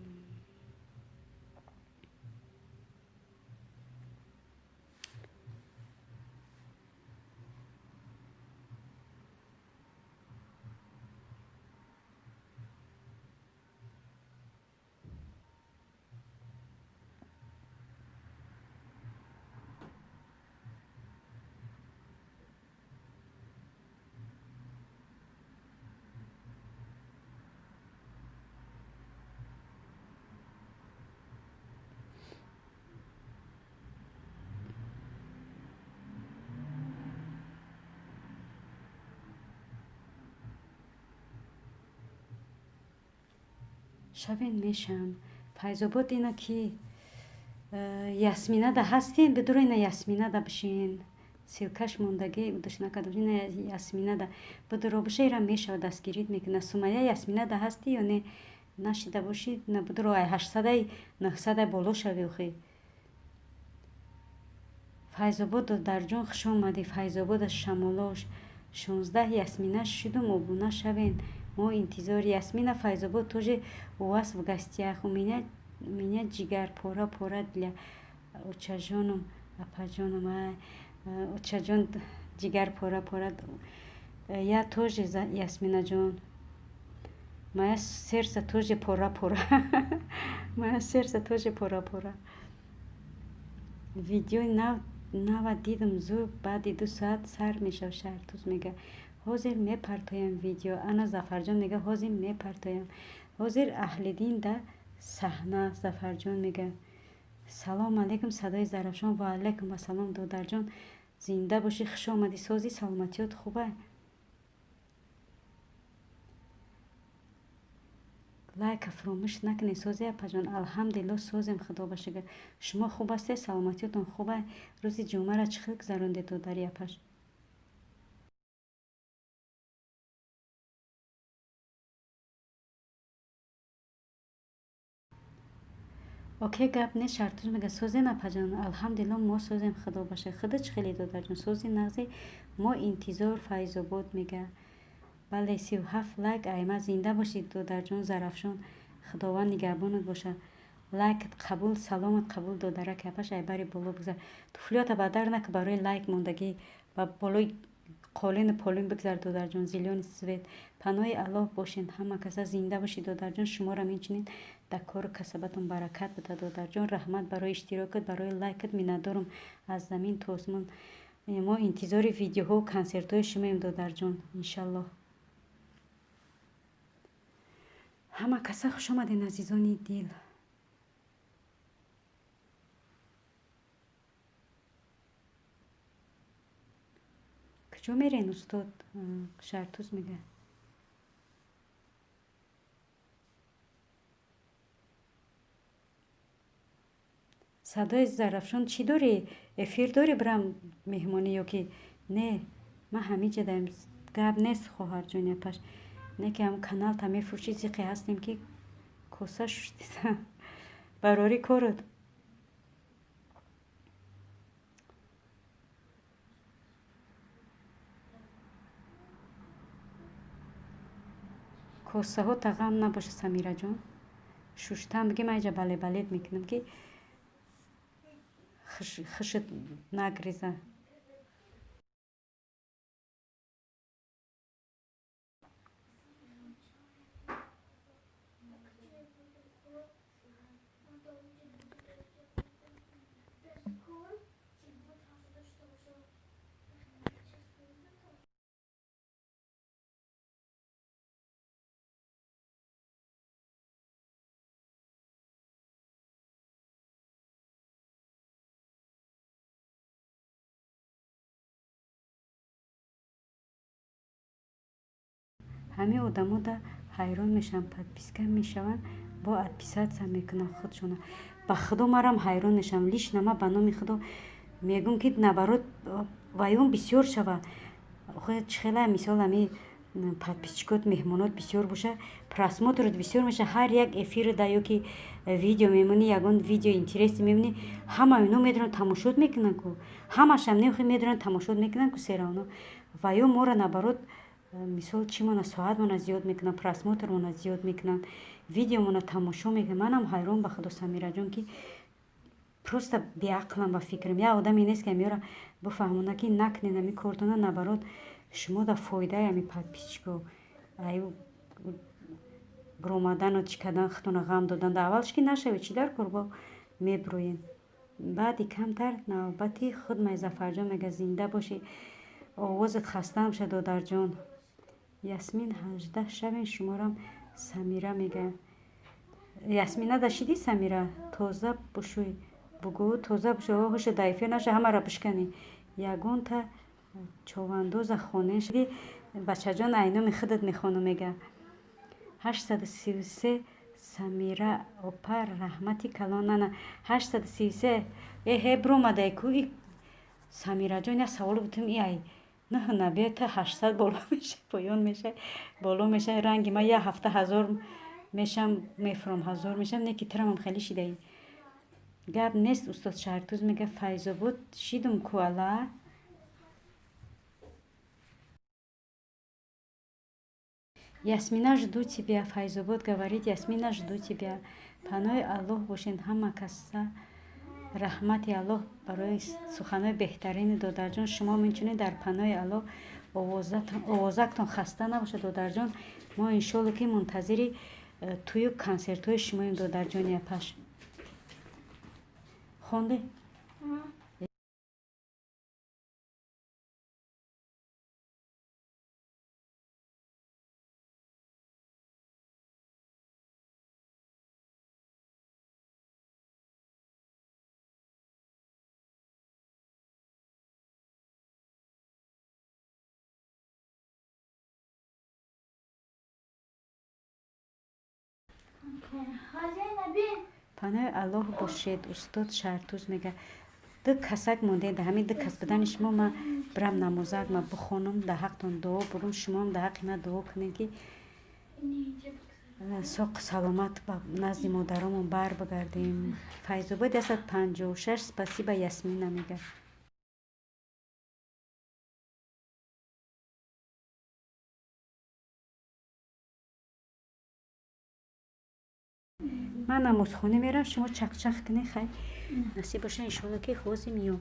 Шавен мешам. Файзобод, ина ки Ясминада ҳастен, бидуро ина Ясминада бишин. Ссылка ш мондагӣ удаш накардам. Ина Ясминада бидуро биша, ира мешава, дастгирит мекуна. Сумая, Ясминада ҳастӣ ё не? Нашида бошӣ, на бидуро, ай 800-ай 900-ай боло шави охи. Файзобод, додарҷон, хуш омадӣ. Файзобода шамолош 16 Ясмина шудум, обуна шавен. Мо интизори Ясмина. Файзобод тоже у вас в гостях. У меня ҷигар пора пора для очаҷоном, апаҷоном. Очаҷон, ҷигар пора пора. Я тоже, Ясминаҷон. Моя сердце тоже пора-пора. Моя сердце тоже пора-пора. Видеои нава дидам, зур, баъди 2 соат сар мешав. Шаҳртуз мега, ҳозир мепартоям видео. Ана Зафарҷон мега, ҳозир мепартоям. Ҳозир Аҳлиддин да саҳна. Зафарҷон мега, салом алейкум, садои Зарафшон. Ва алайкум ассалом, додарҷон, зинда бошӣ, хуш омадӣ. Сози, саломатиёт хуба? Лайка фуромӯш накунед. Сози, апаҷон? Алҳамдулилло, созем, худо ба шукр. Шумо хуб ҳастед? Саломатиётон хуба? Рӯзи ҷумъаро чӣ хел гузарондед, додари апаш? Окей, гап нест. Шартуз мега, созем, апаҷон? Алҳамдулилло, мо созем, худо ба шукр. Худо чӣ хеле, додарҷон? Сози, нағзе, мо интизор. Файзобод мега, бале, 37 лайк айма. Зинда бошед, додарҷон Зарафшон, худованд нигаҳбонат бошад. Лайкат қабул, саломат қабул, додараки апаш. Айбари боло бигзар, туфлиёта ба дар нака, барои лайк мондагӣ ба болои қолину полин бигзар, додарҷон. Зелёный свет. Паноҳи Аллоҳ бошед ҳама каса. Зинда бошед, додарҷон, шуморам инчунин дар кору касабатон баракат буда, додарҷон. Раҳмат барои иштирокат, барои лайкат, миннатдорам аз замин то осмон. Мо интизори видеоҳову консертҳои шумоем, додарҷон, иншаллоҳ. Ҳама каса хуш омадед, азизони дил. Куҷо мерен, устод? Шартуз мега, садои Зарафшон, чӣ дорӣ? Эфир дорӣ, бирам меҳмонӣ ё ки не? Ман ҳамиҷа даем. Гап нест, хоҳарҷони апаш, не ки ҳам каналта мефурӯшӣ, зиқе ҳастем ки коса шуштиса барори корот. Косаҳо тағам набоша, Самираҷон, шуштан бигӣ, ман иҷа бале балет мекунам, ки хишт нагриза. Ҳамин одамо да ҳайрон мешаванд, подписка мешаванд, бо отписаться мекунанд худшона. Ба худо, марам ҳайрон мешавам. Лично ма ба номи худо мегӯм, ки наоборот вайон бисёр шава. Чӣ хела, мисол, ами подписчикот, меҳмонот бисёр боша, просмотрот бисёр меша. Ҳар як эфир да ё ки видео мемонӣ, ягон видео интересный мемонӣ, ҳама ино медонанд, тамошот мекунанд ку. Ҳамашам не, медонанд, тамошот мекунанд ку всё равно. Ва ё моро наоборот, мисол, чимона, соатмона зиёд мекунанд, просмотрмона зиёд мекунанд, видеомона тамошо мекунанд. Манам ҳайрон, ба худо, Самираҷон, ки просто беақлам ба фикрам. Як одаме нест, ки амиёра бифаҳмона, ки накунед ами кортона, наоборот шумо да фоидаи ами подписчико бромадану чӣ кардан, худтона ғам додан. Да аввалш ки нашавед, чӣ дар кор бо меброен. Баъди камтар навбати худ май. Зафарҷон мега, зинда бошӣ, овозат хастаам шад, додарҷон. Ясмин, 18 шавен шуморам. Самира мега, Ясмина да шиди. Самира, тоза бушӯй, бугӯ, тоза бушӯй, ҳуша да эфир наша, ҳамаро бишканӣ. Ягонта човандоза хонен шиди, бачаҷон, айноми худат мехонам. Мега, 833. Самира опа, раҳмати калон. Ана 833 эҳе бромадай ку. Самираҷон, як савол бутум, и ай наҳ набита 800 боло меша, поён меша, боло меша. Ранги ма як ҳафта 1000 мешам, мефурам, 1000 мешам, не ки тирамам хеле шидаи. Гап нест, устод Шаҳртуз мега, Файзобод шидум ку ала. Ясмина, жду тебя. Файзобод говорит, Ясмина, жду тебя. Паноҳи Аллоҳ бошед ҳама каса. Раҳмати Аллоҳ барои суханҳои беҳтарини, додарҷон. Шумо инчунин дар паноҳи Аллоҳ. Овозактон хаста набошад, додарҷон. Мо иншолло ки мунтазири тӯю консертҳои шумоем, додарҷони апаш. Хонде? Панои Аллоҳ бошед, устод Шаҳртуз мега. Ду касак монде, да ҳамин ду кас будани шумо ма бирам намозак ма бихонам, да ҳақтон дуо бурум, шумоам да ҳаққи ма дуо кунед, ки соқ саломат ба назди модаромон бар бигардем. Файзобод 156, спасибо, Ясмина мега. Ман намозхона мерам, шумо чақчақ кунед, хай. Насиб боша, иншоалло ки ҳозир миём.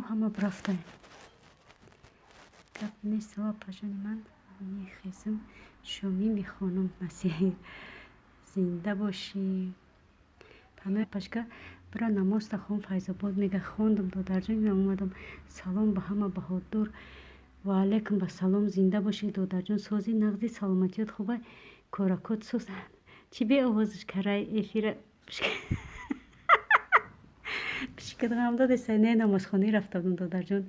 Ҳама бирафтаем. Гап нест, апаҷони ман мехезам, шомӣ мехонам. Насир, зинда бошӣ. Панои апашка, бира намозта хон, Файзобод мега. Хондам, додарҷон, омадам. Салом ба ҳама, Баҳодур. Ва алайкум ба салом, зинда бошӣ, додарҷон. Сози, нағзи, саломатиёт хуба, коракот соз. Чӣ беовозш карай эфира? Пишикат ғам додеса? Не, намозхонӣ рафта будам, додарҷон.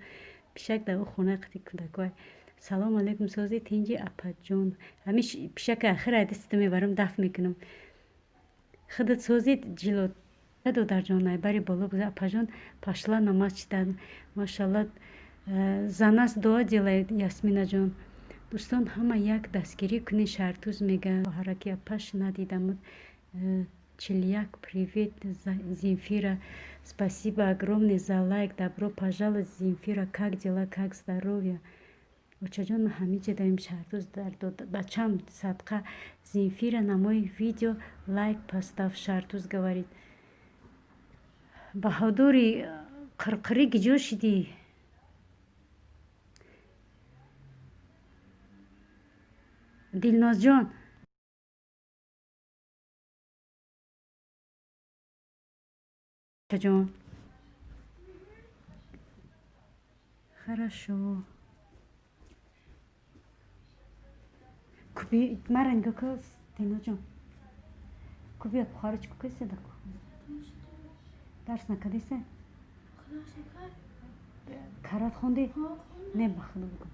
Пишак дар ӯ хонаи қити кӯдакой. Салом алайкум, сози, тинҷи, апаҷон. Ҳами пишака ахир айдастита мебарам, даф мекунам. Худат сози, ҷило, додарҷон? Айбари боло гуза, апаҷон, пошла намаз читать. Машалла, за нас дуо делай, Ясминаҷон. Дӯстон, ҳама як дастгирӣ кунед, Шаҳртуз мега. Ҳараки апаш надидам. 41. Привет, Земфира, спасибо огромное за лайк. Добро пожаловать, Земфира. Как дела, как здоровье? Очаҷон, ма ҳамиҷа даем, Шаҳртуз, дар бачам садқа. Земфира, на мой видео лайк поставь, Шаҳртуз говорит. Баҳодури қирқирӣ, гиҷо шидӣ? Дилнозҷон, ҷон. Хорошо. Куби мара нигоҳ ка, Дилнозҷон. Куби бухаро чӣ кукеседа? Дарс накардисе? Карат хонди? Не, ба худо бигӯ.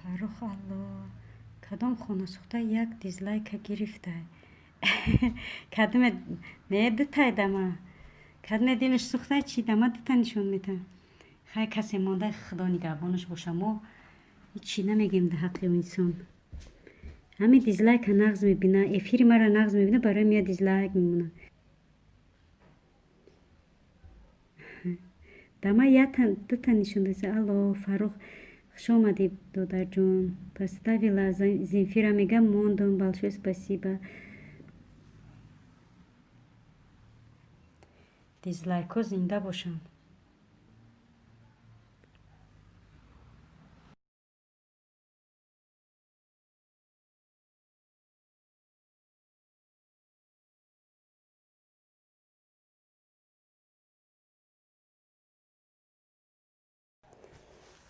Фаррух, алло, кадом хонасӯхта як дизлайка гирифтай? Кадоме? Не, дутай дама. Кадоме дилаш сӯхтай, чи дама дута нишон медиҳам. Хай, касе монда, худо нигаҳбонаш боша, мо ҳичи намегем дар ҳаққи инсон. Ҳамин дизлайка нағз мебина, эфири маро нағз мебина, барои мия дизлайк мемонад. Дама дута нишон даса. Алло, Фаррух, хуш омадӣ, додарҷон. Поставила, Земфира мега, мондам. Большое спасибо. Дизлайкҳо зинда бошанд.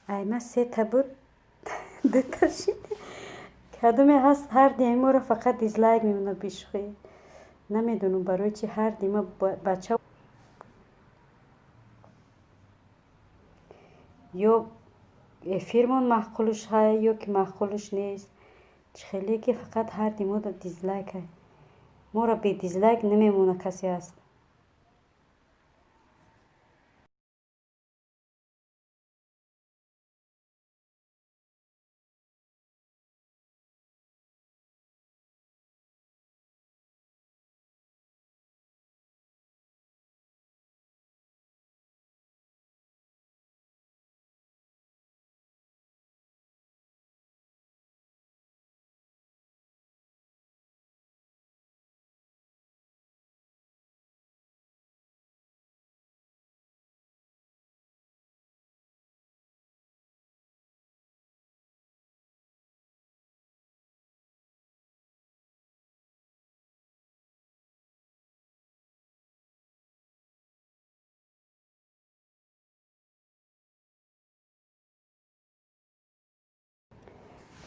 Айма сета буд, дута шид. Кадоме ҳаст, ҳар диҳаморо фақат дизлайк мемонад, бишӯхӣ. Намедонам барои чи ҳар дима бача ё эфирмон маъқулш ҳай, ё ки маъқулш нест. Чӣ хеле ки фақат ҳар димо дизлайк ҳай. Моро бе дизлайк намемона касе ҳаст.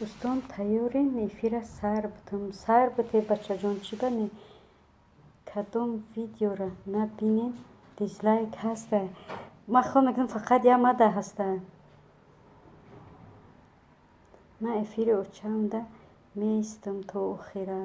Дӯстон, тайёрен эфира сар бутам. Сар буте, бачаҷон, чӣ ба не? Кадом видеора набинем, дизлайк ҳаста. Ман хиёл мекунам, фақат як мада ҳаста. Ман эфири очамда меистам то охира.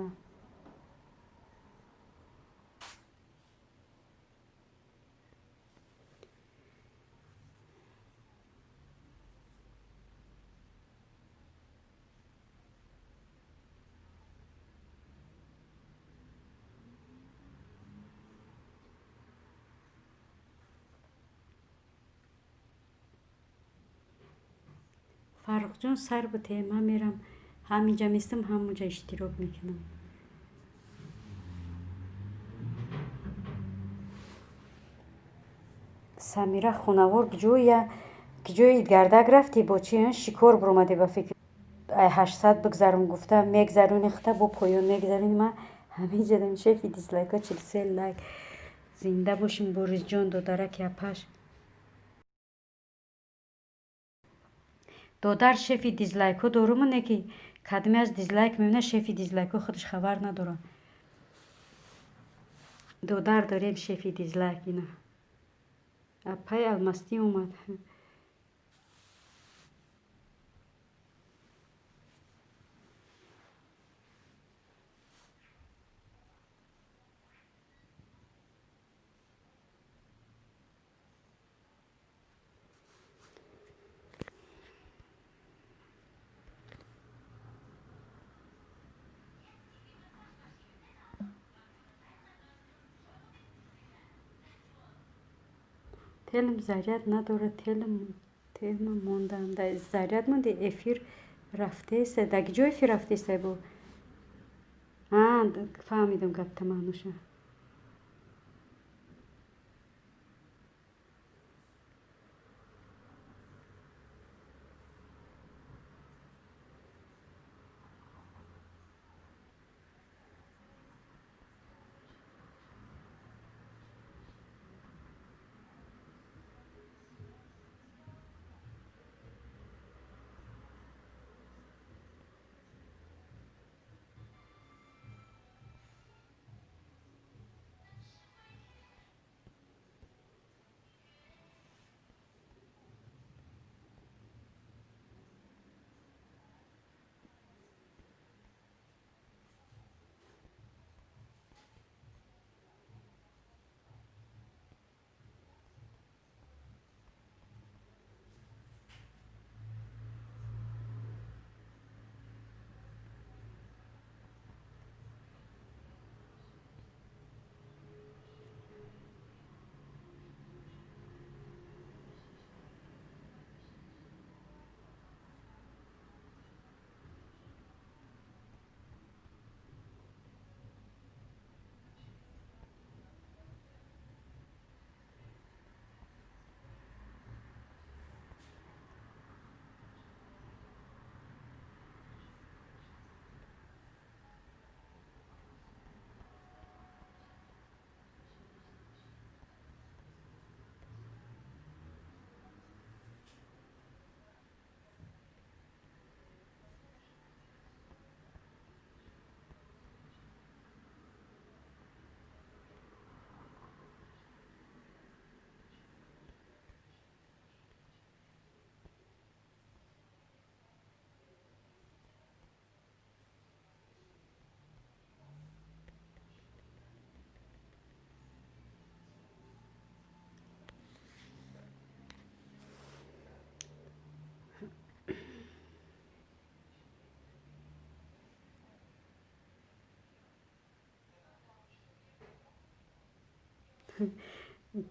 Фаррухҷон, сар буте, ман мерам, ҳаминҷа местам, ҳамонҷа иштирок мекунам. Самира хунавор, куҷои идгардак рафтӣ? Бо чи шикор биромадӣ? Ба фикр ай 800 бигзарум гуфта мегзарони, хта бо поён мегзарони. Ман ҳаминҷа дам. Шефи дизлайкҳо 43 лайк. Зинда бошем, Борисҷон, додараки апаш. Додар, шефи дизлайкҳо доруму не, ки кадме аз дизлайк мебинад, шефи дизлайкҳо худаш хабар надорад. Додар дорем, шефи дизлайк. Ина апай алмастӣ омад. Телм заряд надорад, телма мондаам. Заряд монди, эфир рафтеста. Дар ҷо эфир рафтеста бо? Фаҳмидам гапта, маъноша.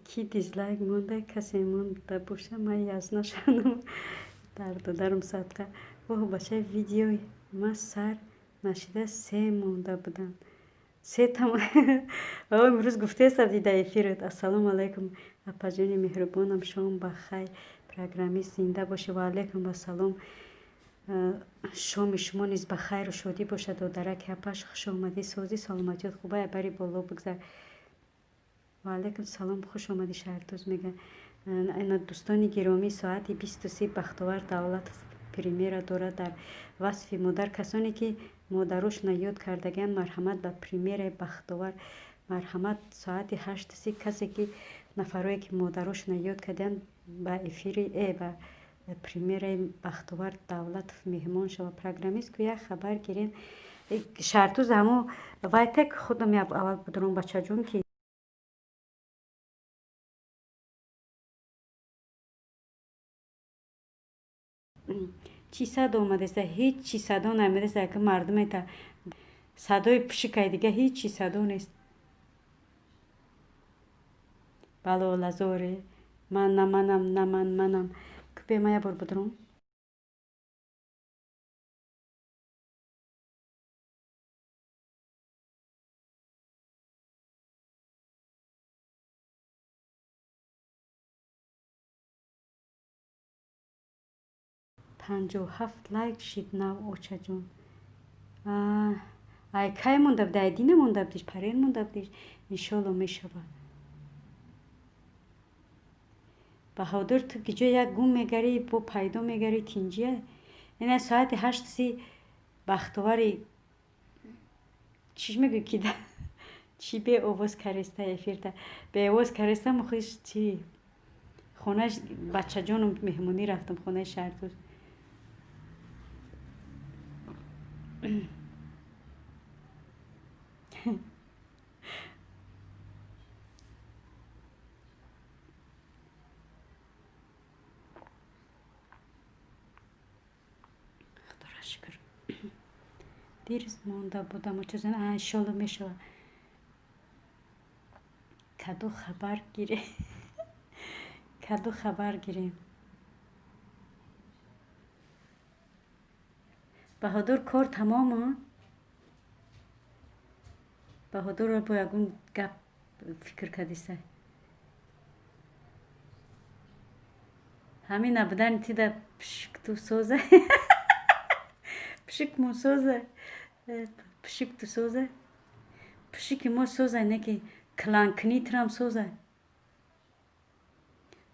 Ки дизлайк монда, касе монда боша, ман яз нашавам дар додарам садқа. Воҳ, бачаи, видеои ма сар нашида се монда будам. Сетам имрӯз гуфтеста дида эфират. Ассалому алайкум, апаҷони меҳрубонам, шом ба хайр. Программист, зинда бошӣ. Ва алайкум ассалом. Шоми шумо низ ба хайру шодӣ бошад, додараки апаш. Хуш омадӣ, созӣ, саломатиёт хубай, бари боло бигзар. Ва алайкум салом, хуш омадӣ, Шаҳрдӯз мега. Ина, дӯстони гиромӣ, соати 23 Бахтовар Давлатов премьера дорад дар васфи модар. Касоне ки модарошона ёд кардагианд, марҳамат ба премьераи Бахтовар, марҳамат соати 8:30. Касе ки нафарое ки модарошона ёд кардианд, ба эфири ба премьераи Бахтовар Давлатов меҳмон шава. Программист ку, як хабар гирем. Шартуз ҳамо вайтек худам аввал будуром, бачаҷон, ки чӣ садо омадаста? Ҳеҷ чи садо наомадаста, ки мардумета садои пушикай, дига ҳеҷ чи садо нест. Балолазоре, ман на манам, на ман манам. Купе ма як бор будуром. 57 лайк шид нав, очаҷон. Ай кай монда буди? Ай дина монда будиш, парен монда будиш. Иншолло, мешавад. Баҳодур, ту киҷо як гум мегарӣ, бо пайдо мегарӣ, тинҷия. Ина соати 8:30 Бахтовари чиш мегӯй, ки чӣ беовоз кареста эфирта, беовоз кареста мухиш чӣ хонаш бачаҷоном меҳмонӣ рафтам, хонаи Шаҳртуз. Худоро шукр, дирӯз монда будам, очазон. Иншолло, мешавад. Каду хабар гирем, каду хабар гирем. Баҳодур, кор тамомо? Баҳодурро бо ягон гап фикр кардиса. Ҳамин набудани тида пишикту соза, пишикмон соза, пишикту соза, пишики мо соза, не ки кланкни трам соза.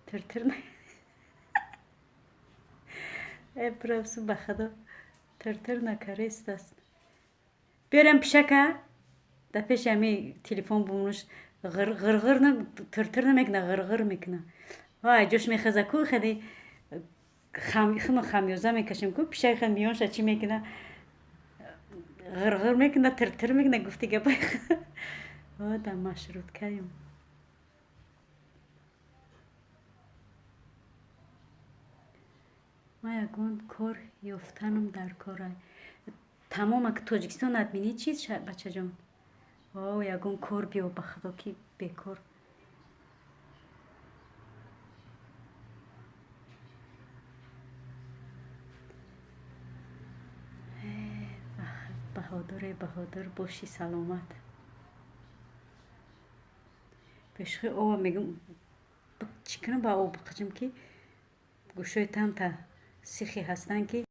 Тиртир э бравсу, ба худо, тиртир накарест аст. Биёрем пишака, дар пеши ҳами телефон бумонаш ғирғир, тиртир намекуна, ғирғир мекуна. Вай ҷош мехеза ку, хеле хуно хамёза мекашем ку, пишак хел миёнша чӣ мекуна? Ғирғир мекуна, тиртир мекуна, гуфти гапай. О, дар маршруткаем. Ма ягон кор ёфтанам дар кора тамом. Ак Тоҷикистон админи чиз, бачаҷон. О, ягон кор биё, ба худо, ки бекор. Баҳодуре, Баҳодур, боши саломат. Пешхи ова мегум, чӣ кунам, ба об биқичам, ки гӯшои тамта сихи ҳастанд ки.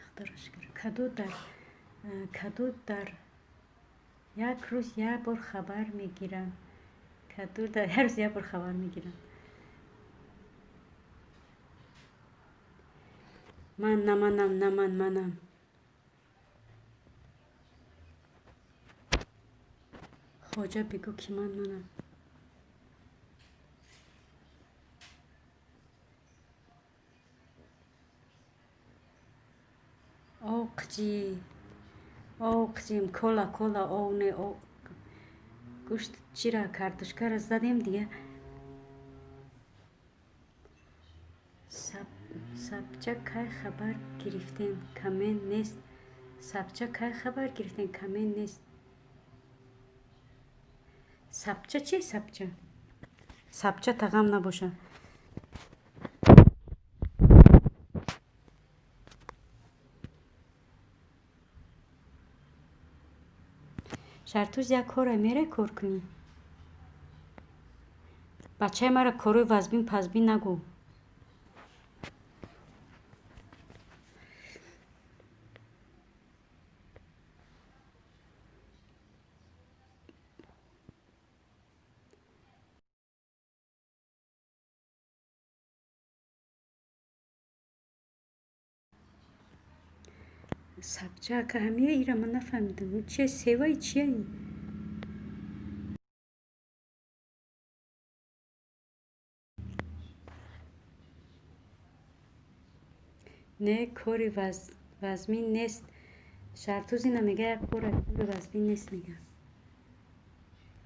Худоро шукр. Каду дар як рӯз як бор хабар мегирам. Каду дар як рӯз як бор хабар мегирам. Ман на манам, на ман манам. Хоҷа, бигӯ, ки ман манам. Оқҷи, оқҷим, кола, кола, ов не, гӯшт чира, картошкара задем дига. Сабча кай хабар гирифтем, коммент нест. Сабча кай хабар гирифтем, коммент нест. Сабча чи? Сабча, сабча тағам набоша. Шартуз, як кора мере кор кунӣ? Бачаи мара корои вазбин пазбин нагӯ. Сабча ака ҳамия ира ман нафаҳмидам. Чия севаи чияи? Не, кори вазмин нест. Шартузина мега як кора кори вазмин нест мега.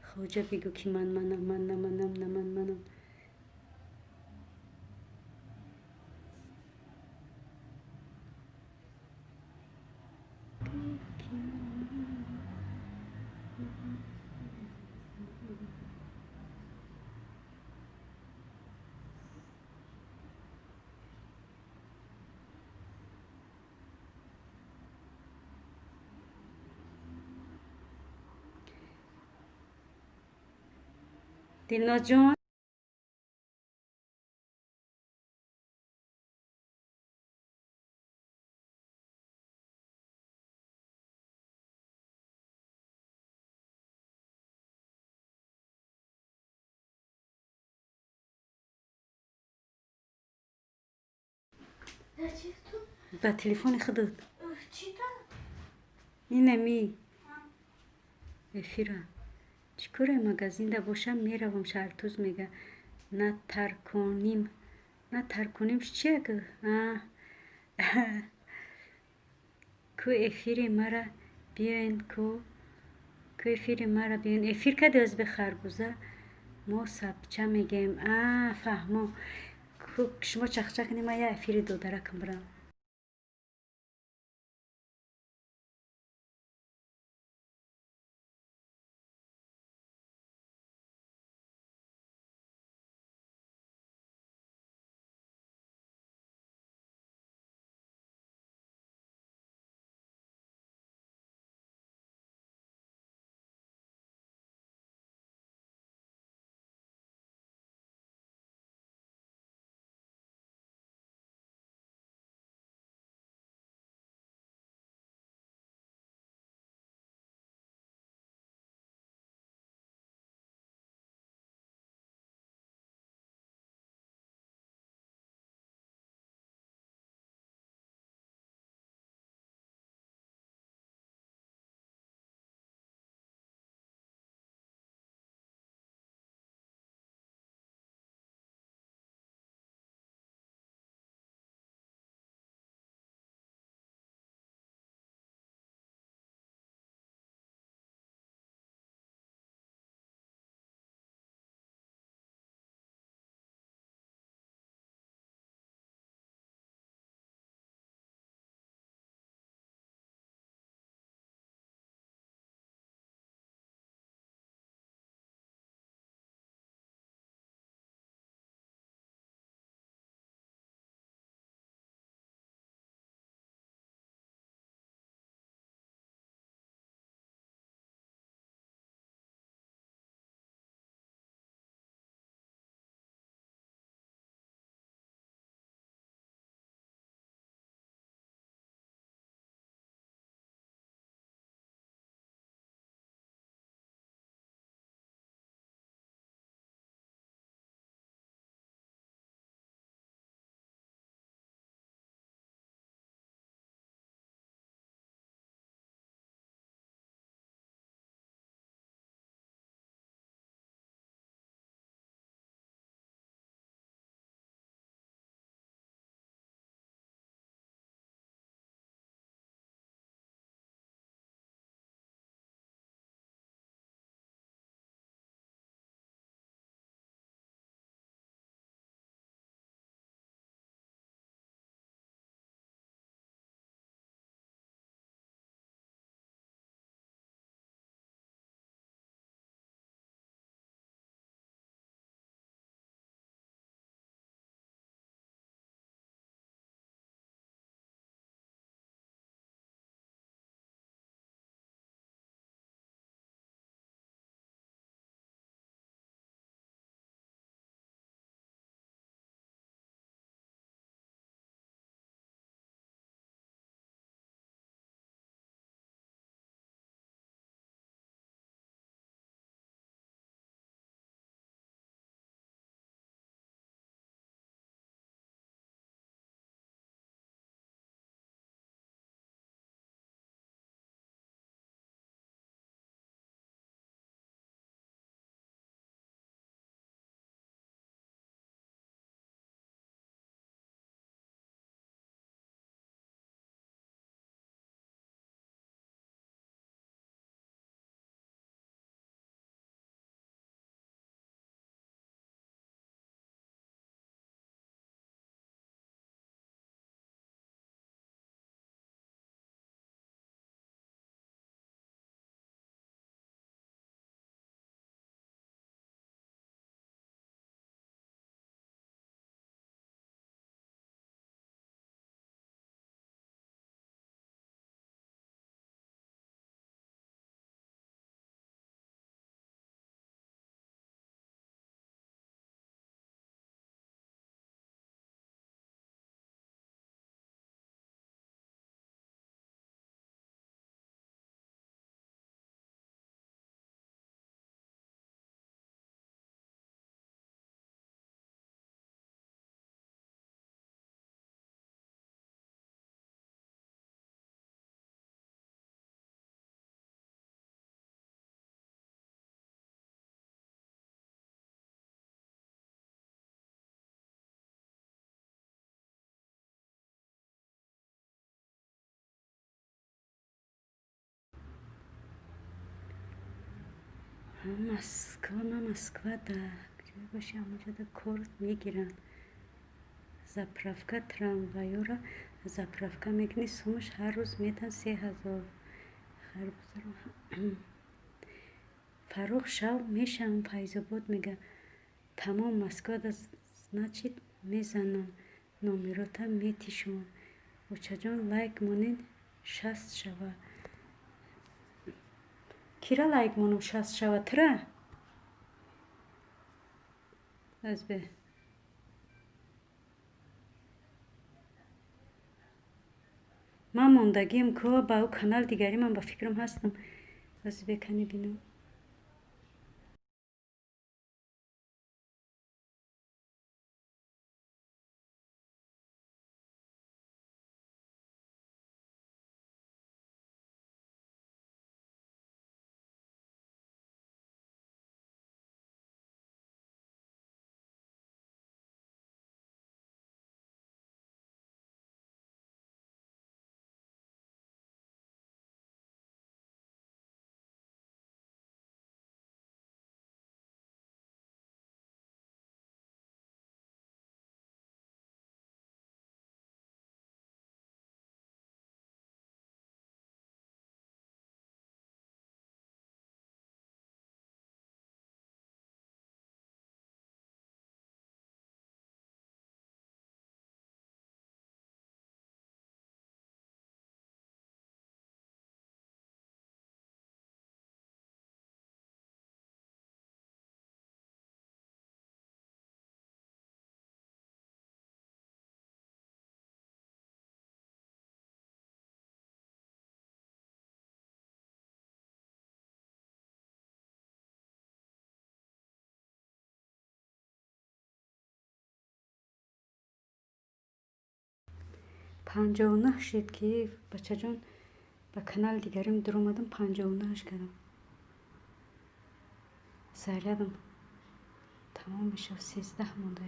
Хоҷа бигӯ ки ман манам, ман наманам, на ман манам. Дилнозҷон ба телефони худат. Инами эфира. Чӣ коре магазинда бошам меравам Шаҳртуз мега. Натарконим. Натарконим чия ку? Ку эфири мара биёен ку. Ку эфири мара биёен. Эфир каде аз бе харбуза? Мо сабча мегем. А, фаҳмо. Ку шумо чахчах кунем, ман я эфири додаракам бирам. Москва, ма Москва да ҷое боши, ҳамонҷода кор мегиранд. Заправка трамвайёра заправка мекунӣ, сумаш ҳар рӯз метан 3000. Фаррух шав мешавам Файзобод мега. Тамом Москва да значит мезанам номерота метишон. Очаҷон лайк монед 60 шава. Кира лайк монам 60 шава тира? Азбе. Ман мондагиам ку ба ӯ канал дигари ман ба фикрам ҳастам. Азбе кани бинам. 59 шид ки бачаҷон ба канали дигарим дуромадам 59 кардам. Зарядам тамом мешавад 13 монда.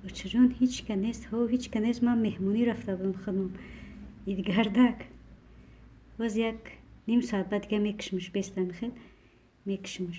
Очаҷон, ҳеч ка нест? Ҳо, ҳеч ка нест. Ман меҳмонӣ рафта будам худам. Идгардак. Боз як ним соат баъд дига мекушмуш, бестам хел мекушмуш.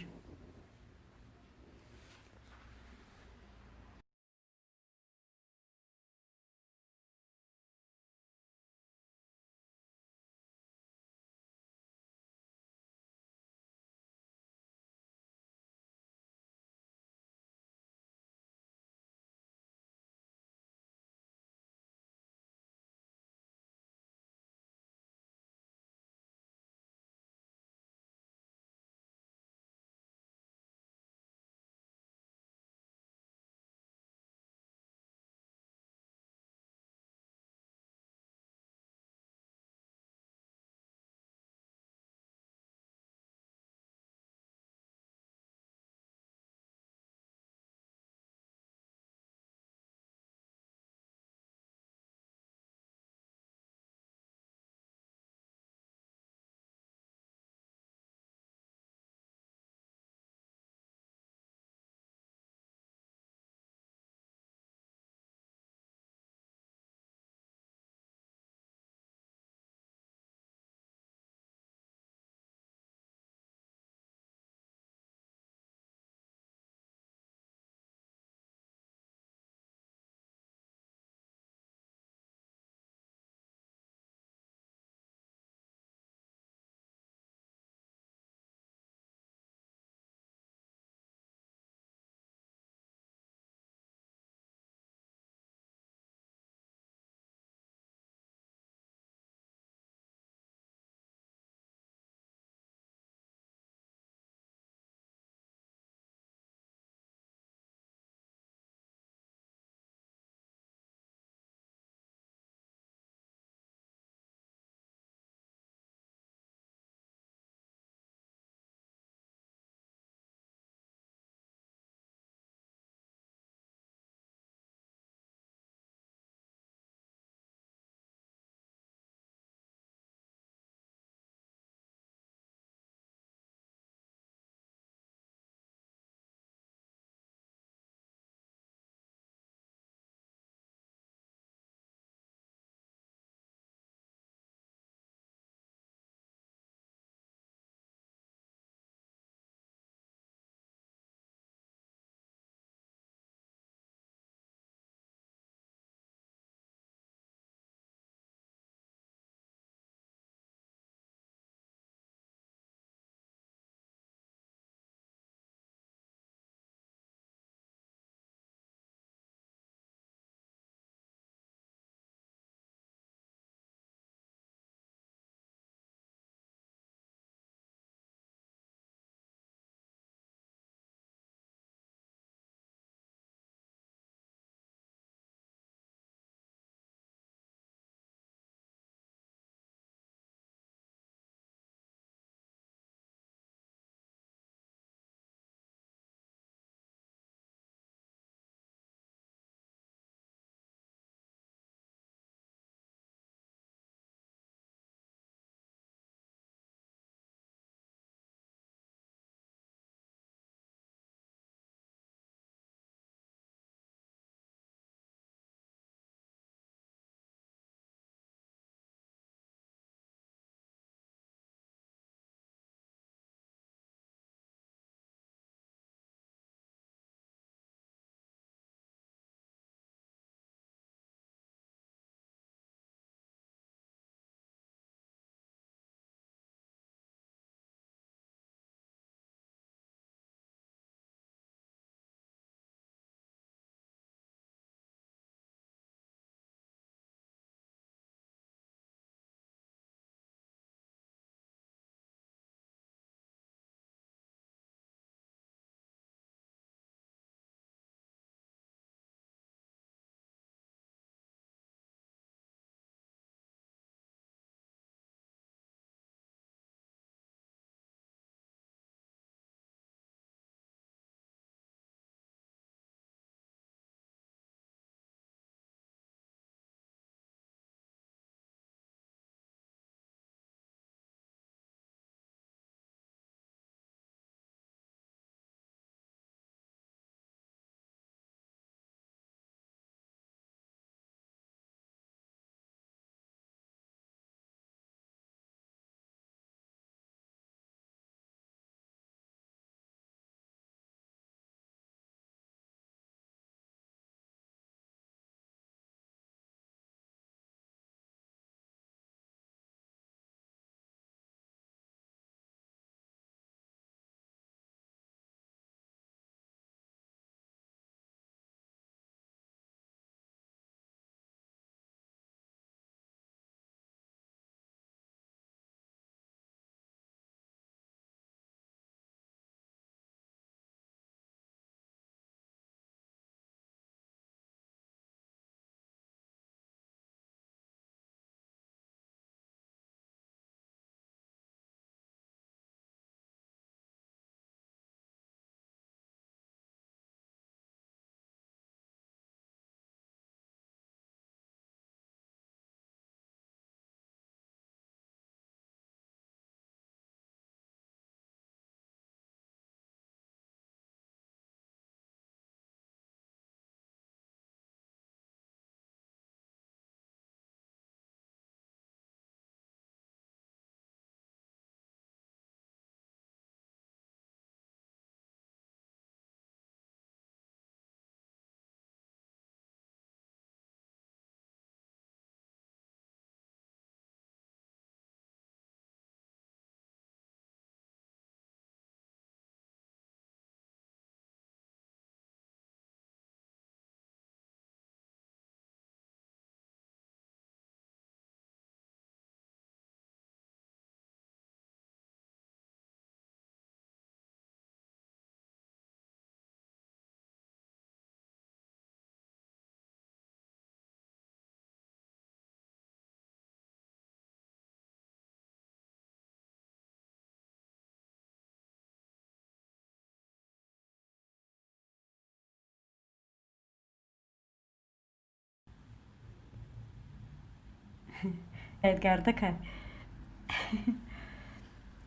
Идгардакай.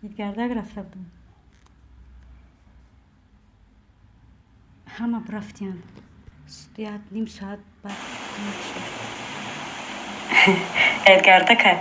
Идгардак рафта будам. Ҳама рафтиянд. Як ним соат баъд Идгардакай.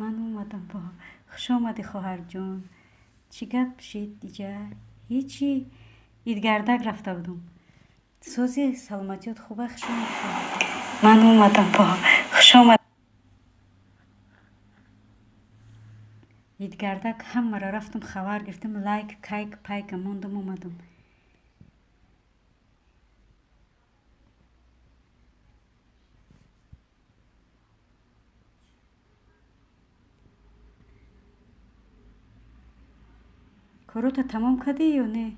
Ман омадам. Хуш омадӣ, хоҳарҷон. Чӣ гап шид иҷа? Ҳечи, идгардак рафта будум. Сози, саломатиёт хуба? Хуш омадӣ. Ман омадам. Хуш омад. Идгардак ҳамаро рафтум, хабар гирифтам, лайк, кайк, пайка мондум, омадум. Корота тамом кардӣ ё не?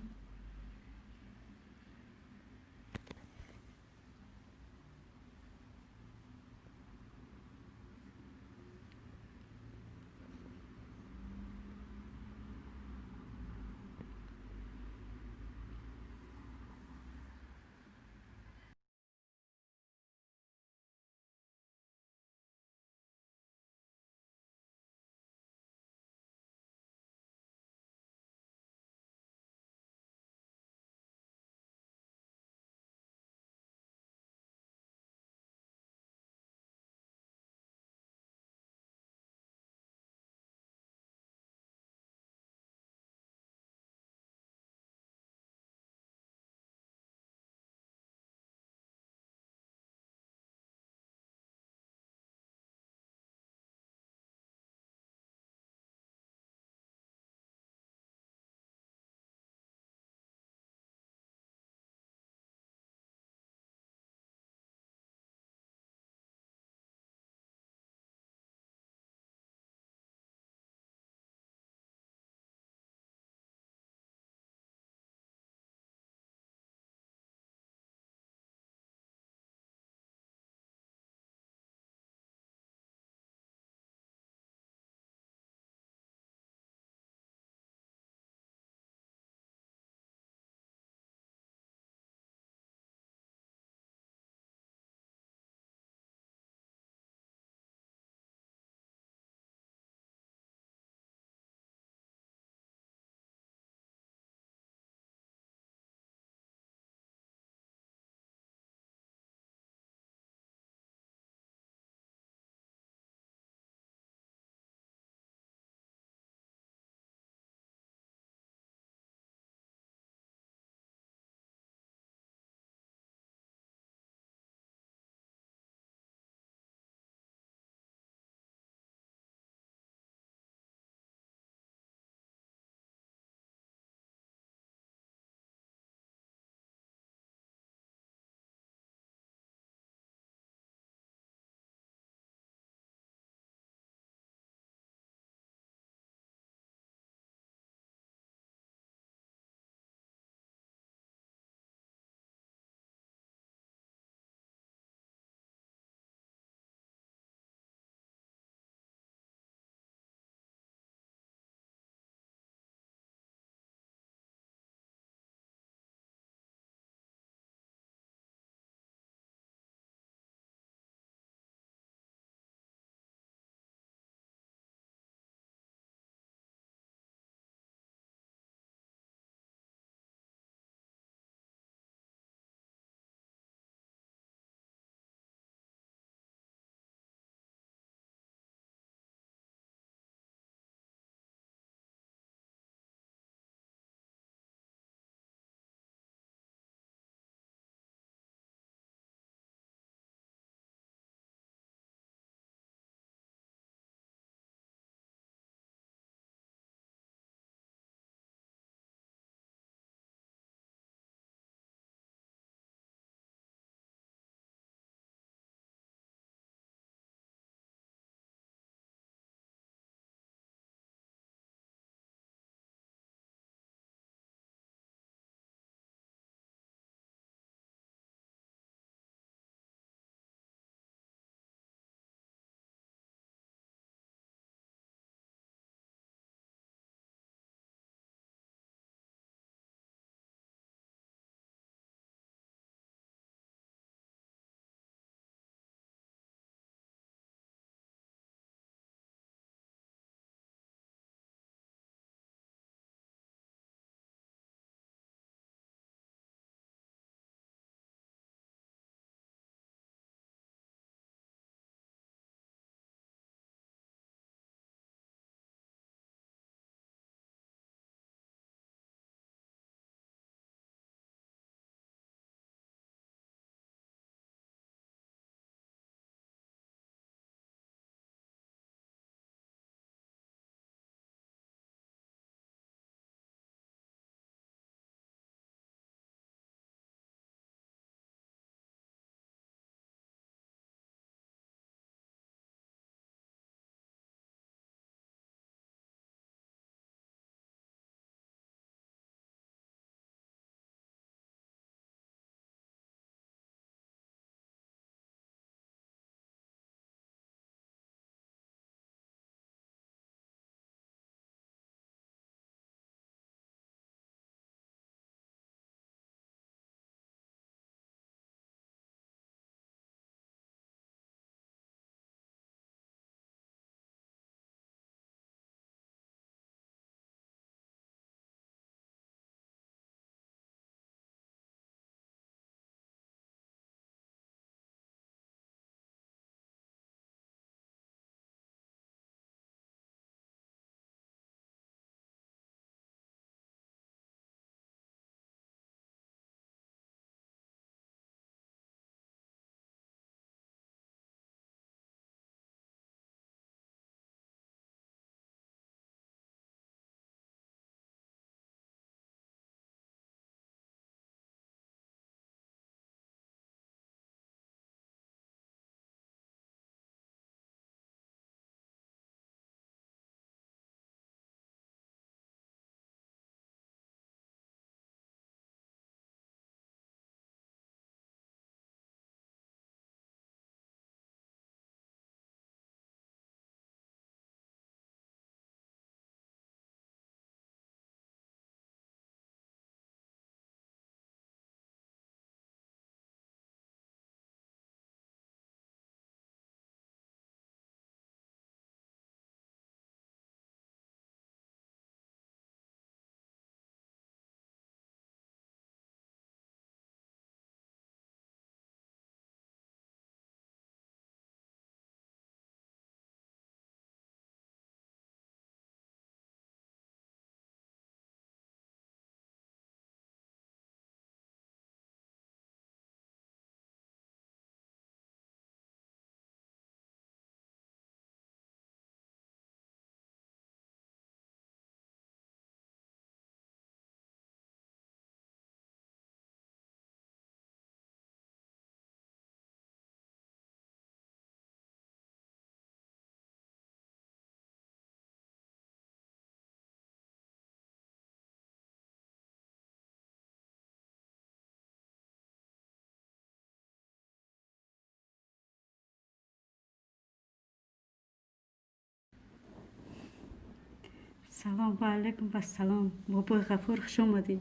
Салом, ва алайкум ассалом. Бобои Ғафур, хуш омадӣ.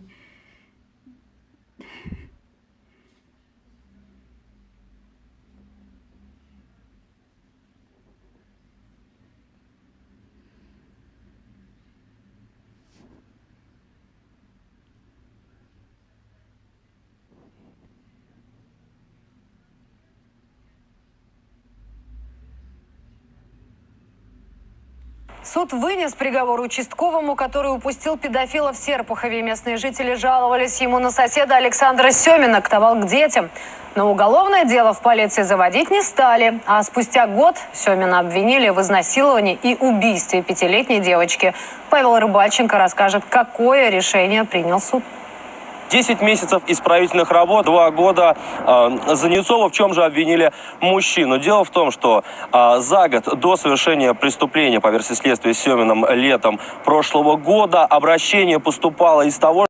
Суд вынес приговор участковому, который упустил педофила в Серпухове. Местные жители жаловались ему на соседа Александра Семина, ктовал к детям. Но уголовное дело в полиции заводить не стали. А спустя год Семина обвинили в изнасиловании и убийстве пятилетней девочки. Павел Рыбальченко расскажет, какое решение принял суд. 10 месяцев исправительных работ, 2 года Занецова. В чем же обвинили мужчину? Дело в том, что за год до совершения преступления, по версии следствия, Семиным летом прошлого года, обращение поступало из того,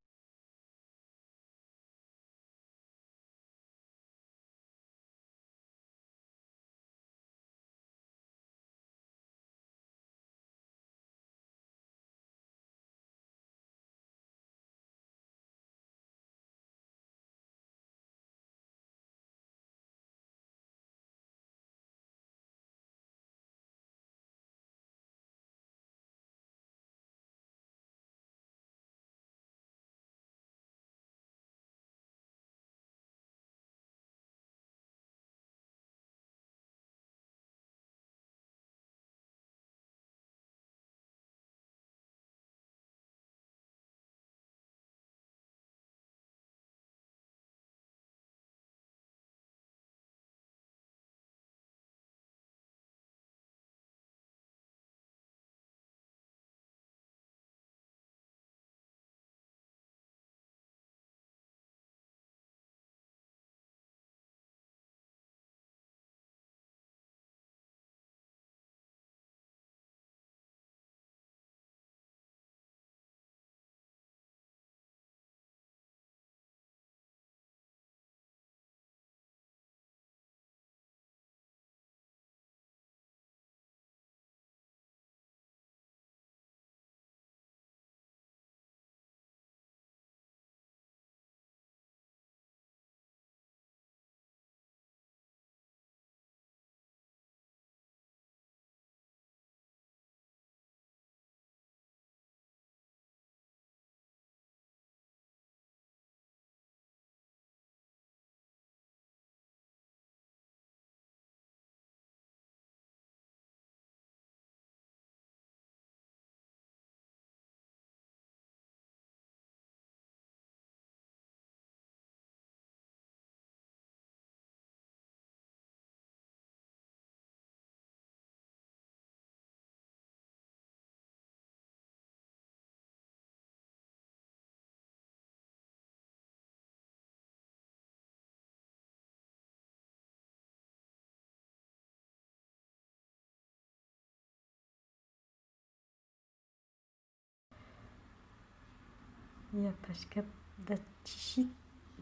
Япашка да чиши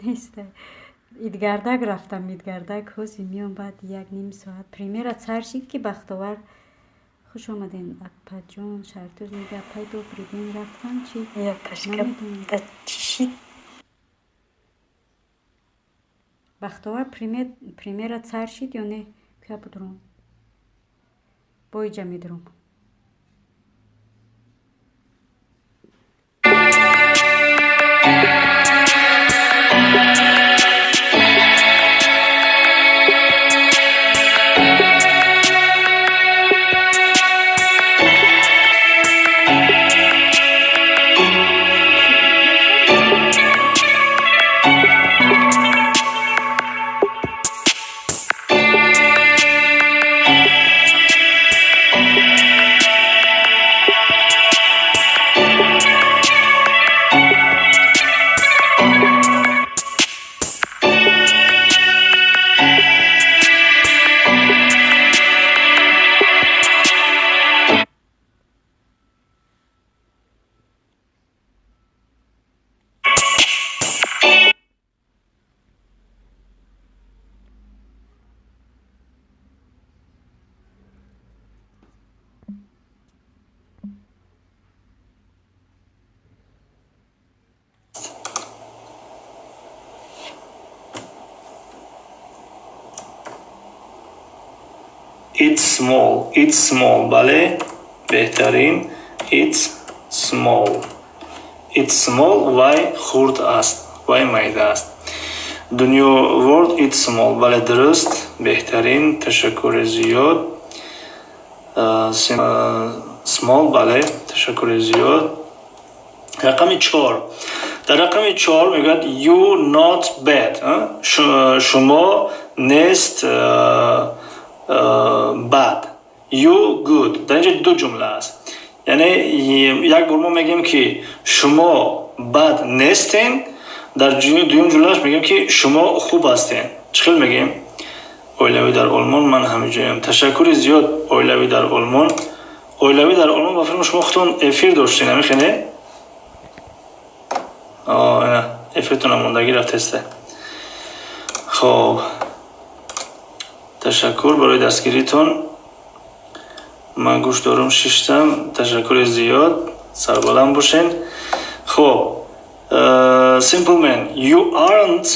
неста. Идгардак рафтам, Идгардак ҳози миём баъд як ним соат. Премьера сар шид ки Бахтовар, хуш омадем, апаҷон. Шартуз мега, апай, добрый день, рафтам чи? Япашка да чиши. Бахтовар, премьера сар шид ё не? Куя будром? Боиҷа медуром. It's small. It's small. Бале, беҳтарин. It's small. It's small. Вай хурд аст. Вай майда аст. Дунё World it's small. Бале, дуруст. Беҳтарин. Ташаккури зиёд. Small. Бале, ташаккури зиёд. Рақами 4. Дар рақами 4 мегӯяд you not bad. Шумо нест бад. You good. Дар инҷа ду ҷумла аст. Яъне як бор мо мегӯем, ки шумо бад нестен, дар дуюм ҷумлааш мегӯем, ки шумо хуб ҳастен. Чӣ хел мегӯем? Оилавӣ дар Олмон, ман ҳамиҷоям. Ташаккури зиёд, оилавӣ дар Олмон. Оилавӣ дар Олмон, ба фикрам, шумо худтон эфир доштен, ҳамихене? Эфиртон мондагӣ рафтеста. Хоб, ташаккур барои дастгиритон. Ман гӯш дорум, шиштам. Ташаккури зиёд, сарбаланд бошен. Хоб, simple man, you aren't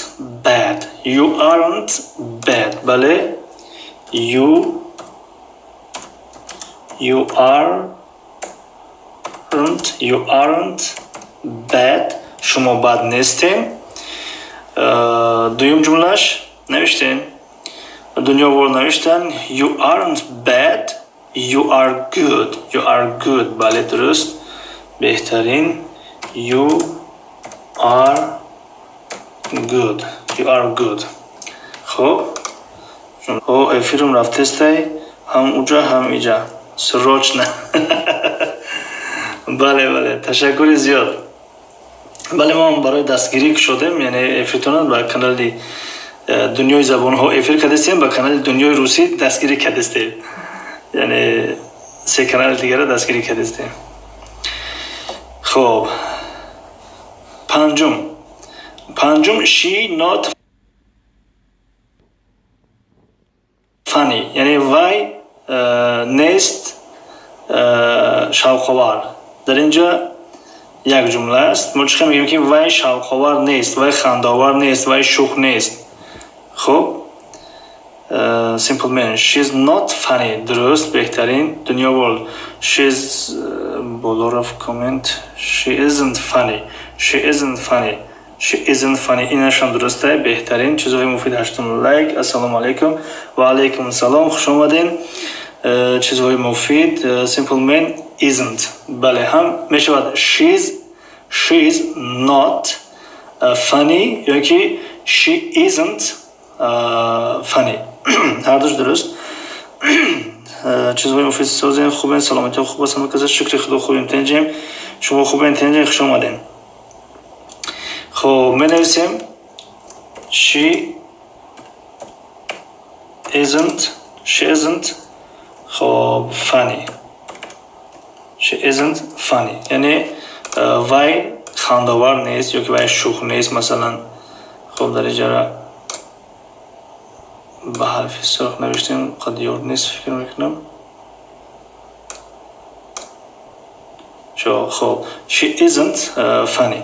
bad. You aren't bad. Бале, you aren't, you aren't bad. Шумо бад нестем. Дуюм ҷумлаш навиштем. Дунё вор навиштан: you aren't bad, you are good. You are good. Бале, дуруст, беҳтарин. You are good. You are good. Хоб, о, эфирум рафтестай, ҳам уҷа, ҳам иҷа, срочно. Бале, бале, ташаккури зиёд. Бале, мо барои дастгирӣ кушодем, яъне эфиртона ба канали дунёи забонҳо эфир кардастем, ба канали дунёи русӣ дастгирӣ кардастем, яъне се канали дигара дастгирӣ кардастем. Хоб, панҷум. Панҷум: she not funny, яъне вай нест шавқовар. Дар инҷа як ҷумла аст. Мо чӣ мегӯем, ки вай шавқовар нест, вай хандаовар нест, вай шӯх нест? Хуб, simple man, she's not funny. Дуруст, беҳтарин. Дунё world, she's, боло рафт коммент. She isn't funny. She isn't funny. She isn't funny. Инашам дуруста, беҳтарин. Чизҳои муфид, ҳаштум лайк. Ассалому алайкум. Ва алайкум салом, хуш омаден. Чизҳои муфид, simple man, isn't. Бале, ҳам мешавад she's not funny ё ки she isn't funny, ҳардуш дуруст. Чизҳои муфид, созем, хубен, саломатиҳо хуб аст, ҳама каза, шукри худо, хубем, тенҷем. Шумо хубен, тенҷем? Хуш омадем. Хоб, менависем she isn't, she isn't, хоб, funny. She isn't funny, яъне вай хандовар нест ё ки вай шӯх нест, масалан. Хоб, дар иҷара ба ҳарфи сурх навиштем, қад ёд нест, фикр мекунам. Хоб, she isn't funny.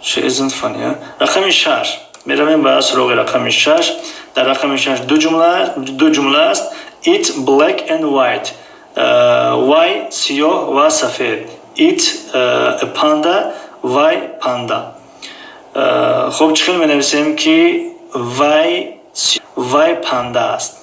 She isn't funny. Рақами 6. Меравем ба суроғи рақами 6. Дар рақами 6 ду ҷумла аст. It black and white, вай сиёҳ ва сафед. It a panda, вай панда. Хуб, чӣ хел менависем, ки вай панда аст?